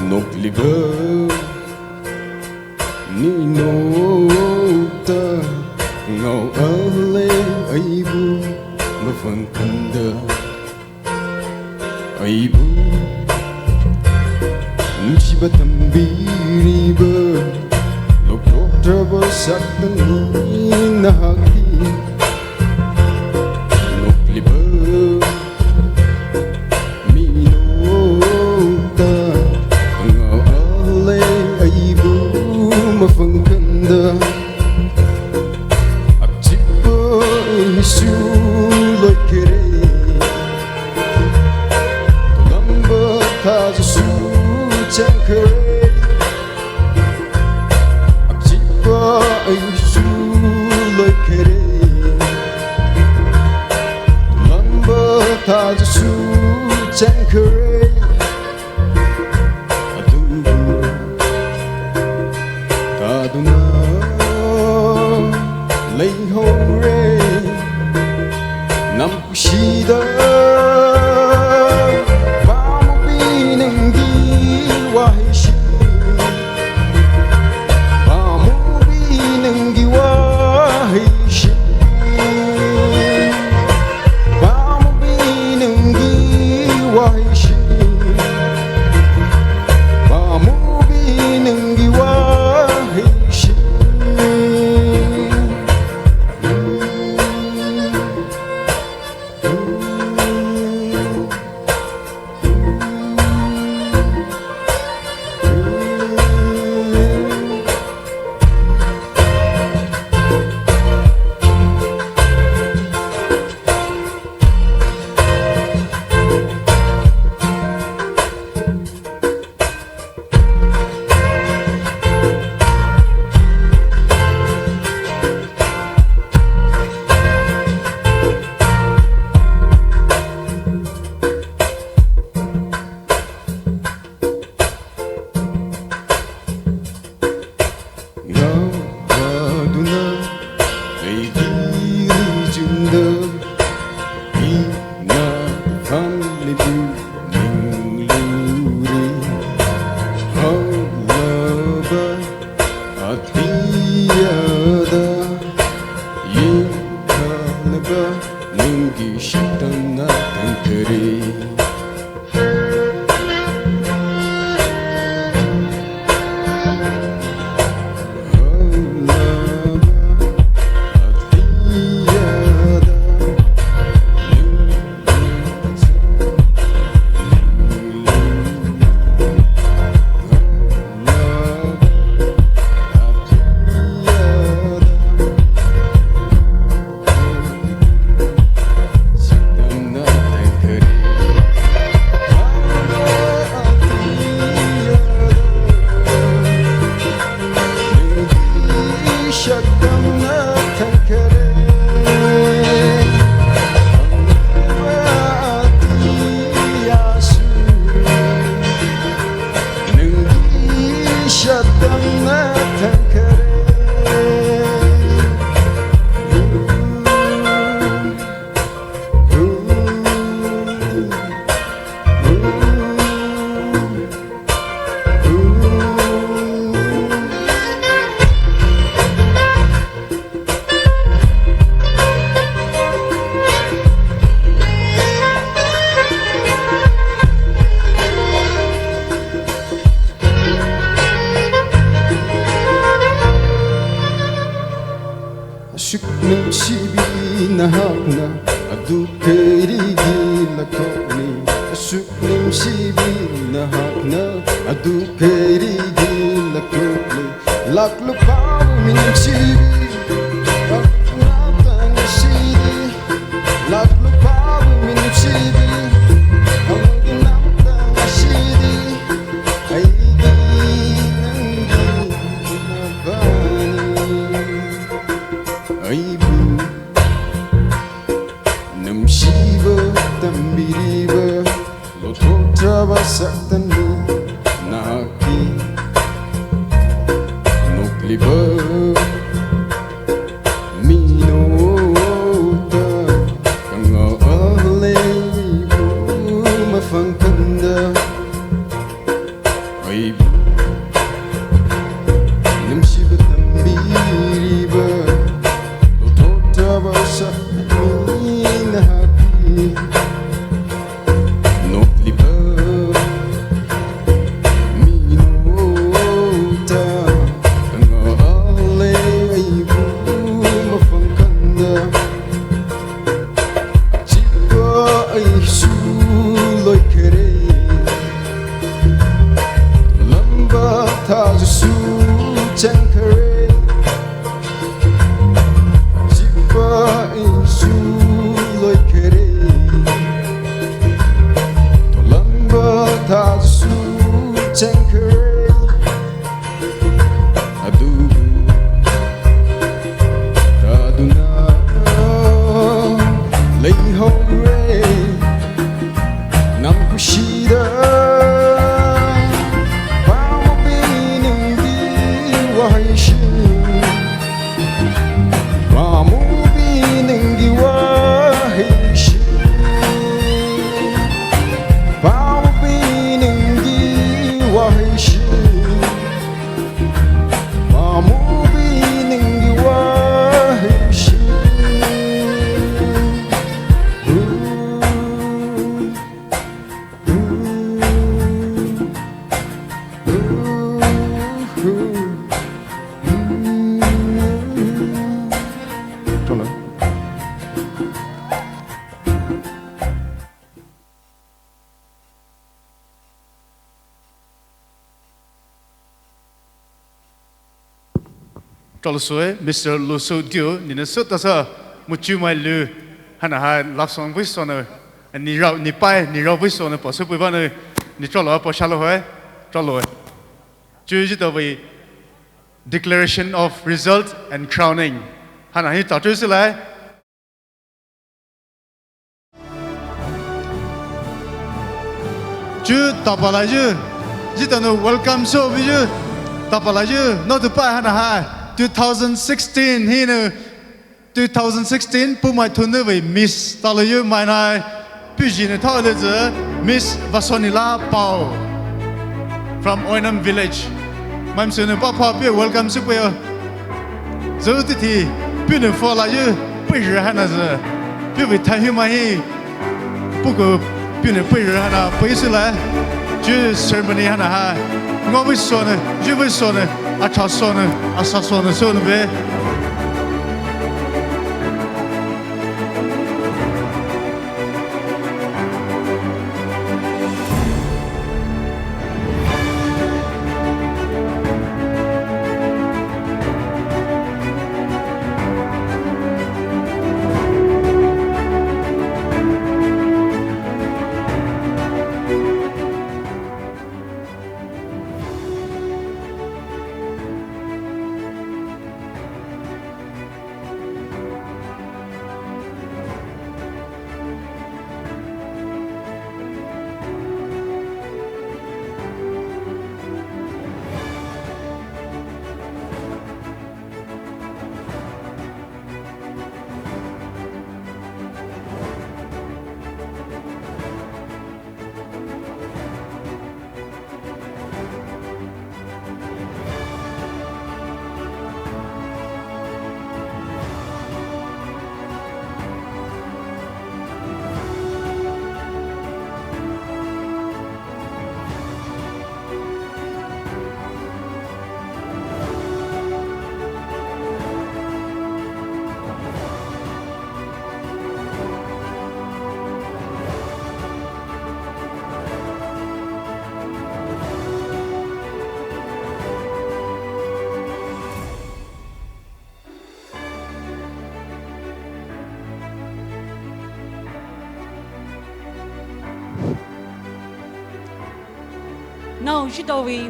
Nokliba ninota ngao ale aibu mafangkanda. Aibu, numshiba tambiriba, lokotraba saktani nahaki. Nokliba, minota, ngao ale aibu mafangkanda. Akchipa isu loikere. Lamba tazu su chankere. Akchipa isu loikere. Lamba tazu su chankere. Adubu. Adonai, leihaore, namkushida, pamobi nangdi wahishi, pamobi nangdi wahishi, pamobi nangdi wahishi. Pamobi nangdi wahishi. Adonai, ei dirijinda, ina family bu ningluri, halaba, atiyada, yin kalaba, ningi shitana tankare. Asuk namsibi nahakna, adukei rigi lakoni. Asuk namsibi nahakna, adukei rigi lakoni. Laklu pabu mi namsibi, namtang sidi. Laklu pabu mi namsibi, namtang sidi. Aigi nangdi nabani. Aibu namsiba tambiriba, lothotraba Satan bu naki nokliba. Minota kanga alei bu mafangkanda. Aibu namsiba tambiriba, lothotraba Satan bu naki nokliba. Minota kanga alei bu mafangkanda. Chipa ai su loikere, lamba thazu su changkere. Chipa ai su loikere, lamba thazu su changkere. Adu, Adonai, leihaore, namkushida, pamobi nangdi wahishi. Tralo soe, Mister Lusu Dio, ne ne sütasa, muchu mai lu, haina hai, love song vei song ne, ne rao, ne pai, ne rao vei song ne, pa süpei ba ne, ne tralo, pa shalo hai, tralo. Chu ji ta vei, declaration of result and crowning. Haina hi ta chu si lai. Chu tapa la ju, ji ta no welcome show bi ju, tapa la ju, no tu pa haina hai, two thousand sixteen hi no, two thousand sixteen, pu mai thun ne vei Miss, ta lo ju mai nai, pu ji ne thao le ji, Miss Vasonila Pao, from Oinam Village. Mai msu ne pa pa pu welcome show pu yo. Zhou titi, pu ne fo la ju, pei re haina zhe. Pu vei thai hu mai hi. Pu ko, pu ne pei re haina, pei su lai. Ju ceremony haina hai. Ngo vei song ne, ju vei song ne, acha song ne, asa song ne, song ne be. Now, jitaowe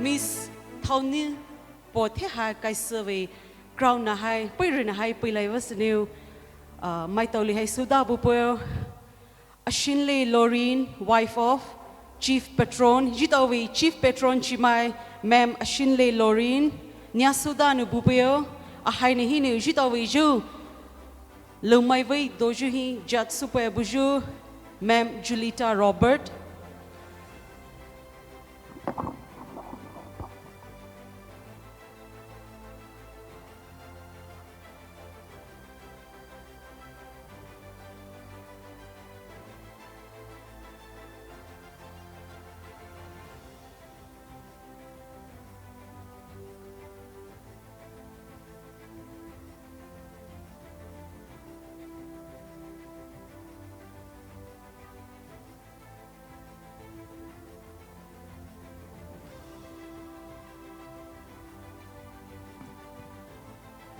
Miss Thaoni po thehai kaisüwe crown nahai, peire nahai peilai vei sünou, uh, maitao lihai suda bupo. Ashinle Lorin, wife of Chief Patron, jitaowe Chief Patron chimai, Ma'am Ashinle Lorin, nia suda nou bupo, ahaina hinou jitaowe ju, lumai vei doju hi jat supe buju, Ma'am Julita Robert.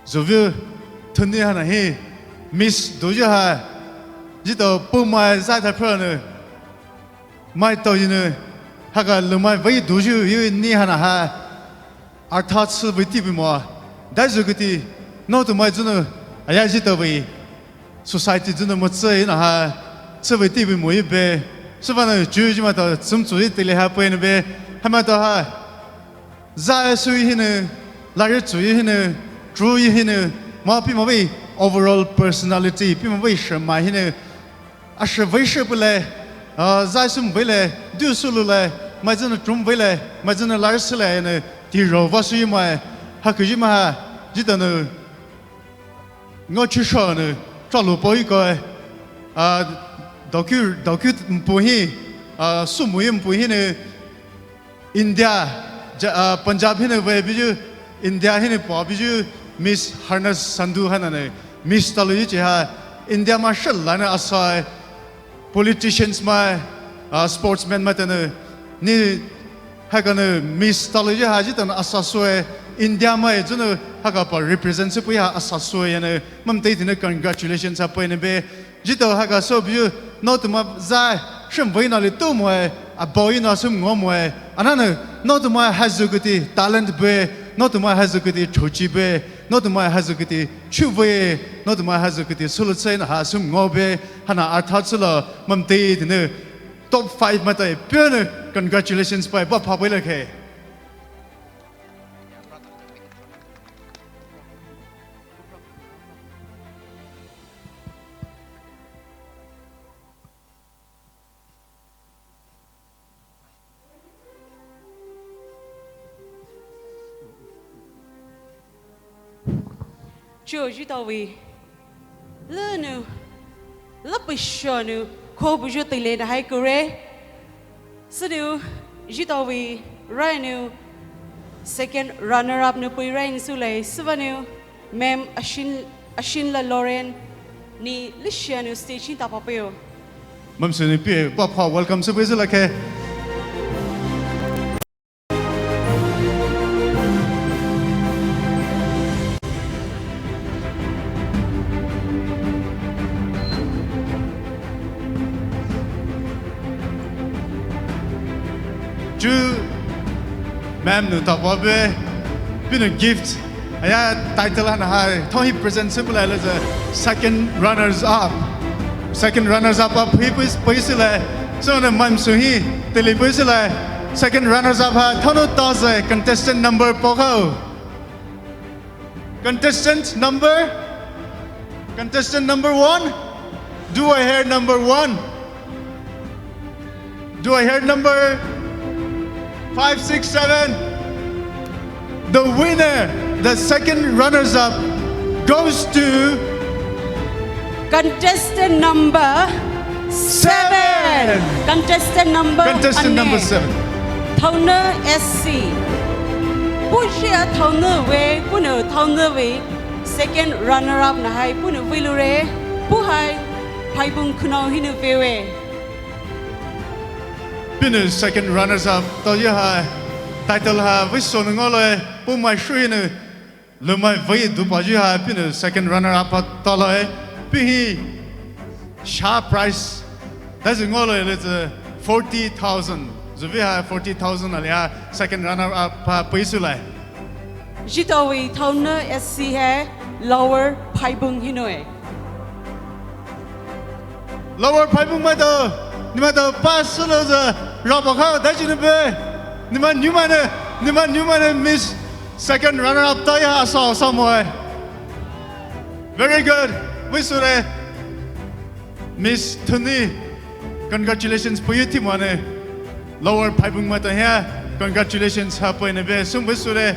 Zhuvea, thuni hana hi, Miss doyu hai, jitao pumai zai thai phra nou, maitao yu nou, haka lumai vei doyu yu ni hana hai, artha chü vei ti bi mo, dai zhu kati, no tu mai zhu nou, aya jitao vei. Society zhu nou mo tsü ina hai, chü vei ti bi mo yu be, süba nou ju ji maitao, tsum tsü yu tili hai pui nou be, hai maitao hai. Zai sü yu hinou, lari tsü yu hinou, tru yu hinou, ma pi ma vei overall personality, pi ma vei shema hinou, a shi vei shi pui le, a, zai sum vei le, du su lu le, mai zhu nou trum vei le, mai zhu nou lari sü le, nou, ti ro va sü yu mai, ha ku yu mai ha, jitao nou, Ngo chi sho nou, tra lu po yu ko, a, daokyu, daokyu mpu hi, a, sumu yu mpu hi nou, India, ja, a, Punjab hi nou vei biju, India hi nou pa biju, Miss Harnas Sandhu hana nou, Miss talo yu chi hai, India ma shila nou asai, politicians mai, a, sportsmen mai tano, ni, hai ka nou Miss talo yu hai jitao nou asa sue, India mai zünou haka pa represent süpei ha asa soua nou maitao tea nou congratulations ha pei nou bue. Zhitao haka sou buyu, naotumai zai, shemvei nou litou moe, abao nou sümngaomoe. Ana nou, naotumai haizü kiti talent bue, naotumai haizü kiti chochi bue, naotumai haizü kiti chuvei, naotumai haizü kiti sulutsei nou ha sümngao bue, hana artha sülo maitao tea nou top five maitao pei nou congratulations pai bapha pai lakhe. Chuo zhitaowui lünou, lüpei shonou, kho buyu teile nahai kure. Sünou, zhitaowui ranou, second runner up nou pei ranou sülai, süvanou, ma'am Ashin, Ashinla Lauren, ni lishianou stage hi tapapeo. Ma'am sünou pei, bapha welcome süpei sülakhe. Chuo, ma'am nou tapabe, peinou gift, aya title hana hai, tho hi present süpei lai le zü second runners up. Second runners up ha pei pei pei sülai. So nou ma'am sühi, teile pei sülai. Second runners up ha, tho nou tazai contestant number paokhaio. Contestant number? Contestant number one? Do I hear number one? Do I hear number five, six, seven? The winner, the second runners up, goes to Contestant number seven. Seven. Contestant number seven. Thaonü S C. Puhshia Thaonü vei, puhnou Thaonü vei. Second runner up nahai puhnou veilure. Puhai Phaibung Khunou hinou veiwe. Peinou second runners up taoyu hai title ha vei sonou ngaoloue. Puhmai shuhinou Lumai vei dupayu ha peinou second runner up ha taloue. Pei hi sha prize daizü ngaoloue le zü forty thousand. Züvei ha forty thousand alia second runner up ha pei sülai. Zhitaowui Thaonü S C hai Lower Phaibung hinoue. Lower Phaibung maitao, nemaitao pass sülou zü, rapa khao daizü nou bue. Nemai numai nou, nemai numai nou Miss Second runner up taoyu ha sa sa moe. Very good. Vei sure. Miss Thuni, congratulations peiyu thimane. Lower Phaibung maitao hi congratulations ha pei nou bue. Süm vei sure.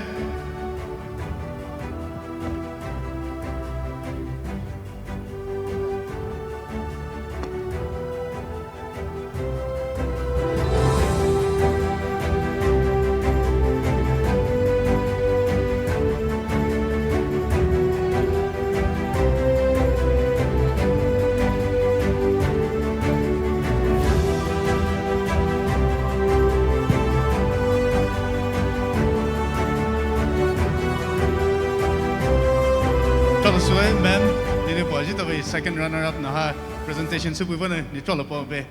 Thank you, ma'am. Nenou pa zhitaowui second runner up nou ha presentation süpei vane, ne tolo pa be.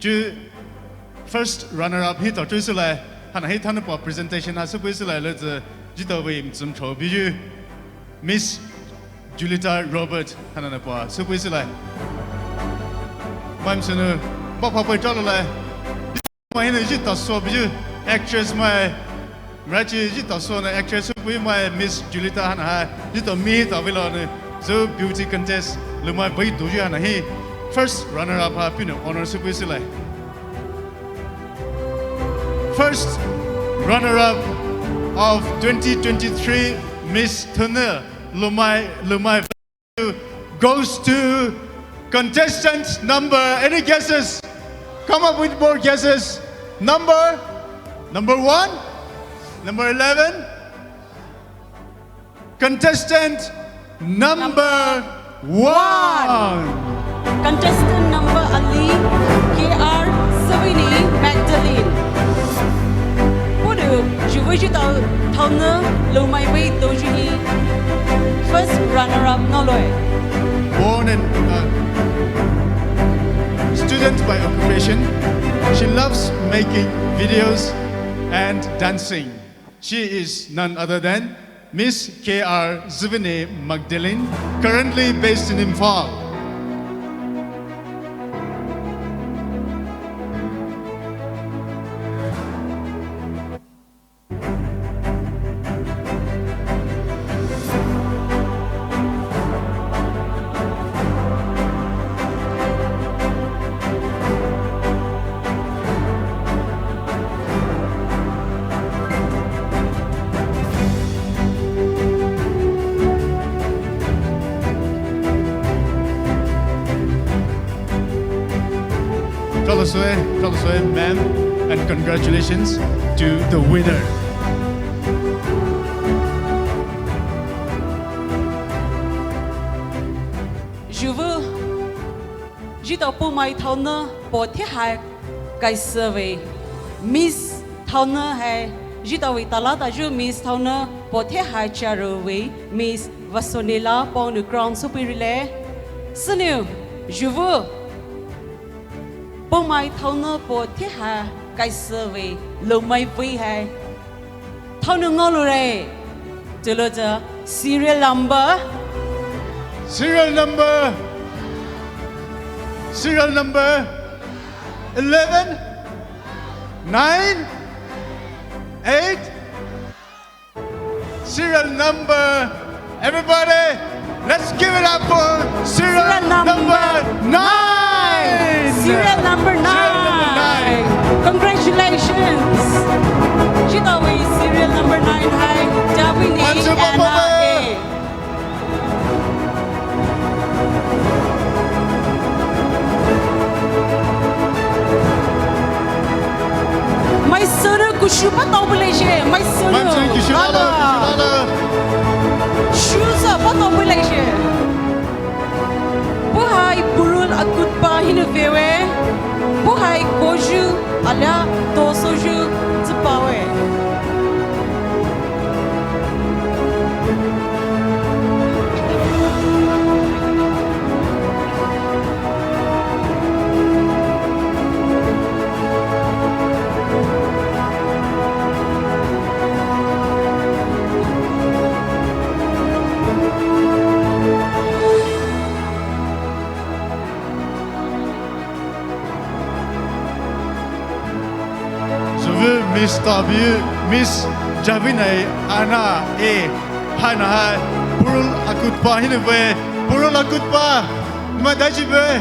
Chuo first runner up hi tachu sülai, hana hi thanou pa presentation ha süpei sülai le zü zhitaowui mzümcho buyu Miss Julita Robert hana nou pa süpei sülai. Mai msünou, bapha pei talo lai. Mai hinou zhitaoso buyu actress mai. Mrachi zhitaoso nou actress süpei mai Miss Julita hana ha, zhitao mi ta veilo nou, zü beauty contest, lumai vei duyu hana hi, first runner up ha peinou honor süpei sülai. First runner up of twenty twenty-three Miss Thunil, lumai, lumai goes to contestant number, any guesses? Come up with more guesses. Number, number one, number eleven. Contestant number one. Contestant number ali, K R Savini Magdalene. Puhnou Zhuvea zhitao thaonü loumai vei doyu hi first runner-up ngaoloue. Born and, uh, student by occupation, she loves making videos and dancing. She is none other than Miss K R Zivine Magdalene, currently based in Imphal. Talosoe, talosoe, ma'am, and congratulations to the winner. Zhuvea zhitao poumai thaonü po thehai kaisü vei Miss thaonü hai zhitaowui tala tayu Miss thaonü po thehai charü vei Miss Vasonela paonou crown soupeire. Sünou zhuvea poumai thaonü po thehai kaisü vei loumai vei hai thaonü ngaoloure. Tülouzü serial number. Serial number. Serial number eleven, nine, eight. Serial number. Everybody, let's give it up for serial number nine. Serial number nine. Congratulations. Zhitaowui serial number nine hai Davini Anna A. Maisünou kushu patao peilaishe, maisünou. Maisünou kushu patao, kushu patao. Shusa patao peilaishe. Puhai purul akutpa hinou vewe. Puhai koyu alia tosoyu tsüpaowe. Zhuvea Miss Tabi, Miss Javina Anna A. Haina hai purul akutpa hinou vewe, purul akutpa, mai daiji vewe.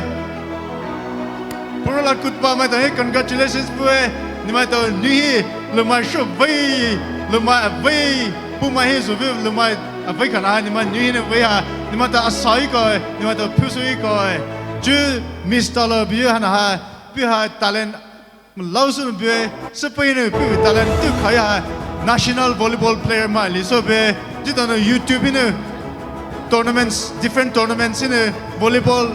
Purul akutpa maitao hi congratulations bue. Nemaitao nou hi loumai sho vei, loumai avei, poumai hi zhuvea loumai avei kana, nemai nou hinou vei ha, nemaitao asai koe, nemaitao phusui koe. Chu Miss Tabi haina hai, puhai talent malao sünou bue, süpeinou puhai talent tukhai ha, national volleyball player mai lisoue, zhitaonou YouTube hinou tournaments, different tournaments hinou volleyball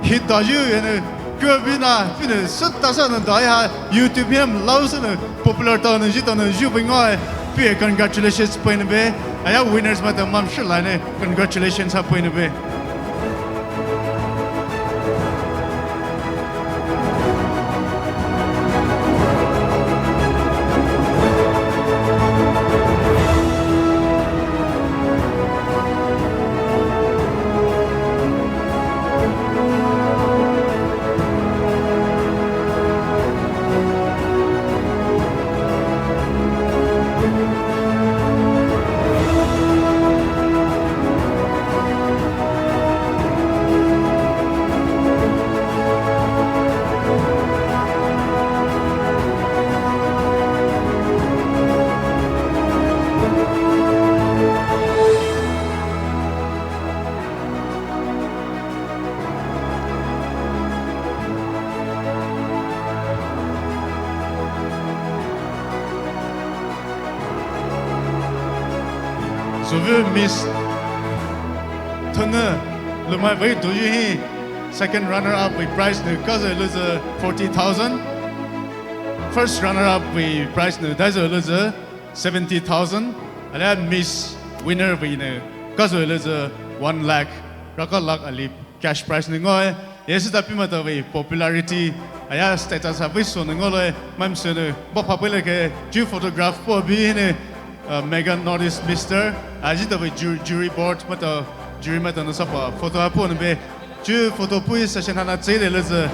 hi dayu hinou kyo bina, bina süta sünou dai ha YouTube hinou malao sünou popular taonou zhitaonou zhuvei ngaoe, puhai congratulations peinou bue, aya winners maitao mamshi laine congratulations ha peinou bue. Zhuvea Miss thaonü loumai vei doyu hi second runner up vei prize nou kazü louzü forty thousand. First runner up vei prize nou daizü louzü seventy thousand, alia Miss Winner vei nou kazoe louzü one lakh, raka lakh ali cash prize nou ngaoe. Ye süda peimaitao vei popularity aya status ha vei sou nou ngaoloue, maisü nou ba pha peilai khe, chuo photograph po bi hinou, uh, Mega North East Mister, ajitao vei ju-, jury board maitao, jury maitao nou sapa photo ha puh nou bue. Chuo photo puh session haina tsüde louzü,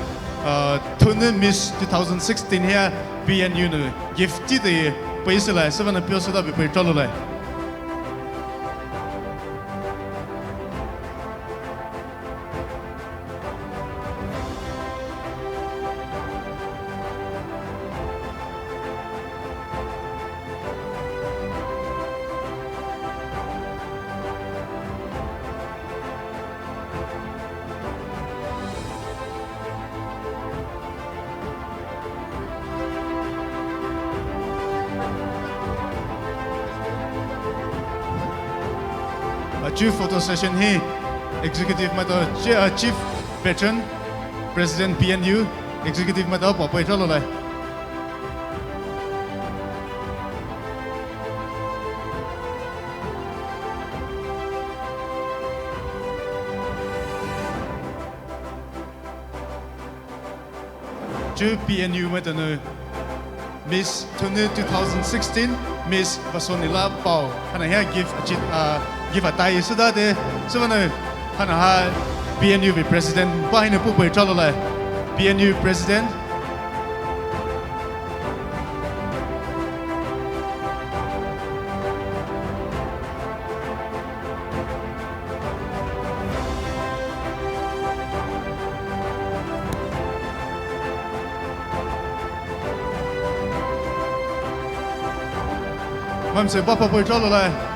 uh, thounou Miss two thousand sixteen hia B N U nou gift tei pei sülaie, sübüa nou pei süda bi pei traloulai. Achu photo session hi executive maitao, chi-, uh, chief patron, president B N U, executive maitao pa pei traloulai. Chuo B N U maitao nou Miss thounou two thousand sixteen, Miss Vasonila Pao haina hia gift achi-, uh, gift atai südade, sübüa nou haina ha B N U vei president pa hinou puh pei traloulai. B N U president. Maisü ba pha pei traloulai.